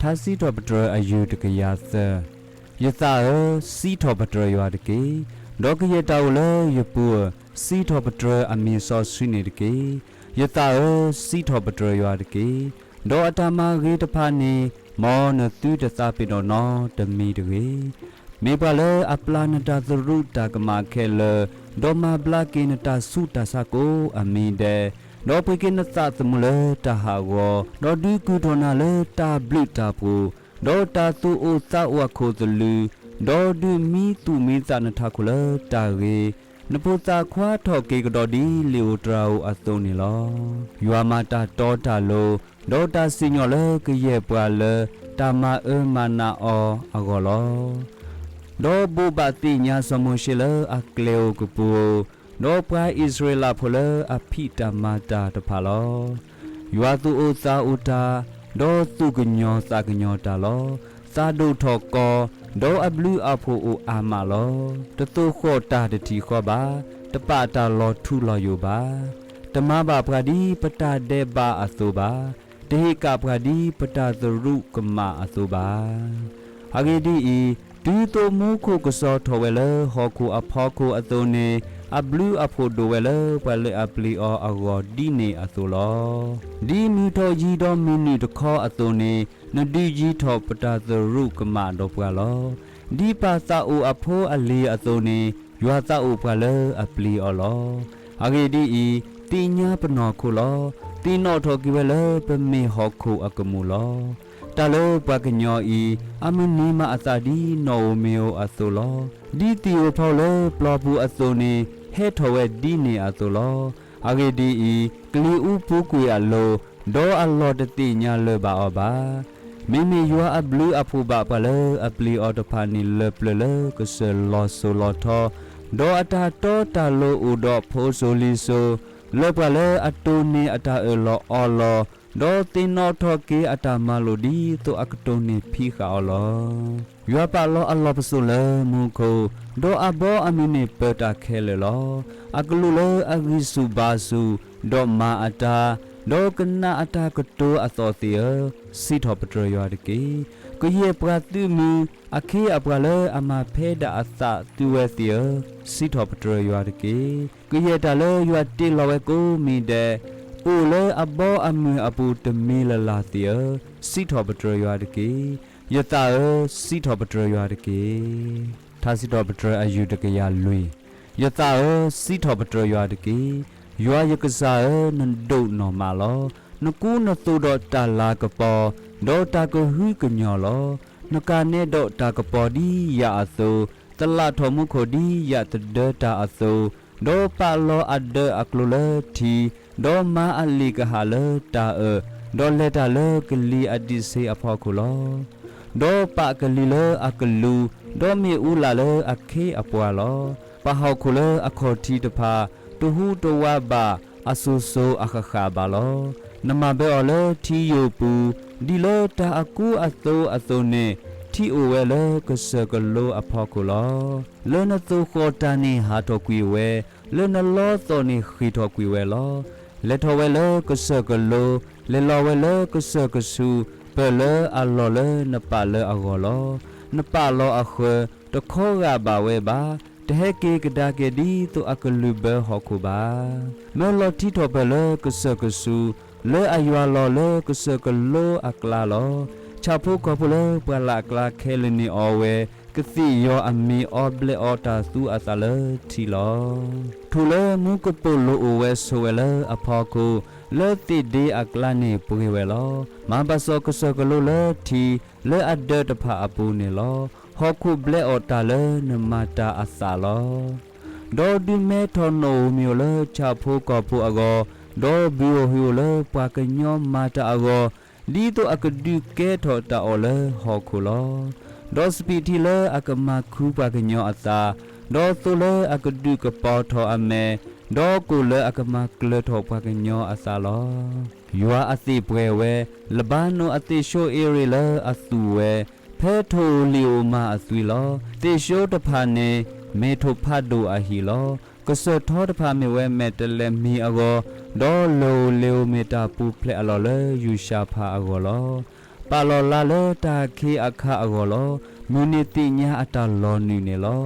ထါစံးထီၣ်ပတြၢၤအယူၢ်တကယၤသၢ. ယသးဧၢ, စံးထီၣ်ပတြၢၤယွၤတက့ၢ်. ဒီးကယဲၢ်တၢ်အိၣ်လၢယပူၤဧၢ, စံးထီၣ်ပတြၢၤအမံၤစီဆှံန့ၣ်တက့ၢ်. ယသးဧၢ, စံးထီၣ်ပတြၢၤယွၤတက့ၢ်. ဒီးအတၢ်မၤဂ့ၤတဖၣ်န့ၣ်, မ်နသုတသးပ့ၤနီၣ်နီတမံၤတဂ့ၤ. မ့ၢ်ပှၤလၢအပျၢ်နတၢ်သရူးတၢ်ကမၣ်ခဲလၢာ်, ဒီးမၤဘျါက့ၤနတၢ်ဆူးတၢ်ဆါကိးအမံၤဒဲး, ဒီးပှ့ၤက့ၤနသးသမူလၢတၢ်ဟးဂီၤ, ဒီးဒုးကုာ်ထီၣ်နၤလၢတၢ်ဘျုးတၢ်ဖှိၣ်, ဒီးတၢ်သူၣ်အိၣ်သးအိၣ်အခိၣ်သလုး, ဒီးဒုးမံသူၣ်မံသးနထးခိၣ်လၢတၢ်ဂ့ၤ, နဖိသၣ်ခွါထီၣ်က့ၤကဒီးဒ်လံာ်ဧိၤတြၤဧိၤအသိးန့ၣ်လီၤ. ယွၤမၤတၢ်တီတၢ်လိၤ, ဒီးတၢ်စံၣ်ညီၣ်လၢကယဲၢ်ပှၤလၢတၢ်မၤအၢမၤနးအီၤအဂီၢ်လီၤ. ဒီးဘိးဘၣ်သ့ၣ်ညါစီၤမိၤၡ့လၢအကျဲဧိၤကပူၤဧိၤ, ဒီးပှၤအံၣ်စရ့လးဖိလၢအဖံးတၢ်မၤတၢ်တဖၣ်လီၤ. ယွၤသူၣ်အိၣ်သးအိၣ်တၢ်, ဒီးသူၣ်ကညီၤသးကညီၤတၢ်လီၤ. သးဒိၣ်ထီၣ်ကီ, ဒီးအဘျုးအဖှိၣ်အိၣ်အါမးလီၤ. တသိၣ်ဃီၣ်တၢ်တထံၣ်ဃီဘၣ်, တပာ်တၢ်လီၤထူလီၤယိာ်ဘၣ်. တမၤဘၣ်ပှၤဒ်ပတၢ်ဒဲးဘးအသိးဘၣ်, တဟ့ၣ်ကၣ်ပှၤဒ်ပတၢ်သရူးကမၣ်အသိးဘၣ်. အဂ့ၢ်ဒ်အံၤ, တုၤသိးမူခိၣ်ကစီၤထီၣ်ဝဲလၢဟီၣ်ခိၣ်အဖီခိၣ်အသိးန့ၣ်, အဘျုးအဖှိၣ်ဒိၣ်ဝဲလၢပှၤလၢအပျံၤအီၤအဂီၢ်ဒ်န့ၣ်အသိးလီၤ. ဒ်မုၢ်ထီၣ်ယံၤဒီးမုၢ်နုာ်တခီအသိးန့ၣ်, နဒုးယံၤထီၣ်ပတၢ်သရူးကမၣ်ဒီးပှၤလီၤ. ဒ်ပၢ်သးအိၣ်အဖိအလံၤအသိးန့ၣ်, ယွၤသးအိၣ်ပှၤလၢအပျံၤအီၤလီၤ. အဂ့ၢ်ဒ်အံၤ, သ့ၣ်ညါပနီၢ်ခိလီၤ. သ့ၣ်နီၣ်ထီၣ်က့ၤဝဲလၢပမ့ၢ်ဟီၣ်ခိၣ်အကမူၣ်လီၤ. တၢ်လၢပှၤကညီအံၤ, အမုၢ်နံၤမၤအသးဒ်နီၣ်ဧိၤမ့ၢ်ဧိၤအသိးလီၤ. ဒ်သံၣ်ဧိၤဖီဧိၤလၢပျီပူၤအသိးန့ၣ်, ဟဲထီၣ်ဝဲဒ်န့ၣ်အသိးလီၤ. အဂ့ၢ်ဒ်အံၤ, ကလံၤအူပူၤကွံာ်အလိၤ, ဒီးအလီၢ်တသ့ၣ်ညါလၢၤဘၣ်အီၤဘၣ်. မ့မ့ၢ်ယွၤအဘျုးအဖှိၣ်ဘၣ်ပှၤလၢအပျံၤအီၤတဖၣ်န့ၣ်လၢပျၢၤလၢကစၢၢ်လီၤစိၤလီၤထီ, ဒီးအတၢ်တီတၢ်လိၤအိၣ်ဒီးဖိစိၤလံၤစိၤ, လၢပှၤလၢအတိၢ်န့ၢ်အတၢ်အၢၣ်လီၤအီလီၤ, ဒီးသ့ၣ်နီၣ်ထီၣ်က့ၤအတၢ်မၤလိာ်ဒ်သိးအကတိၢ်န့ၢ်ဖံးဃာ်အီၤလီၤ. ယွၤပာ်လီၤအလီၢ်ပစိာ်လၢမူခိၣ်, ဒီးအဘီအမုၢ်န့ၣ်ပၢၤတၢ်ခဲလၢာ်လီၤ. အကလူးလၢအဂံၢ်ဆူၣ်ဘါဆူၣ်, ဒီးမၤအတၢ်, ဒီးကနၣ်အတၢ်ကတိၤအသီၣ်သ့ၣ်ဧၢ, စံးထီၣ်ပတြၢၤယွၤတက့ၢ်. ကယဲၢ်ပှၤသုးမုၢ်, အခ့အပှၤလၢအမၤဖဲဒၣ်အသးသုဝဲသ့ၣ်ဧၢ, စံးထီၣ်ပတြၢၤယွၤတက့ၢ်. ကယဲၢ်တၢ်လၢယွၤတ့လီၤဝဲကိးမံၤဒဲး, အိၣ်လၢအဘီအမုၢ်အပူၤတမံၤလၢ်လၢ်သ့ၣ်ဧၢ, စံးထီၣ်ပတြၢၤယွၤတက့ၢ်. ယသးဧၢ, စံးထီၣ်ပတြၢၤယွၤတက့ၢ်. ထါစံးထီၣ်ပတြၢၤအယူၢ်တကယၤလွံၢ်. ယသးဧၢ, စံးထီၣ်ပတြၢၤယွၤတက့ၢ်. ယွၤယကစၢ်ဧၢ, နဒိၣ်နီၢ်မးလီၤ. နကူနသိးဒီးတၢ်လၤကပီၤ, ဒီးတၢ်ကဟုကညီၢ်လီၤ. နကၤနဲဒီးတၢ်ကပီၤဒ်ယၤအသိး, သလၣ်ထီၣ်မူခိၣ်ဒ်ယၣ်သဒၢတၢ်အသိး, ဒီးပာ်လီၤအဒၢးအကျိၤလၢထံ, ဒီးမၤအလံာ်ကဟၣ်လၢတၢ်အၢၣ်, ဒီးလဲၤတၢ်လၢကလံၤအဒံးဆှံအဖီခိၣ်လီၤ. ဒီးပာ်ကလံၤလၢအကလူး, ဒီးမ့ၣ်အူလၣ်လၢအခ့အပှၤလီၤ. ပှၤဟီၣ်ခိၣ်လၢအခီၣ်ထံးတဖၣ်, တဟူးတဝးဘၣ်အစိၤစိၤအဃၣ်ဃၣ်ဘၣ်လီၤ. နမၤဘၢအီၤလၢထံယိာ်ပူၤ, ဒ်လၢတၢ်အကူအသိးအသိးန့ၣ်, ထံအိၣ်ဝဲလၢကစၢၢ်ကလိအဖီခိၣ်လီၤ. လၢနသိၣ်ဃီၣ်တၢ်န့ၣ်ဟးထီၣ်ကွံာ်ဝဲ, လၢနလီသီၣ်န့ၣ်ဃ့ၢ်ထီၣ်ကွံာ်ဝဲလီၤ. လဲၤထီၣ်ဝဲလၢကစၢၢ်ကလိ, လဲၤလီၤဝဲလၢကစၢၢ်ကဆူး, ပၢၢ်လၢအလီၢ်လၢနပာ်လၢအဂီၢ်လီၤ. နပာ်လီၤအဃၢၤ, တခီဂာ်ဘၣ်ဝဲဘၣ်, တဟဲက့ၤကဒါက့ၤဒ်သိးအကလုၢ်ဘၢဟီၣ်ခိၣ်ဘၣ်. မၢလီၤထံထီၣ်ပၢၢ်လၢကစၢၢ်ကဆူး, လၢအယွၤလီၤလၢကစၢၢ်ကလိအကျါလီၤ. ဆၣ်ဖိကီၢ်ဖိလၢပှၢ်လၢ်အကျါခဲလၢာ်န့ၣ်အီၤဝဲ, ကသ့ၣ်ယီၤအမံၤအီဘျဲးအီတၢ်သူအသးလၢထံလီၤ. ထိၣ်လၢမူကပိာ်လိၤအိၣ်ဝဲဆိးဝဲလၢအဖီခိၣ်, လၢသ့ၣ်ဒ့အကျါန့ၣ်ပှ့ၤဝဲလီၤ. မၤဘၣ်စီၣ်ကစၢၢ်ကလိလၢထံ, လၢအဒၢးတဖၣ်အပူၤန့ၣ်လီၤ. ဟီၣ်ခိၣ်ဘျဲးအီၣ်တၢ်လၢနမၤတၢ်အသးလီၤ. ဒီးဒုးမဲထီၣ်နီၣ်ဧိၤမံၤဧိၤလၢဆၣ်ဖိကီၢ်ဖိအဂီၢ်, ဒီးဘုၣ်ဧိၤဟုၣ်ဧိၤလၢပှၤကညီမၤတၢ်အဂီၢ်, ဒ်သိးအကဒုးကဲထီၣ်တၢ်အီၣ်လၢဟီၣ်ခိၣ်လီၤ. ဒီးစပံးထံလၢအကမၤခုပှၤကညီအသး, ဒီးသိလၢအကဒုးကပီၤထီၣ်အမဲာ်, ဒီးကိၣ်လၢအကမၤကျၢၤထီၣ်ပှၤကညီအသးလီၤ. ယွၤအသ့ၣ်ပှဲၤဝဲ, လဘါနိၣ်အသ့ၣ်ၡိအ့ရ့ၣ်လၢအသူၣ်ဝဲ, ဖဲထိၣ်ဧိၤလံၣ်ဧိၤမၤအသွံလီၤ. သ့ၣ်ၡိတဖၣ်န့ၣ်, မ့ၢ်ထိၣ်ဖးဒိၣ်အဟံၣ်လီၤ. ကစၢၢ်ထီတဖၣ်မ့ၢ်ဝဲမဲာ်တဲးလဲးမံၤအဂီၢ်, ဒီးလၢၢ်ဧိၤလ့ၤဧိၤမ့ၢ်တၢ်ပူၤဖျဲးအလီၢ်လၢယူၢ်ၡၣ်ဖးအဂီၢ်လီၤ. ပာ်လီၤလါလၢတၢ်ခ့အခါအဂီၢ်လီၤ. မုၢ်န့ၣ်သ့ၣ်ညါအတၢ်လီၤနုာ်န့ၣ်လီၤ.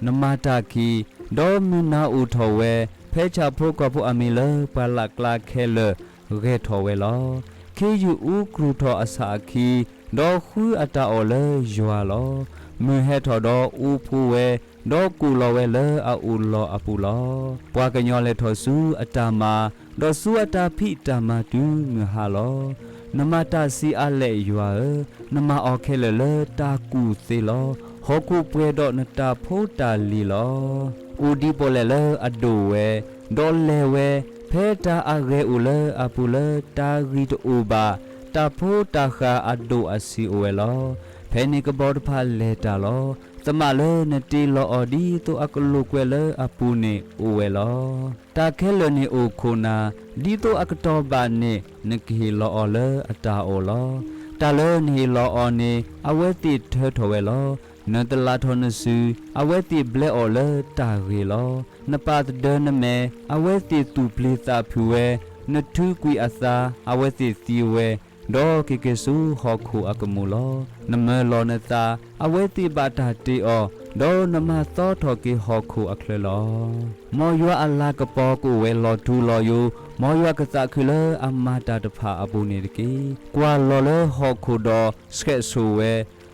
နမၤတၢ်ခံ, ဒီးမုၢ်နၤအိၣ်ထီၣ်ဝဲ, ဖဲဆၣ်ဖိကီၢ်ဖိအမံၤလၢပှၢ်လၢ်ကျါခဲလၢာ် ဂဲၤထီၣ်ဝဲလီၤ. ခ့ယုၢ်အူကြူၢ်ထီၣ်အဆၣ်အခံ, ဒီးဃုအတၢ်အီၣ်လၢယွၤလီၤ. မုၢ်ဟဲထီၣ်ဒီးအူဖှိဝဲ, ဒီးကူၣ်လီၤဝဲလၢအအိၣ်လီၤအပူၤလီၤ. ပှၤကညီလဲၤထီၣ်ဆူအတၢ်မၤ, ဒီးဆူအတၢ်ဖံးတၢ်မၤတုၤမုၢ်ဟါလီၤ. နမၤတၢ်ဆံးအါလဲၣ်ယွၤဧၢ, နမၤအီၤခဲလၢာ်လၢတၢ်ကူၣ်သ့လီၤ. ဟီၣ်ခိၣ်ပှဲၤဒီးနတၢ်ဖိတၢ်လံၤလီၤ. အိၣ်ဒံးပီၣ်လဲၣ်လၢအဒိၣ်ဝဲ, ဒီးလဲၤဝဲ, ဖဲတၢ်အဂဲၤအိၣ်လၢအပူၤလၢတၢ်ဂံၢ်တအိၣ်ဘၣ်, တၢ်ဖိတၢ်ဃၢ်အဒိၣ်အဆံးအိၣ်ဝဲလီၤ. ဖဲန့ၣ်ကဘီတဖၣ်လဲၤတၢ်လီၤ. သမၣ်လၢနတ့လီၤအီၤဒ်သိးအကလိာ်ကွဲလၢအပူၤန့ၣ်အိၣ်ဝဲလီၤ. တၢ်ခဲလၢာ်န့ၣ်အိၣ်ခိၣ်နၢ်, ဒ်သိးအကတီၢ်ဘၣ်န့ၣ် နကဟ့ၣ်လီၤအီၤလၢအတၢ်အအိၣ်လီၤ. တၢ်လၢနဟ့ၣ်လီၤအီၤန့ၣ် အဝဲသ့ၣ်ထၢထီၣ်ဝဲလီၤ. နတလးထီၣ်နစု, အဝဲသ့ၣ်ဘျဲအီၤလၢတၢ်ဂ့ၤလီၤ. နပာ်သဒၢနမဲာ်, အဝဲသ့ၣ်သူၣ်ပျံၤသးဖုးဝဲ, နထုးကွံာ်အသး, အဝဲသ့ၣ်သံဝဲ, ဒီးက့ၤက့ၤဆူဟီၣ်ခိၣ်အကမူၣ်လီၤ. နမၢလီၤနသး, အဝဲသ့ၣ်ဘၣ်တၢ်တ့အီၤ, ဒီးနမၤသီထီၣ်က့ၤဟီၣ်ခိၣ်အချၢလီၤ. မ်ယွၤအလၤကပီၤကအိၣ်ဝဲလီၤထူလီၤယိာ်, မ်ယွၤကသးခုလၢအမၤတၢ်တဖၣ်အပူၤန့ၣ်တက့ၢ်. ကွၢ်လီၤလၢဟီၣ်ခိၣ်ဒီးဆှဲးဆိၣ်ဝဲ,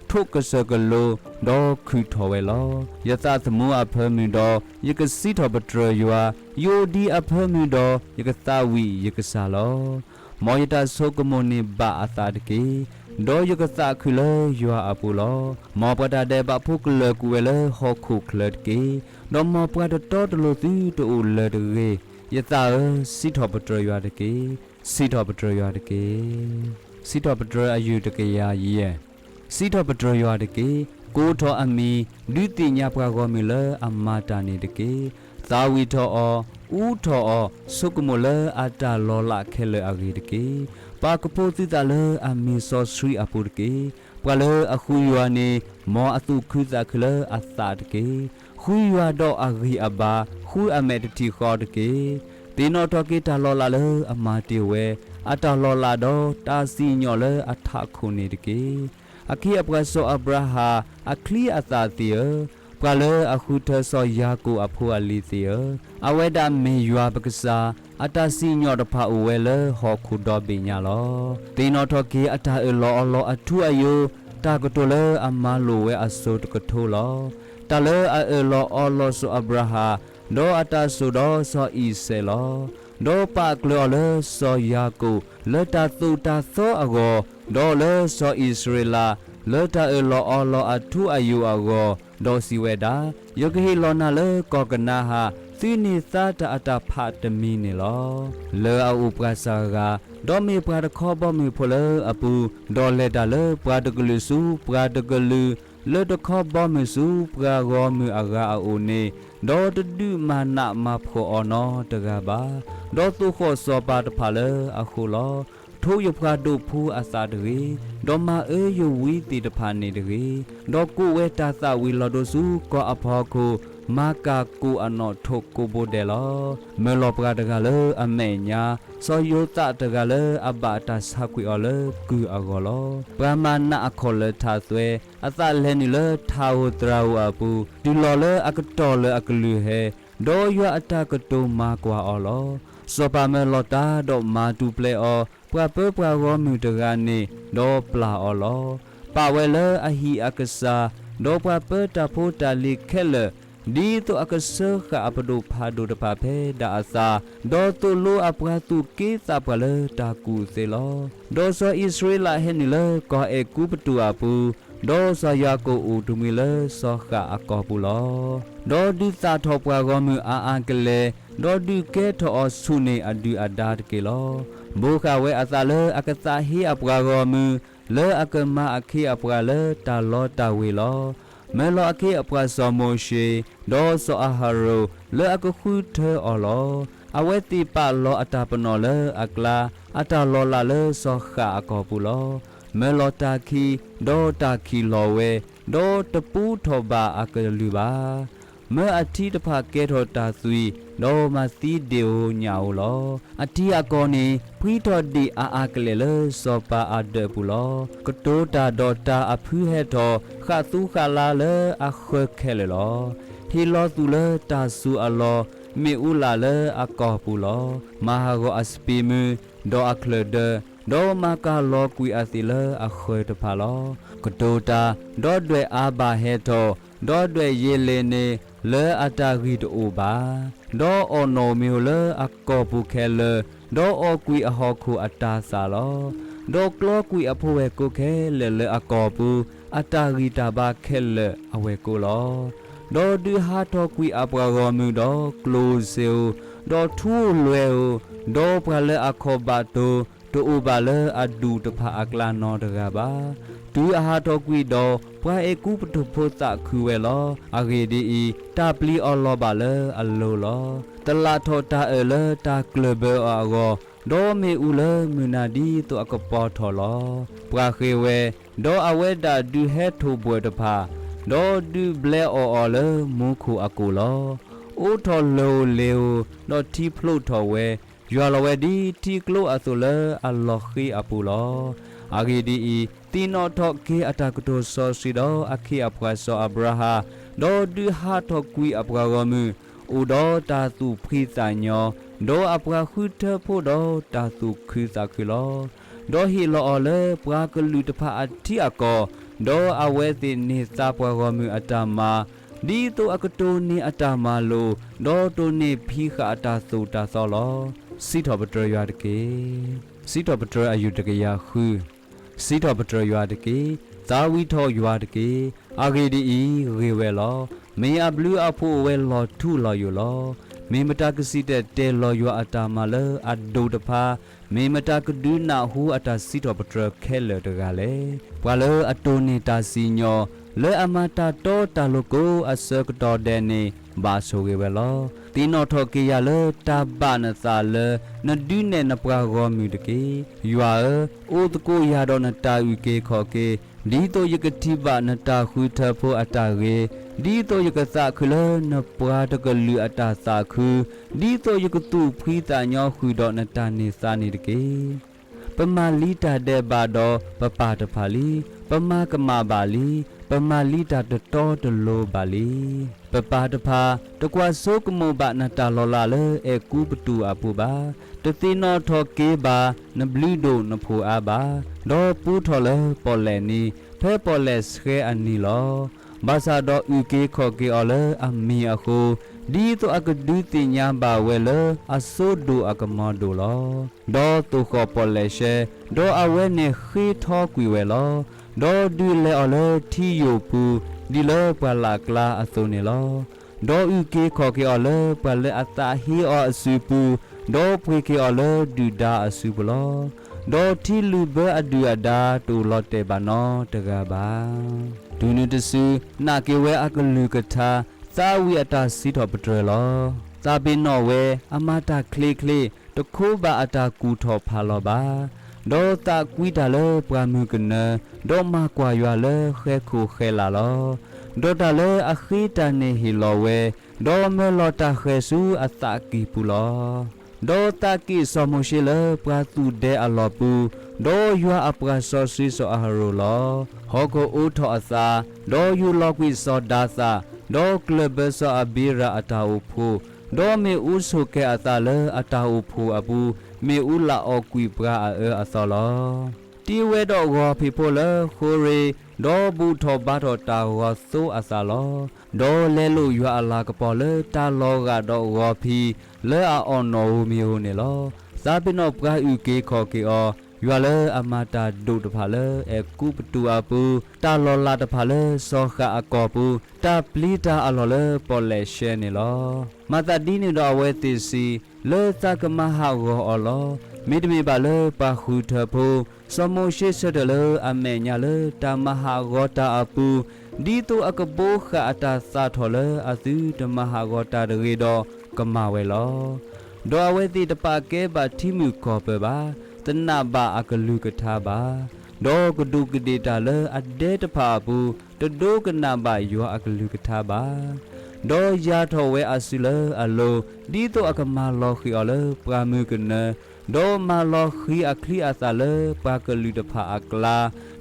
ထိးကစၢၢ်ကလိ, ဒီးခုၣ်ထီၣ်ဝဲလီၤ. ယသးသမူအဖၢမုၢ်ဒီး ယကစံးထီၣ်ပတြၢၤယွၤ, ယအိၣ်ဒံးအဖၢမုၢ်ဒီး ယကသးဝံၣ်ယကစၢ်လီၤ. မ်ယတၢ်ဆိကမိၣ်န့ၣ်ဘၣ်အသးတက့ၢ်, ဒီးယကသးခုလၢယွၤအပူၤလီၤ. မ်ပှၤတၢ်ဒဲးဘးဖိကလၢၤကွံာ်ဝဲလၢဟီၣ်ခိၣ်ချၢတက့ၢ်, ဒီးမ်ပှၤတတီတလိၤသုတအိၣ်လၢၤတဂ့ၤ. ယသးဧၢ, စံးထီၣ်ပတြၢၤယွၤတက့ၢ်. စံးထီၣ်ပတြၢၤယွၤတက့ၢ်. စံးထီၣ်ပတြၢၤအယုၢ်တကယၤယဲၢ်. စံးထီၣ်ပတြၢၤယွၤတက့ၢ်. ကိးထီၣ်အမံၤ, ဒုးသ့ၣ်ညါပှၤဂီၢ်မုၢ်လၢအမၤတၢ်န့ၣ်တက့ၢ်. သးဝံၣ်ထီၣ်အီၤ, အူထီၣ်အီၤ, ဆိကမိၣ်လၢအတၢ်လီၤလးခဲလၢာ်အဂ့ၢ်တက့ၢ်. ပာ်ကဖိသုသးလၢအမ့ၢ်စီဆှံအပူၤတက့ၢ်. ပှၤလၢအဃုယွၤန့ၣ်, မ်အသူၣ်ခုသးခုလၢအသးတက့ၢ်. ဃုယွၤဒီးအဂံၢ်အဘါ, ဃုအမဲာ်တထံၣ်ဃီတက့ၢ်. သ့ၣ်နီၣ်ထီၣ်က့ၤတၢ်လီၤလးလၢအမၤတ့ၢ်ဝဲ, အတၢ်လီၤလးဒီးတၢ်စံၣ်ညီၣ်လၢအထးခိၣ်န့ၣ်တက့ၢ်. အခ့အပှၤစီၤအၤဘြၤဟၣ်, အချံအသၣ်သ့ၣ်ဧၢ, ပှၤလၢအဃုထၢစီၤယၤကိာ်အဖိအလံၤသ့ၣ်ဧၢ, အဝဲဒၣ်မ့ၢ်ယွၤပကစၢ်, အတၢ်စံၣ်ညီၣ်တဖၣ်အိၣ်ဝဲလၢဟီၣ်ခိၣ်ဒီဘ့ၣ်ညါလီၤ. သ့ၣ်နီၣ်ထီၣ်က့ၤအတၢ်အၢၣ်လီၤအီလီၤအထူအယိာ်, တၢ်ကတိၤလၢအမၤလိာ်ဝဲအစိၤတကထိလီၤ. တၢ်လၢအအၢၣ်လီၤအီလီၤစီၤအၤဘြၤဟၣ်, ဒီးအတၢ်စိာ်ဒီးစီၤအံၤစဲးလီၤ. ဒီးပာ်ကျၢၤအီၤလၢစီၤယၤကိာ်လၢတၢ်သိၣ်တၢ်သီအဂီၢ်, ဒီးလၢစီၤအံၣ်စရ့လးလၢတၢ်အၢၣ်လီၤအီလီၤအထူအယိာ်အဂီၢ်, ဒီးစံးဝဲဒၣ်, ယကဟ့ၣ်လီၤနၤလၢကီၢ်ကနၤဧၣ်, သုန့ၢ်သါတၢ်အတၢ်ဖးတမံၤန့ၣ်လီၤ. လၢအအိၣ်ပှၤစှၤဂၤ, ဒီးမ့ၢ်ပှၤတခီဘီမုၢ်ဖိလၢအပူၤ, ဒီးလဲၤတၢ်လၢပှၤတကလုာ်ဆူပှၤတကလုာ်, လၢတခီဘီမုၢ်ဆူပှၤဂီၢ်မုၢ်အဂၤအအိၣ်န့ၣ်, ဒီးတဒုးမၤနးမၤဖှီၣ်အီၤနီတဂၤဘၣ်. ဒီးသိၣ်ဃီၣ်စီၤပၤတဖၣ်လၢအဃိလီၤ. ထိးယပှၤဒိးဖိအသးတဂ့ၤ, ဒီးမၤအၢယဝံသ့ၣ်တဖၣ်န့ၣ်တဂ့ၤ, ဒီးကိးဝဲတၢ်သးဝံၣ်လီၤဒိဆူကီၢ်အဖီခိၣ်, မၤကၢ်ကိၣ်အနီၣ်ထိးကိးဘိဒဲးလီၤ. မၢလီၤပှၤတဂၤလၢအမဲာ်ညါ, စီၤယိၤသးတဂၤလၢအဘၣ်တၢ်ဆါကွံာ်အီၤလၢကုၢ်အဂီၢ်လီၤ. ပှၤမၤနးအခီၣ်လၢထးသွဲ, အသးလဲၤနုာ်လၢထးဧိၤသရၣ်ဧိၤအပူၤ, တုၤလီၤလၢအကတီၢ်လၢအကလုၢ်ဟဲ, ဒီးယွၤအတၢ်ကတိၤမၤကွၢ်အီၤလီၤ. စီၤပၤမၢလီၤတၢ်ဒီးမၤတူၢ်ပျဲအီၤ, ပှၤပၢပှၤဂီၢ်မုၢ်တဂၤန့ၣ်, ဒီးပျၢ်အီၤလီၤ. ပာ်ဝဲလၢအဟံၣ်အကစၢ်, ဒီးပှၤပၢတၢ်ဖိတၢ်လံၤခဲလၢာ်, ဒ်သိးအကဆှၢဃာ်အပဒိၣ်ဖးဒိၣ်တဖၣ်ဖဲဒၣ်အသး, ဒီးသိၣ်လိအပှၤသူၣ်က့သးပှၢ်လၢတၢ်ကူၣ်သ့လီၤ. ဒီးစီၤအံၣ်စရ့လးဟဲနုာ်လၢကီၢ်အဲၤကူပတူးအပူၤ, ဒီးစီၤယၤကိာ်အိၣ်တမှံၤလၢစီၤဃၣ်အကီၢ်ပူၤလီၤ. ဒီးဒုးသၣ်ထီၣ်ပှၤဂီၢ်မုၢ်အါအါကလဲာ်, ဒီးဒုးကဲထီၣ်အီၤဆူၣ်န့ၢ်အဒုၣ်အဒါတက့ၢ်လီၤ. ဘိးဃာ်ဝဲအသးလၢအကသးဟ့အပှၤဂီၢ်မုၢ်, လၢအကမၤအခ့အပှၤလၢတၢ်လီတၢ်ဝ့ၤလီၤ. မၢလီၤအခ့အပှၤစီၤမိၤၡ့, ဒီးစီၤအၤဟရိၣ်, လၢအကဃုထၢအီၤလီၤ. အဝဲသ့ၣ်ပာ်လီၤအတၢ်ပနီၣ်လၢအကျါ, အတၢ်လီၤလးလၢစီၤဃၣ်အကီၢ်ပူၤလီၤ. မၢလီၤတၢ်ခံ, ဒီးတၢ်ခံးလီၤဝဲ, ဒီးတပူထီၣ်ဘၣ်အကလုၢ်ဘၣ်. မၢအထံတဖၣ်ကဲထီၣ်တၢ်သွံၣ်, ဒီးမၤသံဒ့ၣ်ဧိၤညၣ်ဧိၤလီၤ. အထံအကီၢ်န့ၣ် ဖှံထီၣ်ဒံးအါအါကလဲာ်လၢစီၤပၤအဒၢးအပူၤလီၤ. ကတိၤတၢ်ဒီးတၢ်အဖုဟဲထီၣ် ဃၣ်သူဃၣ်လါလၢအဃၢၤခဲလၢာ်လီၤ. ဟ့ၣ်လီၤသူၣ်လၢတၢ်စူၤအလီၢ် မ့ၣ်အူလၣ်လၢအကီၢ်ပူၤလီၤ. မၤဟးဂီၤအစပံးမုၢ် ဒီးအချၢၣ်ဒၢ, ဒီးမၤကၤလီၤကွံာ်အသ့ၣ်လၢအဃၢၤတဖၣ်လီၤ. ကတိၤတၢ်, ဒီးဒွဲၣ်အါဘၣ်ဟဲထီၣ်, ဒီးဒွဲၣ်ယ့လ့းန့ၣ် လၢအတၢ်ဂံၢ်တအိၣ်ဘၣ်. ဒီးအီၣ်နီၣ်မ့ၣ်အူလၢအကီၢ်ပူၤခဲလၢာ်, ဒီးအီၣ်ကွံာ်အဟီၣ်ခိၣ်အတၤသၣ်လီၤ. ဒီးကျီကွံာ်အဖိဝဲၢ်ကိးခဲလၢာ်လၢအကီၢ်ပူၤ, အတၢ်ဂံၢ်တၢ်ဘါခဲလၢာ်အဝဲၢ်ကိးလီၤ. ဒီးဒုးဟးထီၣ်ကွံာ်အပှၤဂီၢ်မုၢ်ဒီးကျိၣ်စ့ဧိၤ, ဒီးထူလွဲဧိၤ, ဒီးပှၤလၢအခီၣ်ဘၣ်တိၤ တအိၣ်ဘၣ်လၢအဒူၣ်တဖၣ်အကျါနီတဂၤဘၣ်. တုၤအဟးထီၣ်ကွံာ်ဒီး ပှၤအဲၤကူပတူးဖိသးခုဝဲလီၤ. အဂ့ၢ်ဒ်အံၤ, တၢ်ပျံၤအီၤလီၤဘၣ်လၢအလိၤလီၤ. တလးထီၣ်တၢ်အၢၣ်လၢတၢ်ကျၢၢ်ဘၢအီၤအဂီၢ်, ဒီးမ့ၣ်အူလၢမုၢ်နၤဒ်သိးအကပီၤထီၣ်လီၤ. ပှၤဃ့ၢ်ဝဲ, ဒီးအဝဲဒၣ်ဒုးဟဲထိၣ်ဘှဲၣ်တဖၣ်, ဒီးဒုးဘျဲအီၣ်အီၤလၢမူခိၣ်အကိာ်လီၤ. အိးထီၣ်လၢၢ်ဧိၤလ့ၤဧိၤ, ဒီးထံဖျိးထီၣ်ဝဲ, ယွၤလီၤဝဲဒ်ထံကျိအသိးလၢအလီၢ်ဃ့အပူၤလီၤ. အဂ့ၢ်ဒ်အံၤ, သ့ၣ်နီၣ်ထီၣ်က့ၤအတၢ်ကတိၤစီဆှံဒီးအခ့အပှၤစီၤအၤဘြၤဟၣ်, ဒီးဒုးဟးထီၣ်ကွံာ်အပှၤဂီၢ်မုၢ်, အိၣ်ဒီးတၢ်သူၣ်ဖှံသးညီ, ဒီးအပှၤဃုထၢဖိဒီးတၢ်သူၣ်ခုသးခုလီၤ. ဒီးဟ့ၣ်လီၤအီၤလၢပှၤကလုာ်တဖၣ်အထံအကီၢ်, ဒီးအဝဲသ့ၣ်န့ၢ်သါပှၤဂီၢ်မုၢ်အတၢ်မၤ, ဒ်သိးအကတိၢ်န့ၢ်အတၢ်မၤလိာ်, ဒီးတိၢ်န့ၢ်ဖံးဃာ်အတၢ်သိၣ်တၢ်သီလီၤ. စံးထီၣ်ပတြၢၤယွၤတက့ၢ်. စံးထီၣ်ပတြၢၤအယုၢ်တကယၤဃု. စံးထီၣ်ပတြၢၤယွၤတက့ၢ်. သးဝံၣ်ထီၣ်ယွၤတက့ၢ်. အဂ့ၢ်ဒ်အံၤ, ဂ့ၤဝဲလီၤ. မ့ၢ်အဘျုးအဖှိၣ်အိၣ်ဝဲလီၤထူလီၤယိာ်လီၤ. မ့ၢ်မတၤကစံၣ်တဲၤတဲလီၤယွၤအတၢ်မၤလၢအဒိၣ်တဖၣ်, မ့ၢ်မတၤကဒုးနၢ်ဟူအတၢ်စံးထီၣ်ပတြၢၤခဲလၢာ်တဂၤလဲၣ်. ပှၤလၢအတိၢ်န့ၢ်တၢ်စံၣ်ညီၣ်, လၢအမၤတၢ်တီတၢ်လိၤကိးအဆၢကတီၢ်ဒဲးန့ၣ် ဘၣ်ဆိၣ်ဂ့ၤဝဲလီၤ. သ့ၣ်နီၣ်ထီၣ်က့ၤယၤလၢတၢ်ဘၣ်နသးလၢ နဒုးနဲၣ်နပှၤဂီၢ်မုၢ်တက့ၢ်. ယွၤဧၢ, အိၣ်သကိးယၤဒီးနတၢ်အုၣ်က့ၤခီၣ်က့ၤ, ဒ်သိးယကထံၣ်ဘၣ်နတၢ်ဃုထၢဖိအတၢ်ဂ့ၤ, ဒ်သိးယကသးခုလၢနပှၤတကလုာ်အတၢ်သးခု, ဒ်သိးယကသူၣ်ဖှံသးညီဃုာ်ဒီးနတၢ်န့ၢ်သါန့ၣ်တက့ၢ်. ပမၤလံတၢ်ဒဲးဘးဒီးပပၢ်တဖၣ်လံ. ပမၤကမၣ်ဘၣ်လံ. ပမၤလံတၢ်တတီတလိၤဘၣ်လံ. ပပၢ်တဖၣ်, တကွၢ်ဆိကမိၣ်ဘၣ်နတၢ်လီၤလးလၢအဲၤကူပတူးအပူၤဘၣ်. တသ့ၣ်နီၣ်ထီၣ်က့ၤဘၣ်နဘျုးဒိၣ်နဖှိၣ်အါဘၣ်. ဒီးပူထီၣ်လၢပီၣ်လဲၣ်နံၤ, ဖဲပီၣ်လဲၣ်ဆှဲအနံၤလီၤ. ဘၣ်ဆၣ်ဒီးအုၣ်က့ၤခီၣ်က့ၤအီၤလၢအမံၤအဃိ, ဒ်သိးအကဒုးသ့ၣ်ညါဘၣ်ဝဲလၢအစိဒိၣ်အကမီၤဒိၣ်လီၤ. ဒီးသိၣ်ဃီၣ်ပီၣ်လဲၣ်ရှဲ, ဒီးအဝဲန့ၣ်ဃ့ထီကွံာ်ဝဲလီၤ. ဒီးဒုးလဲအီၤလၢထံယိာ်ပူၤ, ဒ်လၢပှၢ်လၢ်ကျါအသိးန့ၣ်လီၤ. ဒီးအုၣ်က့ၤခီၣ်က့ၤအီၤလၢပှၤလၢအသးဟ့အီၤအစုပူၤ, ဒီးပှ့ၤက့ၤအီၤလၢဒုၣ်ဒါအစုပူၤလီၤ. ဒီးထံလုာ်ဘၢအဒုၣ်အဒါတအိၣ်လီၤတဲာ်ဘၣ်နီတဂၤဘၣ်. တုၤနုၤတစု, နာ်က့ၤဝဲအကလုၢ်ကထါ, သးဝံၣ်အတၢ်စံးထီၣ်ပတြၢၤလီၤ. သးပ့ၤနီၣ်ဝဲ, အမၤတၢ်ချ့ချ့, တခိးဘၣ်အတၢ်ကူၣ်ထီၣ်ဖးလီၤဘၣ်. ဒီးသးကွံတၢ်လၢပှၢ်မုၢ်ကနၢ, ဒီးမၤကွၢ်ယွၤလၢဃဲခိၣ်ဃဲလၢ်လီၤ. ဒီးတၢ်လၢအဃ့တၢ်န့ၣ်ဟ့ၣ်လီၤဝဲ, ဒီးမၢလီၤတၢ်ဃဲၤဆူအသးကံၢ်ပူၤလီၤ. ဒီးသးက့ၣ်စီၤမိၤၡ့လၢပှၤသူၣ်ဒဲအလီၢ်ပူၤ, ဒီးယွၤအပှၤစီဆှံစီၤအၤဟရိၣ်လီၤ. ဟီၣ်ခိၣ်အိးထီၣ်အသး, ဒီးယူၤလီၤကွံာ်စီၤဒၤသၣ်, ဒီးကျၢၢ်ဘၢစီၤအဘံရၣ်အတၢ်အိၣ်ဖှိၣ်, ဒီးမ့ၣ်အူဆိၣ်ကဲၤအသးလၢအတၢ်အိၣ်ဖှိၣ်အပူၤ, မ့ၣ်အူလၣ်အီၣ်ကွံာ်ပှၤအအၢအသီလီၤ. တ့ဝဲဒီးဂီၤဖံးဖိလၢဃိရ့း, ဒီးဘူၣ်ထီၣ်ဘါထီၣ်တၢ်ဂီၤသိအသးလီၤ. ဒီးလဲလိာ်ယွၤအလၤကပီၤလၢတၢ်လီၤဂာ်ဒီးဂီၤဖံး, လၢအအီၣ်နီၣ်ဧိၤမ့ၤဧိၤန့ၣ်လီၤ. သးပ့ၤနီၣ်ပှၤအုၣ်က့ၤခီၣ်က့ၤအီၤ, ယွၤလၢအမၤတၢ်ဒိၣ်တဖၣ်လၢအဲၤကူပတူးအပူၤ, တၢ်လီၤလးတဖၣ်လၢစီၤဃၣ်အကီၢ်ပူၤ, တၢ်ပျံၤတၢ်အလီၢ်လၢပီၣ်လဲၣ်ရှဲန့ၣ်လီၤ. မၤသးဒ်န့ၣ်ဒီးအဝဲသ့ၣ်စံး, လၢသးကမၤဟးဂီၤအီၤလီၤ. မ့တမ့ၢ်ဘၣ်လၢပှၤဃုထၢဖိ, စီၤမိၤၡ့ဆၢထၢၣ်လၢအမဲာ်ညါလၢတၢ်မၤဟးဂီၤတၢ်အပူၤ, ဒ်သိးအကဘိးဃာ်အတၢ်သးထီၣ်လၢအသုတမၤဟးဂီၤတၢ်တဂ့ၤဒီးကမၤဝဲလီၤ. ဒီးအဝဲသ့ၣ်တပာ်ကဲဘၣ်ထံမုၢ်ကီၢ်ပၢၢ်ဘၣ်, တနာ်ဘၣ်အကလုၢ်ကထါဘၣ်. ဒီးကဒူးကဒ့ၣ်တၢ်လၢအဒဲတဖၣ်အပူၤ, တဒိကနၣ်ဘၣ်ယွၤအကလုၢ်ကထါဘၣ်. ဒီးယၤထီၣ်ဝဲအစုလၢအလိၤ, ဒ်သိးအကမၤလီၤဃံၤအီၤလၢပှၢ်မုၢ်ကနၢ, ဒီးမၤလီၤဃံၤအချံအသၣ်လၢပှၤကလုာ်တဖၣ်အကျါ,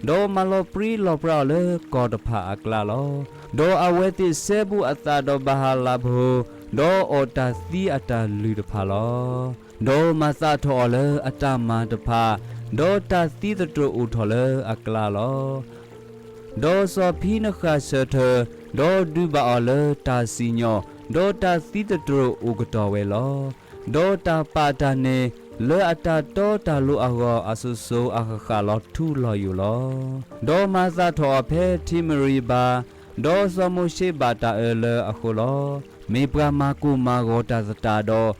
ဒီးမၤလီၤပြံလီၤပြါအီၤလၢကီၢ်တဖၣ်အကျါလီၤ. ဒီးအဝဲသ့ၣ်စဲဘူးအသးဒီးဘၤဟၤလးဖိ, ဒီးအီၣ်တၢ်သံအတၢ်လုၢ်တဖၣ်လီၤ. ဒီးမၤသးထီၣ်အီၤလၢအတၢ်မၤတဖၣ်, ဒီးတၢ်သံသတြိာ်အိၣ်ထီၣ်လၢအကျါလီၤ. ဒီးစီၤဖံနဃးဆၢထၢၣ်, ဒီးဒုးဘၣ်အီၤလၢတၢ်စံၣ်ညီၣ်, ဒီးတၢ်သံသတြိာ်အိၣ်ကတီၢ်ဝဲလီၤ. ဒီးတၢ်ပာ်တၢ်န့ၣ်လၢအတၢ်တီတၢ်လိၤအဂီၢ် အစိၤစိၤအဃၣ်ဃၣ်လီၤထူလီၤယိာ်လီၤ. ဒီးမၤသးထီၣ်အီၤဖဲထံမရံၤဘၤ, ဒီးစီၤမိၤၡ့ဘၣ်တၢ်အၢလၢအဃိလီၤ. မ့ၢ်ပှၤမၤကိၢ်မၤဂီၤတၢ်သတးဒီး,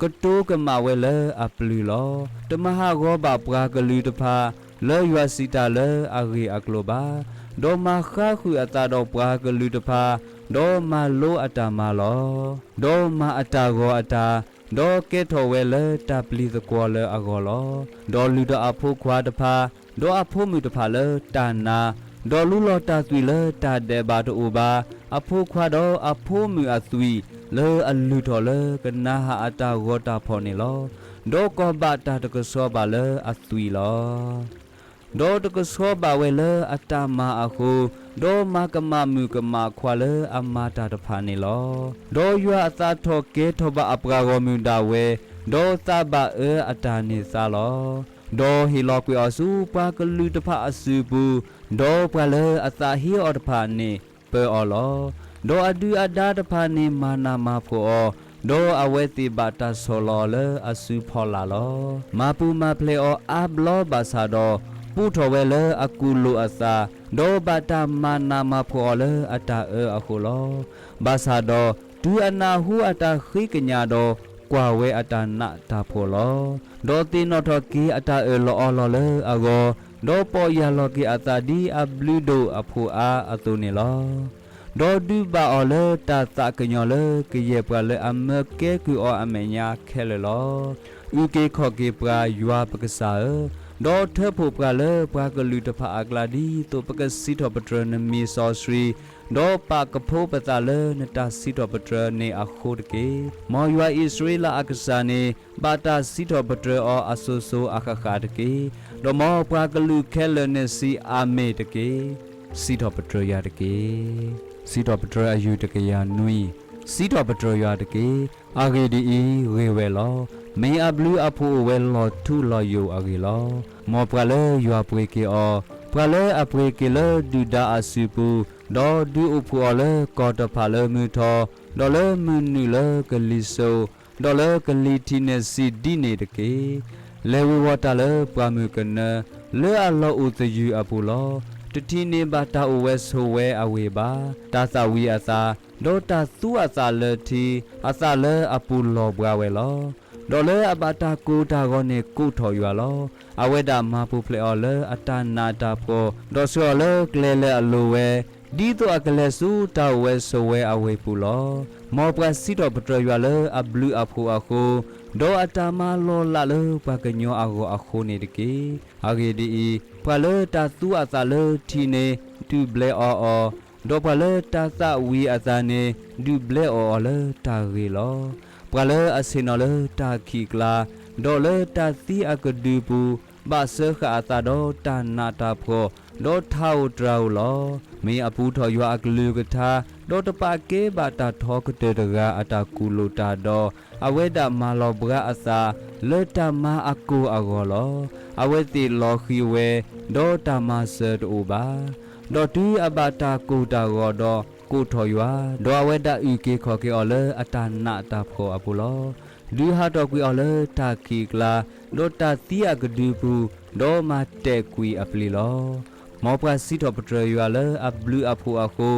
ကတိၤကမၣ်ဝဲလၢအပျုၤလီၤ. တမၤဟးဂီၤဘၣ်ပှၤကလုာ်တဖၣ် လၢယွၤစံးတၢ်လၢအဂ့ၢ်အကျိၤဘၣ်. ဒီးမၤဃါဃုာ်အသးဒီးပှၤကလုာ်တဖၣ်, ဒီးမၤလိအတၢ်မၤလီၤ. ဒီးမၤအတၢ်ဂီၤအတၢ်, ဒီးကဲထီၣ်ဝဲလၢတၢ်ပျံၤသကွီၤလၢအဂီၢ်လီၤ. ဒီးလုၢ်ထီၣ်အဖိခွါတဖၣ်, ဒီးအဖိမုၣ်တဖၣ်လၢတၢ်နါ, ဒီးလူလီၤတၢ်သွံၣ်လၢတၢ်ဒဲးဘးတအိၣ်ဘၣ်, အဖိခွါဒီးအဖိမုၣ်အသွံၣ် လၢအလုၢ်ထီၣ်လၢကနၤဧၣ်အတၢ်ဂီၤတၢ်ဖီၣ်န့ၣ်လီၤ. ဒီးကီၢ်ဘၣ်တၢ်တကဆှီဘၣ်လၢအသွံၣ်လီၤ. ဒီးတကဆှီဘၣ်ဝဲလၢအတၢ်မၤအဃိ, ဒီးမၤကမၣ်မုၣ်ကမၣ်ခွါလၢအမၤတၢ်တဖၣ်န့ၣ်လီၤ. ဒီးယွၤအသးထီၣ်ကဲထီၣ်ဘၣ်အပှၤဂီၢ်မုၢ်ဒၣ်ဝဲ, ဒီးသးဘၣ်အၢအတၢ်န့ၢ်သါလီၤ. ဒီးဟ့ၣ်လီၤကွံာ်အီၤဆူပှၤကလုာ်တဖၣ်အစုပူၤ, ဒီးပှၤလၢအသးဟ့အီၤတဖၣ်န့ၣ်ပၢအီၤလီၤ. ဒီးအဒုၣ်အဒါတဖၣ်န့ၣ်မၤနးမၤဖှီၣ်အီၤ, ဒီးအဝဲသ့ၣ်ဘၣ်တၢ်ဆီၣ်လီၤအီၤလၢအစုဖီလာ်လီၤ. မၤပူၤမၤဖျဲးအီၤအါဘျီဘၣ်ဆၣ်ဒီး, ပူထီၣ်ဝဲလၢအကူၣ်လိာ်အသး, ဒီးဘၣ်တၢ်မၤနးမၤဖှီၣ်အီၤလၢအတၢ်အၢအဃိလီၤ. ဘၣ်ဆၣ်ဒီးတုၤအနၢ်ဟူအတၢ်ဃ့ကညးဒီး, ကွၢ်ဝဲအတၢ်နးတၢ်ဖှီၣ်လီၤ. ဒီးသ့ၣ်နီၣ်ထီၣ်က့ၤအတၢ်အၢၣ်လီၤအီလီၤလၢအဂီၢ်, ဒီးပီၢ်ယၢ်လီၤက့ၤအသးဒ်အဘျုးဒိၣ်အဖိအါအသိးန့ၣ်လီၤ. ဒီးဒုးဘၣ်အီၤလၢတၢ်သးကညီၤလၢကယဲၢ်ပှၤလၢအမၢကဲကုၢ်အီၤအမဲာ်ညါခဲလၢာ်လီၤ. အုၣ်က့ၤခီၣ်က့ၤပှၤယွၤပကစၢ်ဧၢ, ဒီးထၢဖှိၣ်ပှၤလၢပှၤကလုာ်တဖၣ်အကျါဒ်သိးပကစံးထီၣ်ပတြၢၤနမံၤစီဆှံ, ဒီးပာ်ကဖိပသးလၢနတၢ်စံးထီၣ်ပတြၢၤန့ၣ်အဃိတက့ၢ်. မ်ယွၤအံၣ်စရ့လးအကစၢ်န့ၣ် ဘၣ်တၢ်စံးထီၣ်ပတြၢၤအီၤအစိၤစိၤအဃၣ်ဃၣ်တက့ၢ်. ဒီးမ်ပှၤကလုာ်ခဲလၢာ်န့ၣ်စံးအၤမ့ၣ်တက့ၢ်. စံးထီၣ်ပတြၢၤယွၤတက့ၢ်. စံးထီၣ်ပတြၢၤအယုၢ်တကယၤနွံ. စံးထီၣ်ပတြၢၤယွၤတက့ၢ်. အဂ့ၢ်ဒ်အံၤ, ဂ့ၤဝဲလီၤ. မ့ၢ်အဘျုးအဖှိၣ်အိၣ်ဝဲလီၤထူလီၤယိာ်အဂ့ၢ်လီၤ. မ်ပှၤလၢယွၤပှ့ၤက့ၤအီၤ, ပှၤလၢအပှ့ၤက့ၤလၢဒုၣ်ဒါအစုပူၤ, ဒီးဒုးအိၣ်ဖှိၣ်အီၤလၢကီၢ်တဖၣ်လၢမုၢ်ထီၣ်, ဒီးလၢမုၢ်နုာ်လၢကလံၤစိး, ဒီးလၢကလံၤထံးန့ၣ်စံးဒ်န့ၣ်တက့ၢ်. လဲၤဝ့ၤဝီၤတၢ်လၢပှၢ်မုၢ်ကနၢ, လၢအလီၢ်အိၣ်သယုၢ်အပူၤလီၤ. တထံးန့ၣ်ဘၣ်တၢ်အိၣ်ဝဲဆိးဝဲအဝ့ၢ်ဘၣ်. တၢ်သၣ်ဝံၤအသး, ဒီးတၢ်သူအသးလၢထံ, အသးလၢအပူၤလီၤဘှါဝဲလီၤ. ဒီးလၢအဘၣ်တၢ်ကိၢ်တၢ်ဂီၤန့ၣ်ကိးထီၣ်ယွၤလီၤ. အဝဲဒၣ်မၤပူၤဖျဲးအီၤလၢအတၢ်နးတၢ်ဖှီၣ်, ဒီးဆှၢအီၤလၢကျဲလၢအလိၤဝဲ, ဒ်သိးအကလဲၤဆူတၢ်အိၣ်ဝဲဆိးဝဲအဝ့ၢ်ပူၤလီၤ. မ်ပှၤစံးထီၣ်ပတြၢၤယွၤလၢအဘျုးအဖှိၣ်အဃိ, ဒီးအတၢ်မၤလီၤလးလၢပှၤကညီအဂီၢ်အဃိန့ၣ်တက့ၢ်. အဂ့ၢ်ဒ်အံၤ, ပှၤလၢတၢ်သူအသးလၢထံန့ၣ်ဒုးဘျဲအီၤအီၤ, ဒီးပှၤလၢတၢ်သၣ်ဝံၤအသးန့ၣ်ဒုးဘျဲအီၤအီၤလၢတၢ်ဂ့ၤလီၤ. ပှၤလၢအဆ့ၣ်နီၤလၢတၢ်ခံးကျါ, ဒီးလၢတၢ်သံအကဒုပူၤ, ဘၣ်စၢဃာ်အသးဒီးတၢ်နးတၢ်ဖှီၣ်, ဒီးထးဧိၤတြၤဧိၤလီၤ. မ့ၢ်အပူထီၣ်ယွၤအကလုၢ်ကထါ, ဒီးတပာ်ကဲဘၣ်တၢ်ထီကတၢၢ်တဂၤအတၢ်ကူၣ်လိာ်တၢ်ဒီး, အဝဲဒၣ်မၤလီၤဘှါအသးလၢတၢ်မၤအကိၢ်အဂီၢ်လီၤ. အဝဲသ့ၣ်လီၤဃံၤဝဲ, ဒီးတၢ်မၤစၢၤတအိၣ်ဘၣ်. ဒီးတုၤအဘၣ်တၢ်ကိၢ်တၢ်ဂီၤဒီးကိးထီၣ်ယွၤ, ဒီးအဝဲဒၣ်အုၣ်က့ၤခီၣ်က့ၤအီၤလၢအတၢ်နးတၢ်ဖှီၣ်အပူၤလီၤ. ဒုးဟးထီၣ်ကွံာ်အီၤလၢတၢ်ခံးကျါ, ဒီးတၢ်သံအကဒုပူၤ, ဒီးမၤတဲာ်ကွံာ်အပျ့ၤလီၤ. မ်ပှၤစံးထီၣ်ပတြၢၤယွၤလၢအဘျုးအဖှိၣ်အဃိ,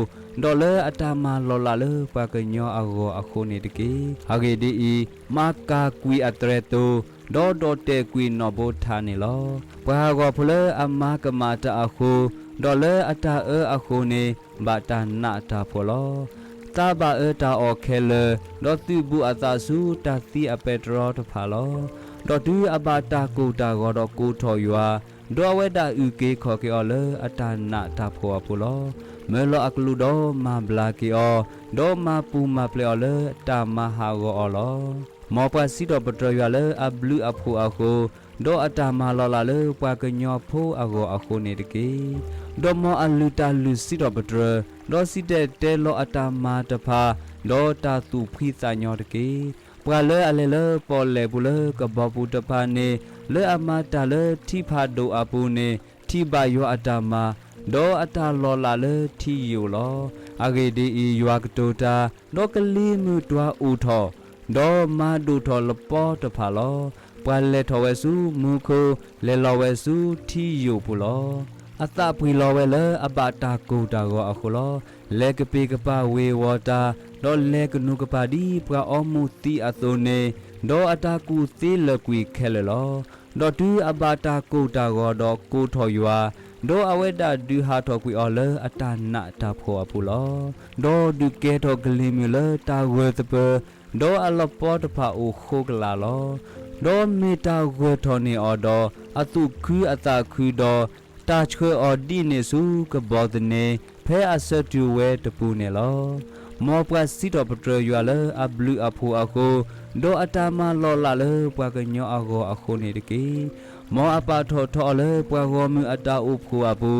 ဒီးလၢအတၢ်မၤလီၤလးလၢပှၤကညီအဂီၢ်အဃိန့ၣ်တက့ၢ်. အဂ့ၢ်ဒ်အံၤ, မၤကၢ်ကွံာ်အသရဲၣ်သိၤ, ဒီးဒိးတဲာ်ကွံာ်နီၣ်ဘိထးန့ၣ်လီၤ. ပှၤဟးဂီၤဖိလၢအမၤကမၣ်တၢ်အဃိ, ဒီးလၢအတၢ်အၢအဃိန့ၣ်, ဘၣ်တၢ်နးတၢ်ဖှီၣ်လီၤ. သးဘၣ်အၢတၢ်အီၣ်ခဲလၢာ်, ဒီးသုးဘူးအသးဆူတၢ်သံအပဲတြီတဖၣ်လီၤ. ဒီးတုၤအဘၣ်တၢ်ကိၢ်တၢ်ဂီၤဒီးကိးထီၣ်ယွၤ, ဒီးအဝဲဒၣ်အုၣ်က့ၤခီၣ်က့ၤအီၤလၢအတၢ်နးတၢ်ဖှီၣ်အပူၤလီၤ. မၢလီၤအကလူးဒီးမၤဘျါက့ၤအီၤ, ဒီးမၤပူၤမၤဖျဲးအီၤလၢတၢ်မၤဟးဂီၤအီၤလီၤ. မ်ပှၤစံးထီၣ်ပတြၢၤယွၤလၢအဘျုးအဖှိၣ်အဃိ, ဒီးအတၢ်မၤလီၤလးလၢပှၤကညီဖိအဂီၢ်အဃိန့ၣ်တက့ၢ်. ဒီးမ်အလုၢ်တၢ်လုၢ်စံးထီၣ်ပတြၢၤ, ဒီးစံၣ်တဲၤတဲလီၤအတၢ်မၤတဖၣ်, ဒီးတၢ်သူၣ်ဖှံသးညီတက့ၢ်. ပှၤလၢအလဲၤလၢပီၣ်လဲၣ်ပူၤလၢကဘီပူၤတဖၣ်န့ၣ်, လၢအမၤတၢ်လၢထံဖးဒိၣ်အပူၤန့ၣ်, ထံၣ်ဘၣ်ယွၤအတၢ်မၤ, ဒီးအတၢ်လီၤလးလၢထံယိာ်လီၤ. အဂ့ၢ်ဒ်အံၤ, ယွၤကတိၤတၢ်, ဒီးကလ့ၤမုၢ်တွၤအိၣ်ထီၣ်, ဒီးမၤဒိၣ်ထီၣ်လပီတဖၣ်လီၤ. ပှၤလဲၤထီၣ်ဝဲဆူမူခိၣ်, လဲၤလီၤဝဲဆူထံယိာ်ပူၤလီၤ. အသးပှံၢ်လီၤဝဲလၢအဘၣ်တၢ်ကိၢ်တၢ်ဂီၤအဃိလီၤ. လဲၤကပ့ၤကပၤဝ့ၤဝီၤတၢ်, ဒီးလဲၤကနူၤကပၤဒ်ပှၤအီမူၤသံအသိးန့ၣ်, ဒီးအတၢ်ကူၣ်သ့လၢာ်ကွံာ်ခဲလၢာ်လီၤ. ဒီးတုၤအဘၣ်တၢ်ကိၢ်တၢ်ဂီၤဒီးကိးထီၣ်ယွၤ, ဒီးအဝဲဒၣ်ဒုးဟးထီၣ်ကွံာ်အီၤလၢအတၢ်နးတၢ်ဖှီၣ်အပူၤလီၤ. ဒီးဒုးကဲထီၣ်ကလ့ၤမုၢ်လၢတၢ်ဂၢၢ်သပၢၤ, ဒီးအလပီတဖၣ်အိၣ်ဃိကလာ်လီၤ. ဒီးမ့ၢ်တၢ်ဂၢၢ်ထီၣ်န့ၢ်အီၤဒီး, အသူၣ်ခုအသးခုဒီး, တၢ်ဆှၢအီၤဒ်န့ၣ်ဆူကဘီသန့, ဖဲအဆၢတုၤဝဲတပူၤန့ၣ်လီၤ. မ်ပှၤစံးထီၣ်ပတြၢၤယွၤလၢအဘျုးအဖှိၣ်အဃိ, ဒီးအတၢ်မၤလီၤလးလၢပှၤကညီအဂီၢ်အဃိန့ၣ်တက့ၢ်. မ်အပာ်ထီၣ်ထီအီၤလၢပှၤဂီၢ်မုၢ်အတၢ်အိၣ်ဖှိၣ်အပူ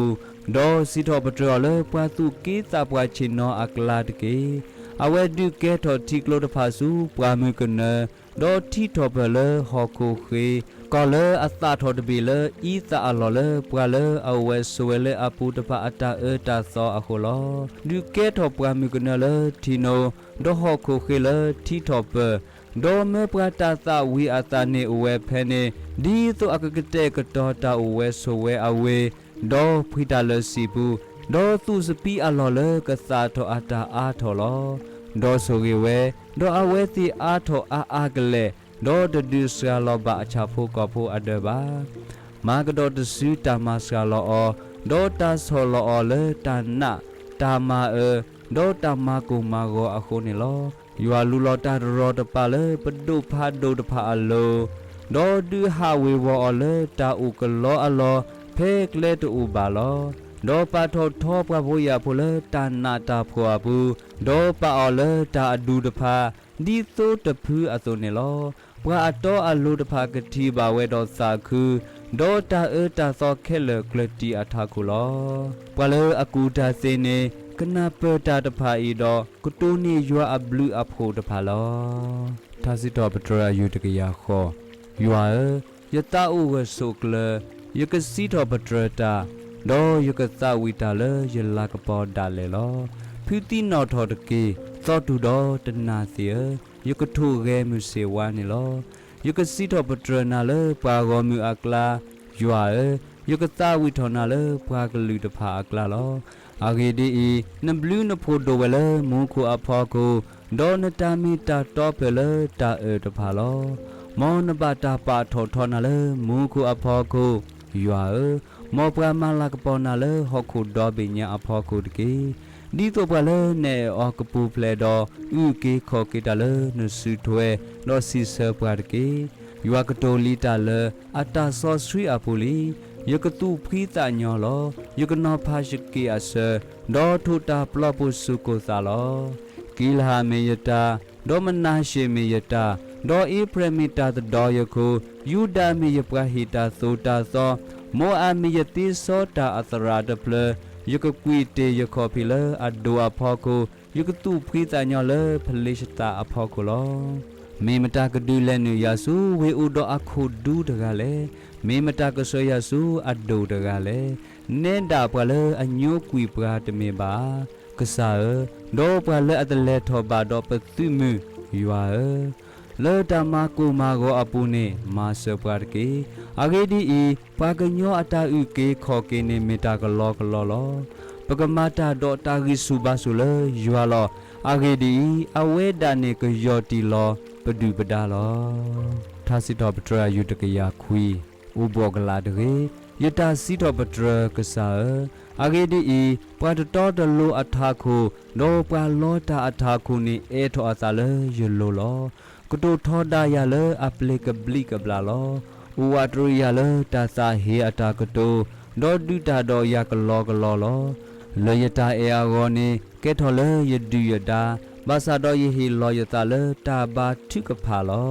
ၤ, ဒီးစံးထီၣ်ပတြၢၤအီၤလၢပှၤသူၣ်က့သးပှၢ်ဆ့ၣ်နီၤအကျါတက့ၢ်. အဝဲဒုးကဲထီၣ်ထံကျိတဖၣ်ဆူပှၢ်မုၢ်ကနၢ, ဒီးထံထီၣ်ပၢၢ်လၢဟီၣ်ခိၣ်ဃ့, ကီၢ်လၢအသၣ်ထီၣ်တဘ့ၣ်လၢအံသၣ်အလီၢ်လၢပှၤလၢအအိၣ်ဝဲဆိးဝဲလၢအပူၤတဖၣ်အတၢ်အၢတၢ်သီအဃိလီၤ. ဒုးကဲထီၣ်ပှၢ်မုၢ်ကနၢလၢထံနိ, ဒီးဟီၣ်ခိၣ်ဃ့လၢထံထီၣ်ပၢၢ်, ဒီးမၢပှၤတၢ်သၣ်ဝံၤအသးန့ၣ်အိၣ်ဝဲဖဲန့ၣ်, ဒ်သိးအကကတဲာ်ကတီၤတၢ်အိၣ်ဝဲဆိးဝဲအဝ့ၢ်, ဒီးဖှံတၢ်လၢစံာ်ပူၤ, ဒီးသူၣ်စပံးအလီၢ်လၢကသၣ်ထီၣ်အတၢ်အါထီၣ်လီၤ. ဒီးဆိၣ်ဂ့ၤဝဲ, ဒီးအဝဲသ့ၣ်အါထီၣ်အါအါကလဲာ်, ဒီးတဒုးစှၤလီၤဘၣ်အဆၣ်ဖိကီၢ်ဖိအဒၢးဘၣ်. မၤကဒီးတစုတၢ်မၤစှၤလီၤအီၤ, ဒီးတၢ်ဆီၣ်လီၤအီၤလၢတၢ်နးတၢ်မၤအၢ, ဒီးတၢ်မၤကိၢ်မၤဂီၤအဃိန့ၣ်လီၤ. ယွၤလူလီၤတၢ်တရီတပါလၢပဒိၣ်ဖးဒိၣ်တဖၣ်အလိၤ, ဒီးဒုးဟးဝ့ၤဝီၤအီၤလၢတၢ်အိၣ်ကလီအလီၢ်, ဖဲကျဲတအိၣ်ဘၣ်လီၤ. ဒီးပာ်ထီၣ်ထီပှၤဖိယာ်ဖိလၢတၢ်နးတၢ်ဖှီၣ်အပူၤ, ဒီးပာ်အီၤလၢတၢ်အဒူတဖၣ်, ဒ်သိတဖုအသိးန့ၣ်လီၤ. ပှၤအတီအလိၤတဖၣ်ကထံၣ်ဘၣ်ဝဲဒီးသးခု, ဒီးတၢ်အၢတၢ်သီခဲလၢာ်ကျၢၤတံၢ်အထးခိၣ်လီၤ. ပှၤလၢအကူၣ်တၢ်သ့န့ၣ်, ကနၢ်ပၢၢ်တၢ်တဖၣ်အံၤဒီး, ကတိၤန့ၢ်ယွၤအဘျုးအဖှိၣ်တဖၣ်လီၤ. ထါစံးထီၣ်ပတြၢၤအယုၢ်တကယၤဃိး, ယွၤဧၢ, ယသးအိၣ်ဂၢၢ်ဆိးကျၢၤ, ယကစံးထီၣ်ပတြၢၤတၢ်, ဒီးယကသးဝံၣ်တၢ်လၢယလၤကပီၤဒၣ်လဲာ်လီၤ. ဖုသံနီၣ်ထီၣ်တက့ၢ်, သီတူၢ်ဒီးတနၢ်သ့ၣ်ဧၢ, ယကထိၣ်ဂဲၤမုၢ်ဆ့ၣ်ဝါန့ၣ်လီၤ. ယကစံးထီၣ်ပတြၢၤနၤလၢပှၤဂီၢ်မုၢ်အကျါ, ယွၤဧၢ, ယကသးဝံၣ်ထီၣ်နၤလၢပှၤကလုာ်တဖၣ်အကျါလီၤ. အဂ့ၢ်ဒ်အံၤ, နဘျုးနဖှိၣ်ဒိၣ်ဝဲလၢမူခိၣ်အဖီခိၣ်, ဒီးနတၢ်မ့ၢ်တၢ်တီဖျၢၣ်လၢတၢ်အၢၣ်တဖၣ်လီၤ. မ်နဘၣ်တၢ်ပာ်ထီၣ်ထီနၤလၢမူခိၣ်အဖီခိၣ်, ယွၤဧၢ, မ်ပှၤမၤလၤကပီၤနၤလၢဟီၣ်ခိၣ်ဒီဘ့ၣ်ညါအဖီခိၣ်တက့ၢ်. ဒ်သိးပှၤလၢနအဲၣ်အီၤကပူၤဖျဲးဒီး, အုၣ်က့ၤခီၣ်က့ၤတၢ်လၢနစုထွဲ, ဒီးစံးဆၢပှၤတက့ၢ်. ယွၤကတိၤလံတၢ်လၢအတၢ်စီဆှံအပူၤလံ. ယကသူၣ်ဖှံသးညီလီၤ. ယကနီၤဖးယက့ၢ်အဆၢ, ဒီးထိးတၢ်ပျီပူၤဆူကိၢ်သးလီၤ. ကံလဟးမ့ၢ်ယတၢ်, ဒီးမနၤၡ့မ့ၢ်ယတၢ်, ဒီးအ့ဖြ့ၣ်မ့ၢ်တၢ်သဒီယခိၣ်, ယူဒၤမ့ၢ်ယပှၤဟ့ၣ်တၢ်သိၣ်တၢ်သီ, မိအးမ့ၢ်ယသ့စီတၢ်အသရၣ်တဖျၢၣ်, ယကကွံာ်တ့ၢ်ယခီၣ်ဖံးလၢအဒိၣ်အဖီခိၣ်, ယကသူၣ်ဖှံသးညီလၢဖလ့ၡသးအဖီခိၣ်လီၤ. မ့ၢ်မတၤကဒုးလဲၤနုာ်ယၤဆူဝ့ၢ်အူဒီးအခိၣ်ဒူတဂၤလဲၣ်. မ့ၢ်မတၤကဆှၢယၤဆူအဒိၣ်တဂၤလဲၣ်. နဲဒၣ်ပှၤလၢအညိကွံာ်ပှၤတမ့ၢ်ဘၣ်ဧါ. ကစၢ်ဧၢ, ဒီးပှၤလၢအတလဲၤထီၣ်ဘၣ်ဒီးပသုးမုၢ်, ယွၤဧၢ, လၢတၢ်မၤကိၢ်မၤဂီၤအပူၤန့ၣ် မၤစၢၤပှၤတက့ၢ်. အဂ့ၢ်ဒ်အံၤ, ပှၤကညီအတၢ်အုၣ်က့ၤခီၣ်က့ၤန့ၣ်မ့ၢ်တၢ်ကလီကလီလီၤ. ပကမၤတၢ်ဒီးတၢ်ဂံၢ်ဆူၣ်ဘါဆူၣ်လၢယွၤလီၤ. အဂ့ၢ်ဒ်အံၤ, အဝဲဒၣ်န့ၣ်ကယီၢ်တံၢ်လီၤပဒုၣ်ပဒါလီၤ. ထါစံးထီၣ်ပတြၢၤအယုၢ်တကယၤခွံ, အိၣ်ဘှီၣ်ကလာ်တဂ့ၤ, ယတၢ်စံးထီၣ်ပတြၢၤကစၢ်ဧၢ, အဂ့ၢ်ဒ်အံၤ, ပှၤတတီတလိၤအထးခိၣ်, ဒီးပှၤလီတၢ်အထးခိၣ်န့ၣ် အဲးထီၣ်အသးလၢယလိၤလီၤ. ကတိၤထီဒါယၤလၢအပျ့ၤကဘျံးကဘျၣ်လီၤ. အိၣ်ဝးတရံးယၤလၢတၢ်သးဟ့အတၢ်ကတိၤ, ဒီးဒုးတၢ်ဒီးယၤကလီကလီလီၤ. လၢယတၢ်အဲၣ်အဂီၢ်န့ၣ် ကဲထီၣ်လၢယဒုၣ်ယဒါ, ဘၣ်ဆၣ်ဒီးယဟ့ၣ်လီၤယသးလၢတၢ်ဘါထုကဖၣ်လီ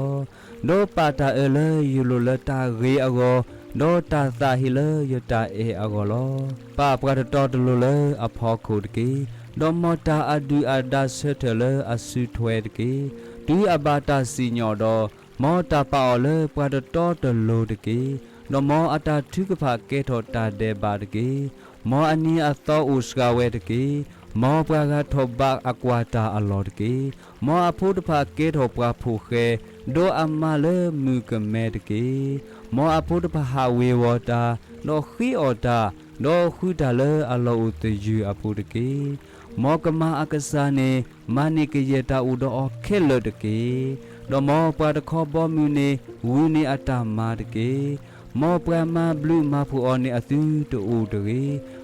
ၤ. ဒီးပာ်တၢ်အၢလၢယလိၤလၢတၢ်ဂ့ၤအဂီၢ်, ဒီးတၢ်သးဟ့လၢယတၢ်အဲၣ်အဂီၢ်လီၤ. ပာ်ပှၤတတီတလိၤလၢအဖီခိၣ်တက့ၢ်. ဒီးမ်တၢ်အဒုၣ်အဒါဆၢထၢၣ်လၢအစုထွဲတက့ၢ်. တုၤအဘၣ်တၢ်စံၣ်ညီၣ်ဒီး, မ်တၢ်ပာ်အီၤလၢပှၤတတီတလိၤတက့ၢ်. ဒီးမ်အတၢ်ထုကဖၣ်ကဲထီၣ်တၢ်ဒဲးဘးတက့ၢ်. မ်အနံၤအသီအိၣ်စှၤဝဲတက့ၢ်. မ်ပှၤဂၤထီၣ်ဘးအကွၢ်တၢ်အလီၢ်တက့ၢ်. မ်အဖိတဖၣ်ကဲထီၣ်ပှၤဖိၣ်ဃဲ, ဒိးအမါလၢမုၣ်ကမဲတက့ၢ်. မ်အဖိတဖၣ်ဟးဝ့ၤဝီၤတၢ်, ဒီးဃ့အီၣ်တၢ်, ဒီးဃုတၢ်လၢအလီၢ်အိၣ်သယုၢ်အပူၤတက့ၢ်. မ်ကမၤအကစၢ်န့ၣ် မၤန့ၢ်ကယဲၢ်တၢ်အိၣ်ဒီးအီၤခဲလၢာ်တက့ၢ်. ဒီးမ်ပှၤတခီဘီမုၢ်န့ၣ် ဂုာ်န့ၢ်အတၢ်မၤတက့ၢ်. မ်ပှၤမၤဘျုးမၤဖှိၣ်အီၤန့ၣ်အသုတအိၣ်တဂ့ၤ.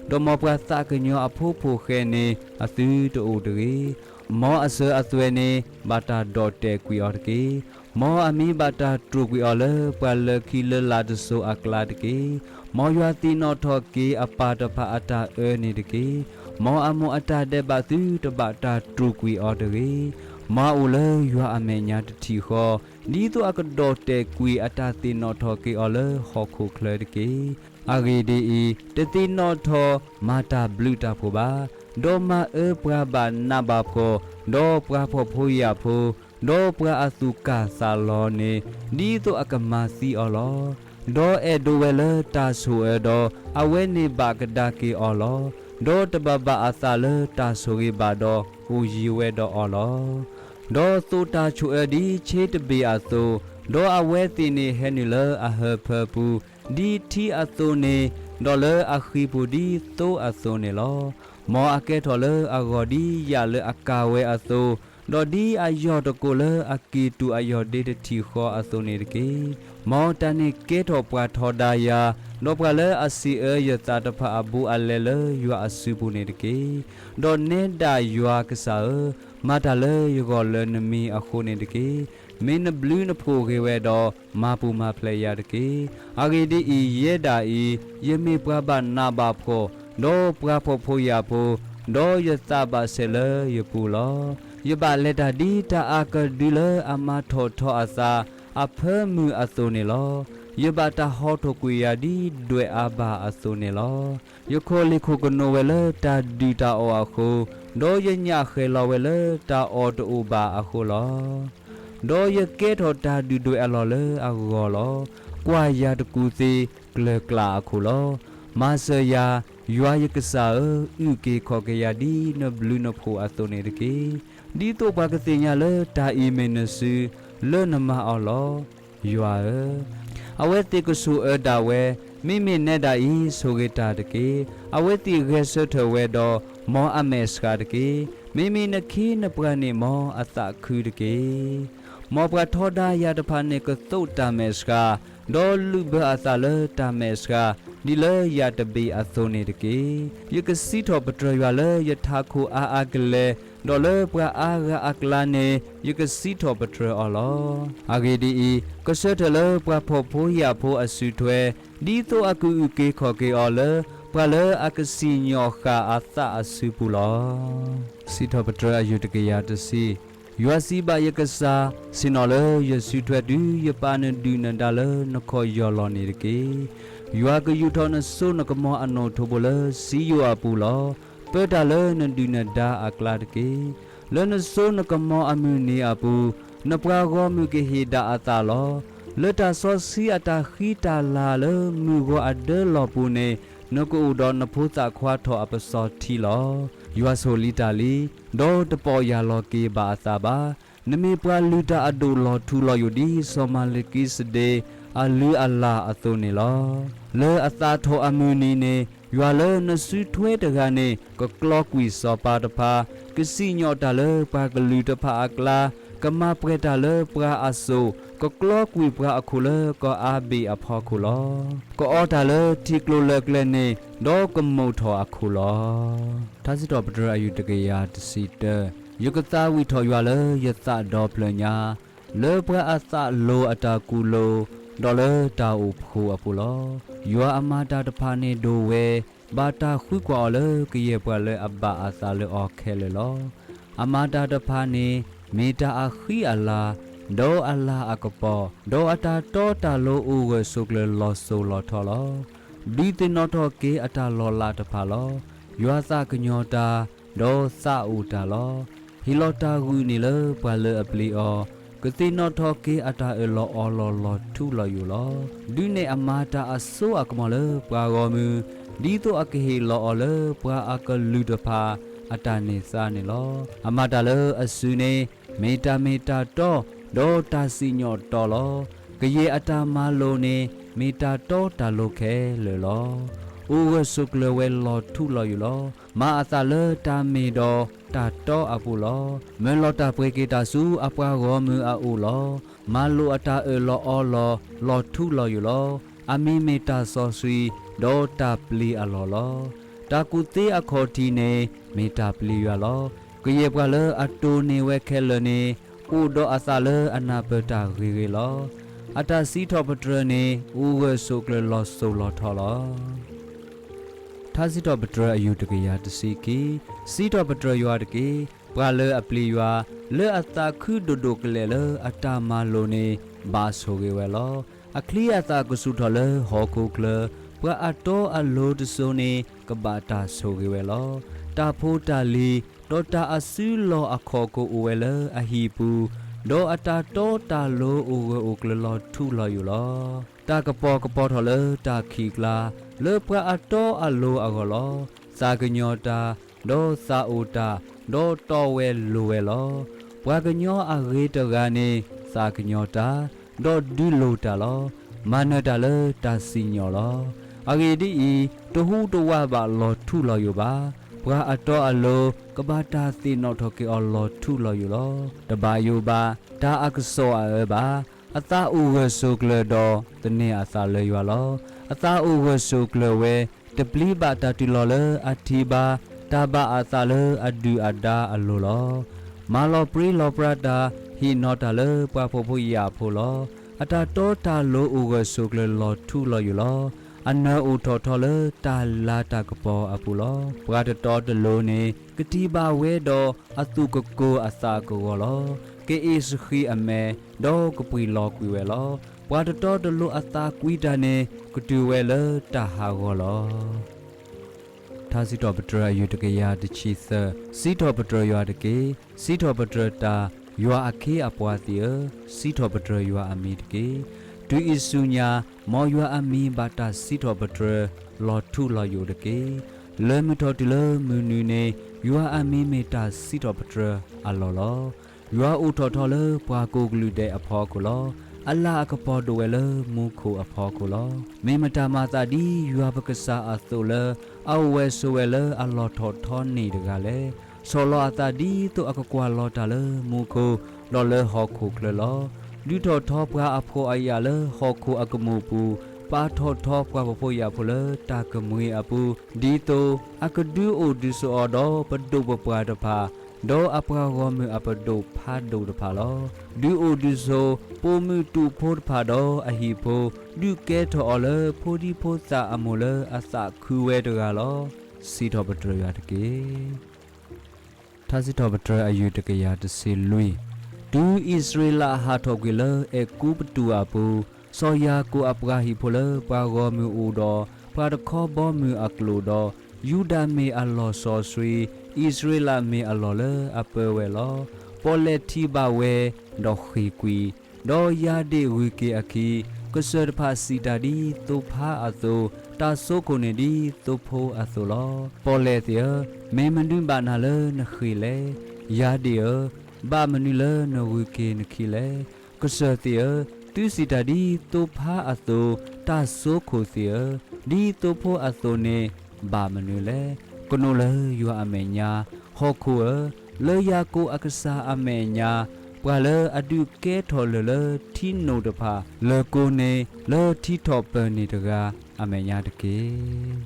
ဒီးမ်ပှၤသးကညီၤအဖိဖိၣ်ဃဲန့ၣ်အသုတအိၣ်တဂ့ၤ. မ်အစၢၤအသွဲၣ်န့ၣ် ဘၣ်တၢ်ဒီၣ်တဲာ်ကွံာ်အီၤတက့ၢ်. မ်အမံၤဘၣ်တၢ်တြူာ်ကွံာ်အီၤလၢပှၤလၢခံလၢလာ်တစိၤအကျါတက့ၢ်. မ်ယွၤသ့ၣ်နီၣ်ထီၣ်က့ၤအပၢ်တဖၣ်အတၢ်အၢန့ၣ်တက့ၢ်. မ်အမိၢ်အတၢ်ဒဲးဘးသုတဘၣ်တၢ်တြူာ်ကွံာ်အီၤတဂ့ၤ. မ်အအိၣ်လၢယွၤအမဲာ်ညါတထံၣ်ဃီ, ဒ်သိးအကဒီၣ်တဲာ်ကွံာ်အတၢ်သ့ၣ်နီၣ်ထီၣ်က့ၤအီၤလၢဟီၣ်ခိၣ်ချၢတက့ၢ်. အဂ့ၢ်ဒ်အံၤ, တသ့ၣ်နီၣ်ထီၣ်မၤတၢ်ဘျုးတၢ်ဖှိၣ်ဘၣ်. ဒီးမၤအၢပှၤဘၣ်နးဘၣ်ဖှီၣ်, ဒီးပှၤဖှီၣ်ဖိယာ်ဖိ, ဒီးပှၤအသူၣ်ကၢ်သးလီၤန့ၣ်, ဒ်သိးအကမၤသံအီၤလီၤ. ဒီးအဲၣ်ဒိးဝဲလၢတၢ်ဆိၣ်အၢဒီး, အဝဲန့ၣ်ဘၣ်ကဒါက့ၤအီၤလီၤ. ဒီးတဘၣ်ဘၣ်အသးလၢတၢ်ဆိၣ်ဂ့ၤဘၣ်ဒီး, အိၣ်ယံၤဝဲဒီးအီၤလီၤ. ဒီးသိးတၢ်ဆိၣ်အၢဒ်ဆ့တဘ့ၣ်အသိး, ဒီးအဝဲသ့ၣ်န့ၣ်ဟဲနုာ်လၢအဟၢဖၢပူၤ, ဒ်ထံအသိးန့ၣ်, ဒီးလၢအဃံပူၤဒ်သိအသိးန့ၣ်လီၤ. မ်အကဲထီၣ်လၢအဂီၢ်ဒ်ယၣ်လၢအကၢ်ဝဲအသိး, ဒီးဒ်အယီၢ်တကိးလၢအက့ၤတူာ်အယီၢ်ဒ့တထံၣ်ဃီအသိးန့ၣ်တက့ၢ်. မ်တၢ်န့ၣ်ကဲထီၣ်ပှၤထီဒါယၤ, ဒီးပှၤလၢအစံးအၢယသးတဖၣ်အဘူးအလဲလၢယွၤအစုပူၤန့ၣ်တက့ၢ်. ဒီးနဲဒၣ်ယွၤကစၢ်ဧၢ, မၤတၢ်လၢယဂီၢ်လၢနမံၤအဃိန့ၣ်တက့ၢ်. မ့ၢ်နဘျုးနဖှိၣ်ဂ့ၤဝဲဒီး, မၤပူၤမၤဖျဲးယၤတက့ၢ်. အဂ့ၢ်ဒ်အံၤ, ယဲဒၣ်အံၤ, ယမ့ၢ်ပှၤဘၣ်နးဘၣ်ဖှီၣ်, ဒီးပှၤဖှီၣ်ဖိယာ်ဖိ, ဒီးယသးဘၣ်ဆဲးလၢယပူၤလီၤ. ယဘၣ်လဲၤတၢ်ဒ်တၢ်အါကဒုလၢအမၤထီၣ်ထီအသးအဖၢမုၢ်အသိးန့ၣ်လီၤ. ယဘၣ်တၢ်ဟီထီၣ်ကွံာ်ယၤဒ်ဒွဲၣ်အါဘၣ်အသိးန့ၣ်လီၤ. ယခိၣ်လ့ၣ်ခိၣ်ကနိးဝဲလၢတၢ်ဒုၣ်တၢ်အီၣ်အဃိ, ဒီးယညၣ်ဃဲၤလီၤဝဲလၢတၢ်အီၣ်တအိၣ်ဘၣ်အဃိလီၤ. ဒီးယကဲထီၣ်တၢ်ဒုၣ်ဒွဲၣ်အလီၢ်လၢအဂီၢ်လီၤ. ကွၢ်ယၤတကူးသ့, ကျၢၤကျးအခိၣ်လီၤ. မၤစၢၤယၤ, ယွၤယကစၢ်ဧၢ, အုၣ်က့ၤခီၣ်က့ၤယၤဒ်နဘျုးနဖှိၣ်အသိးန့ၣ်တက့ၢ်. ဒ်သိးပှၤကသ့ၣ်ညါလၢတၢ်အံၤမ့ၢ်နစု, လၢနမၤအီၤလီၤ. ယွၤဧၢ, အဝဲသ့ၣ်ကဆိၣ်အၢဒၣ်ဝဲ, မ့မ့ၢ်နဲဒၣ်အံၤဆိၣ်ဂ့ၤတၢ်တက့ၢ်. အဝဲသ့ၣ်ဂဲၤဆၢထၢၣ်ဝဲဒီး, မ်အမဲာ်ဆှးတက့ၢ်. မ့မ့ၢ်နခ့နပှၤန့ၣ်မ်အသးခုတက့ၢ်. မ်ပှၤထီဒါယၤတဖၣ်န့ၣ်ကသိးတၢ်မဲာ်ဆှး, ဒီးလုၢ်ဘၢအသးလၢတၢ်မဲာ်ဆှး, ဒ်လၢယၤတဘ့ၣ်အသိးန့ၣ်တက့ၢ်. ယကစံးထီၣ်ပတြၢၤယွၤလၢယထးခိၣ်အါအါကလဲာ်, ဒီးလၢပှၤအါဂၤအကျါန့ၣ်, ယကစံးထီၣ်ပတြၢၤအီၤလီၤ. အဂ့ၢ်ဒ်အံၤ, ကဆၢထၢၣ်လၢပှၤဖှီၣ်ဖိယာ်ဖိအစုထွဲ, ဒ်သိးအကအုၣ်က့ၤခီၣ်က့ၤအီၤလၢ ပှၤလၢအကစံၣ်ညီၣ်ဃာ်အသးအစုပူၤလီၤ. စံးထီၣ်ပတြၢၤအယုၢ်တကယၤတဆံ, ယွၤစံးဘၣ်ယကစၢ်, ဆ့ၣ်နီၤလၢယစုထွဲတုၤယပာ်နဒုၣ်နဒါလၢနခီၣ်ယီၢ်လီၢ်န့ၣ်တက့ၢ်. ယွၤကယူာ်ထီၣ်နစိနကမီၤအနိၣ်ထိးဘိလၢစံယိၣ်အပူၤလီၤ. ပၢတၢ်လၢနဒုၣ်နဒါအကျါတက့ၢ်. လၢနစိနကမီၤအမုၢ်နံၤအပူၤ, နပှၤဂီၢ်မုၢ်ကဟ့ၣ်ဒၣ်အသးလီၤ. လၢတၢ်စီဆှံအတၢ်ဃံတၢ်လၤလၢမုၢ်ဂီၤအဒၢလီၢ်ပူၤန့ၣ်, နကအိၣ်ဒီးနဖိသၣ်ခွါထီၣ်အပစီၤထံလီၤ. ယွၤဆိၣ်လံတၢ်လံ, ဒီးတပိာ်ယၢ်လီၤက့ၤဘၣ်အသးဘၣ်. နမ့ၢ်ပှၤလုၢ်တၢ်အဒိၣ်လီၤထူလီၤယိာ်ဒ်စီၤမၤလကံစဒ့အလုၢ်အလၢ်အသိးန့ၣ်လီၤ. လၢအသးထီၣ်အမုၢ်နံၤန့ၣ်, ယွၤလၢနစုထွဲတဂၤန့ၣ် ကကျီကွံာ်စီၤပၤတဖၣ်, ကစံၣ်ညီၣ်တၢ်လၢပှၤကလုာ်တဖၣ်အကျါ, ကမၤပှဲၤတၢ်လၢပှၤအစိၣ်, ကကျီကွံာ်ပှၤအခိၣ်လၢကအါဘ့ၣ်အဖီခိၣ်လီၤ. ကအီတၢ်လၢထံကျိလၢကျဲန့ၣ်, ဒီးကမိာ်ထီၣ်အခိၣ်လီၤ. ထါစံးထီၣ်ပတြၢၤအယုၢ်တကယၤတဆံတၢ, ယကသးဝံၣ်ထီၣ်ယွၤလၢယသးဒီဖျၢၣ်ညါ, လၢပှၤအသးလိၤအတၢ်ကူၣ်လိၤ, ဒီးလၢတၢ်အိၣ်ဖှိၣ်အပူၤလီၤ. ယွၤအမၤတၢ်တဖၣ်န့ၣ်ဒိၣ်ဝဲ, ဘၣ်တၢ်ဃုကွၢ်အီၤလၢကယဲၢ်ပှၤလၢအဘၣ်အသးလၢအီၤခဲလၢာ်လီၤ. အမၤတၢ်တဖၣ်န့ၣ် မ့ၢ်တၢ်အဃံအလၤ, ဒီးအလၤအကပီၤ, ဒီးအတၢ်တီတၢ်လိၤအိၣ်ဂၢၢ်ဆိးကျၢၤလီၤစိၤလီၤထီလီၤ. ဒုးသ့ၣ်နီၣ်ထီၣ်က့ၤအတၢ်လီၤလးတဖၣ်လီၤ. ယွၤသးကညီၤတၢ်, ဒီးသးအိၣ်တၢ်လီၤ. ဟ့ၣ်လီၤတၢ်ဂုာ်န့ၣ်လၢပှၤလၢအပျံၤအီၤ, ကသ့ၣ်နီၣ်ထီၣ်က့ၤအတၢ်အၢၣ်လီၤအီလီၤလီၤထူလီၤယိာ်လီၤ. ဒုးနဲၣ်အမၤတၢ်အစိအကမီၤလၢပှၤဂီၢ်မုၢ်, ဒ်သိးအကဟ့ၣ်လီၤအီၤလၢပှၤအကလုာ်တဖၣ်အတၢ်န့ၢ်သါန့ၣ်လီၤ. အမၤတၢ်လၢအစုန့ၣ် မ့ၢ်တၢ်မ့ၢ်တၢ်တီ, ဒီးတၢ်စံၣ်ညီၣ်တီလီၤ. ကယဲၢ်အတၢ်မၤလိာ်န့ၣ် မ့ၢ်တၢ်တီတၢ်လိၤခဲလၢာ်လီၤ. အိၣ်ဂၢၢ်ဆိးကျၢၤဝဲလီၤထူလီၤယိာ်လီၤ. မၤအသးလၢတၢ်မ့ၢ်ဒီးတၢ်တီအပူၤလီၤ. မၢလီၤတၢ်ပှ့ၤက့ၤတၢ်ဆူအပှၤဂီၢ်မုၢ်အအိၣ်လီၤ. မၤလိာ်အတၢ်အၢၣ်လီၤအီလီၤလီၤထူလီၤယိာ်လီၤ. အမံၤမ့ၢ်တၢ်စီဆှံ, ဒီးတၢ်ပျံၤအလီၢ်လီၤ. တၢ်ကူၣ်သ့အခီၣ်ထံးန့ၣ် မ့ၢ်တၢ်ပျံၤယွၤလီၤ. ကယဲၢ်ပှၤလၢအတိၢ်န့ၢ်ဝဲခဲလၢာ်န့ၣ် အိၣ်ဒီးအသးလၢအနၢ်ပၢၢ်တၢ်ဂ့ၤဂ့ၤလီၤ. အတၢ်စံးထီၣ်ပတြၢၤန့ၣ် အိၣ်ဂၢၢ်ဆိးကျၢၤလီၤစိၤလီၤထီလီၤ. ထါစံးထီၣ်ပတြၢၤအယူၢ်တကယၤတဆံခံ, စံးထီၣ်ပတြၢၤယွၤတက့ၢ်. ပှၤလၢအပျံၤယွၤ, လၢအသးခုဒိၣ်ဒိၣ်ကလဲာ်လၢအတၢ်မၤလိာ်န့ၣ် ဘၣ်ဆိၣ်ဂ့ၤဝဲလီၤ. အချံအသၣ်ကဆူၣ်ထီၣ်လၢဟီၣ်ခိၣ်ချၢ, ပှၤအတီအလိၤတစိၤန့ၣ် ကဘၣ်တၢ်ဆိၣ်ဂ့ၤဝဲလီၤ. တၢ်ဖိတၢ်လံၤ, ဒီးတၢ်အစုလီၢ်အခီၣ်ခိၣ်အိၣ်ဝဲလၢအဟံၣ်ပူၤ, ဒီးအတၢ်တီတၢ်လိၤအိၣ်ဂၢၢ်အိၣ်ကျၢၤလီၤထူလီၤယိာ်လီၤ. တၢ်ကပီၤကပီၤထီၣ်လၢတၢ်ခံးကျါ, လၢပှၤအတီအလိၤအဂီၢ်လီၤ. သးကညီၤတၢ်, ဒီးသးအိၣ်တၢ်, ဒီးတီဝဲလိၤဝဲလီၤ. ပှၤကညီအဂ့ၤတဂၤန့ၣ် သးကညီၤတၢ်, ဒီးဒုးလိၤတၢ်လီၤ. မၤနၢၤတၢ်လၢတၢ်စံၣ်ညီၣ်လီၤ. အဂ့ၢ်ဒ်အံၤ, တဟူးတဝးဘၣ်လီၤထူလီၤယိာ်ဘၣ်. ပှၤအတီအလိၤ ကဘၣ်တၢ်သ့ၣ်နီၣ်ထီၣ်က့ၤအီၤလီၤထူလီၤယိာ်လီၤ. တဘၣ်ယိၣ်ဘၣ်တၢ်အကစီၣ်အအၢဘၣ်. အသးအိၣ်ဂၢၢ်ဆိးကျၢၤဒီးသန့ၤအသးလၢယွၤလီၤ. အသးအိၣ်ဂၢၢ်ဆိးကျၢၤဝဲ, တပျံၤဘၣ်တၢ်တုၤလီၤလၢအထံဘၣ်, တၢ်ဘၣ်အသးလၢအဒုၣ်အဒါအလိၤလီၤ. မၤလီၤပြံလီၤပြါတၢ်, ဟ့ၣ်နီၤတၢ်လၢပှၤဖှီၣ်ဖိယာ်ဖိလီၤ. အတၢ်တီတၢ်လိၤအိၣ်ဂၢၢ်ဆိးကျၢၤလီၤထူလီၤယိာ်လီၤ. အနၢၤအိၣ်ထီၣ်ထီလၢတၢ်လၤတၢ်ကပီၤအပူၤလီၤ. ပှၤတတီတလိၤန့ၣ် ကထံၣ်ဘၣ်ဝဲဒီးအသူၣ်ကကိၤအသးကဂီၤလီၤ. ကအ့ၣ်စဃံးအမဲာ်, ဒီးကပှံာ်လီၤကွံာ်ဝဲလီၤ. ပှၤတတီတလိၤအသးကွံတၢ်န့ၣ် ကတုၤဝဲလၢတၢ်ဟးဂီၤလီၤ. ထါစံးထီၣ်ပတြၢၤအယူၢ်တကယၤတဆံသၢ, စံးထီၣ်ပတြၢၤယွၤတက့ၢ်. စံးထီၣ်ပတြၢၤတၢ်, ယွၤအခ့အပှၤသ့ၣ်ဧၢ, စံးထီၣ်ပတြၢၤယွၤအမံၤတက့ၢ်. တုၤအံၤဆူညါ, မ်ယွၤအမံၤဘၣ်တၢ်စံးထီၣ်ပတြၢၤလီၤထူလီၤယိာ်တက့ၢ်. လၢမုၢ်ထီၣ်တုၤလၢမုၢ်နုာ်န့ၣ်, ယွၤအမံၤမ့ၢ်တၢ်စံးထီၣ်ပတြၢၤအလီၢ်လီၤ. ယွၤအိၣ်ထီၣ်ထီလၢပှၤကိးကလုာ်ဒဲးအဖီခိၣ်လီၤ. အလၤအကပီၤဒိၣ်ဝဲလၢမူခိၣ်အဖီခိၣ်လီၤ. မ့ၢ်မတၤမၤသးဒ်ယွၤပကစၢ်အသိးလၢ အအိၣ်ဝဲဆိးဝဲလၢအလီၢ်ထီၣ်ထီန့ၣ်တဂၤလဲၣ်. ဆီၣ်လီၤအသးဒ်သိးအကကွၢ်လီၤတၢ်လၢမူခိၣ် ဒီးလၢဟီၣ်ခိၣ်ချၢလီၤ. ဒုးထီၣ်ထီပှၤအဖှီၣ်အယာ်လၢဟီၣ်ခိၣ်အကမူၣ်ပူၤ, ပာ်ထီၣ်ထီပှၤဖှီၣ်ဖိယာ်ဖိလၢတၢ်ကမှံၤအပူၤ, ဒ်သိးအကဒုးအိၣ်ဒုးဆိးအီၤဒီးပဒိၣ်ပပှၢ်တဖၣ်, ဒီးအပှၤဂီၢ်မုၢ်အပဒိၣ်ဖးဒိၣ်တဖၣ်လီၤ. ဒုးအိၣ်ဒုးဆိးပိာ်မုၣ်တူာ်ဖိတဖၣ်ဒီးအဟံၣ်ဖိ, ဒုးကဲထီၣ်အီၤလၢဖိဒံဖိသၣ်အမိၢ်လၢအသးခုဝဲတဂၤလီၤ. စံးထီၣ်ပတြၢၤယွၤတက့ၢ်. ထါစံးထီၣ်ပတြၢၤအယူၢ်တကယၤတဆံလွံၢ်, တုၤအံၣ်စရ့လးဟးထီၣ်ကွံာ်လၢအဲၤကူပတူးအပူၤ, စီၤယၤကိာ်အပှၤဟံၣ်ဖိလၢပှၤဂီၢ်မုၢ်အိၣ်ဒီးပှၤတခီဘီမုၢ်အကျိာ်ဒီး, ယူဒၤမ့ၢ်အလီၢ်စီဆှံ, အံၣ်စရ့လးမ့ၢ်အလီၢ်လၢအပၢဝဲလီၤ. ပီၣ်လဲၣ်ထံၣ်ဘၣ်ဝဲ, ဒီးဃ့ၢ်ကွံာ်, ဒီးယၤဒ့ၣ်ဂုၤက့ၤအခံ, ကစၢၢ်တဖၣ်စံးတၢ်ဒ်သိဖါအသိး, တၢ်စိခိၣ်န့ၣ်ဒ်သိဖိအသိးလီၤ. ပီၣ်လဲၣ်သ့ၣ်ဧၢ, မ့ၢ်မနုၤဘၣ်နၤလၢနဃ့ၢ်လဲၣ်. ယၤဒ့ၣ်ဧၢ, ဘၣ်မနုၤလၢနဂုၤက့ၤနခံလဲၣ်. ကစၢၢ်သ့ၣ်ဧၢ, သုစံးတၢ်ဒ်သိဖါအသိး, တၢ်စိခိၣ်သ့ၣ်ဧၢ, ဒ်သိဖိအသိးန့ၣ်ဘၣ်မနုၤလဲၣ်. ကနိးလၢယွၤအမဲာ်ညါ, ဟီၣ်ခိၣ်ဧၢ, လၢယၤကိာ်အကစၢ်အမဲာ်ညါ, ပှၤလၢအဒုးကဲထီၣ်လၢၢ်လၢထံနိၣ်တဖၣ်, လၢၢ်ကိာ်န့ၣ်လၢထံထီၣ်ပၢၢ်န့ၣ်တဂၤအမဲာ်ညါတက့ၢ်.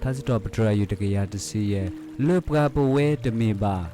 ထါစံးထီၣ်ပတြၢၤအယူၢ်တကယၤတဆံယဲၢ်, လၢပှၤပဝဲတမ့ၢ်ဘၣ်.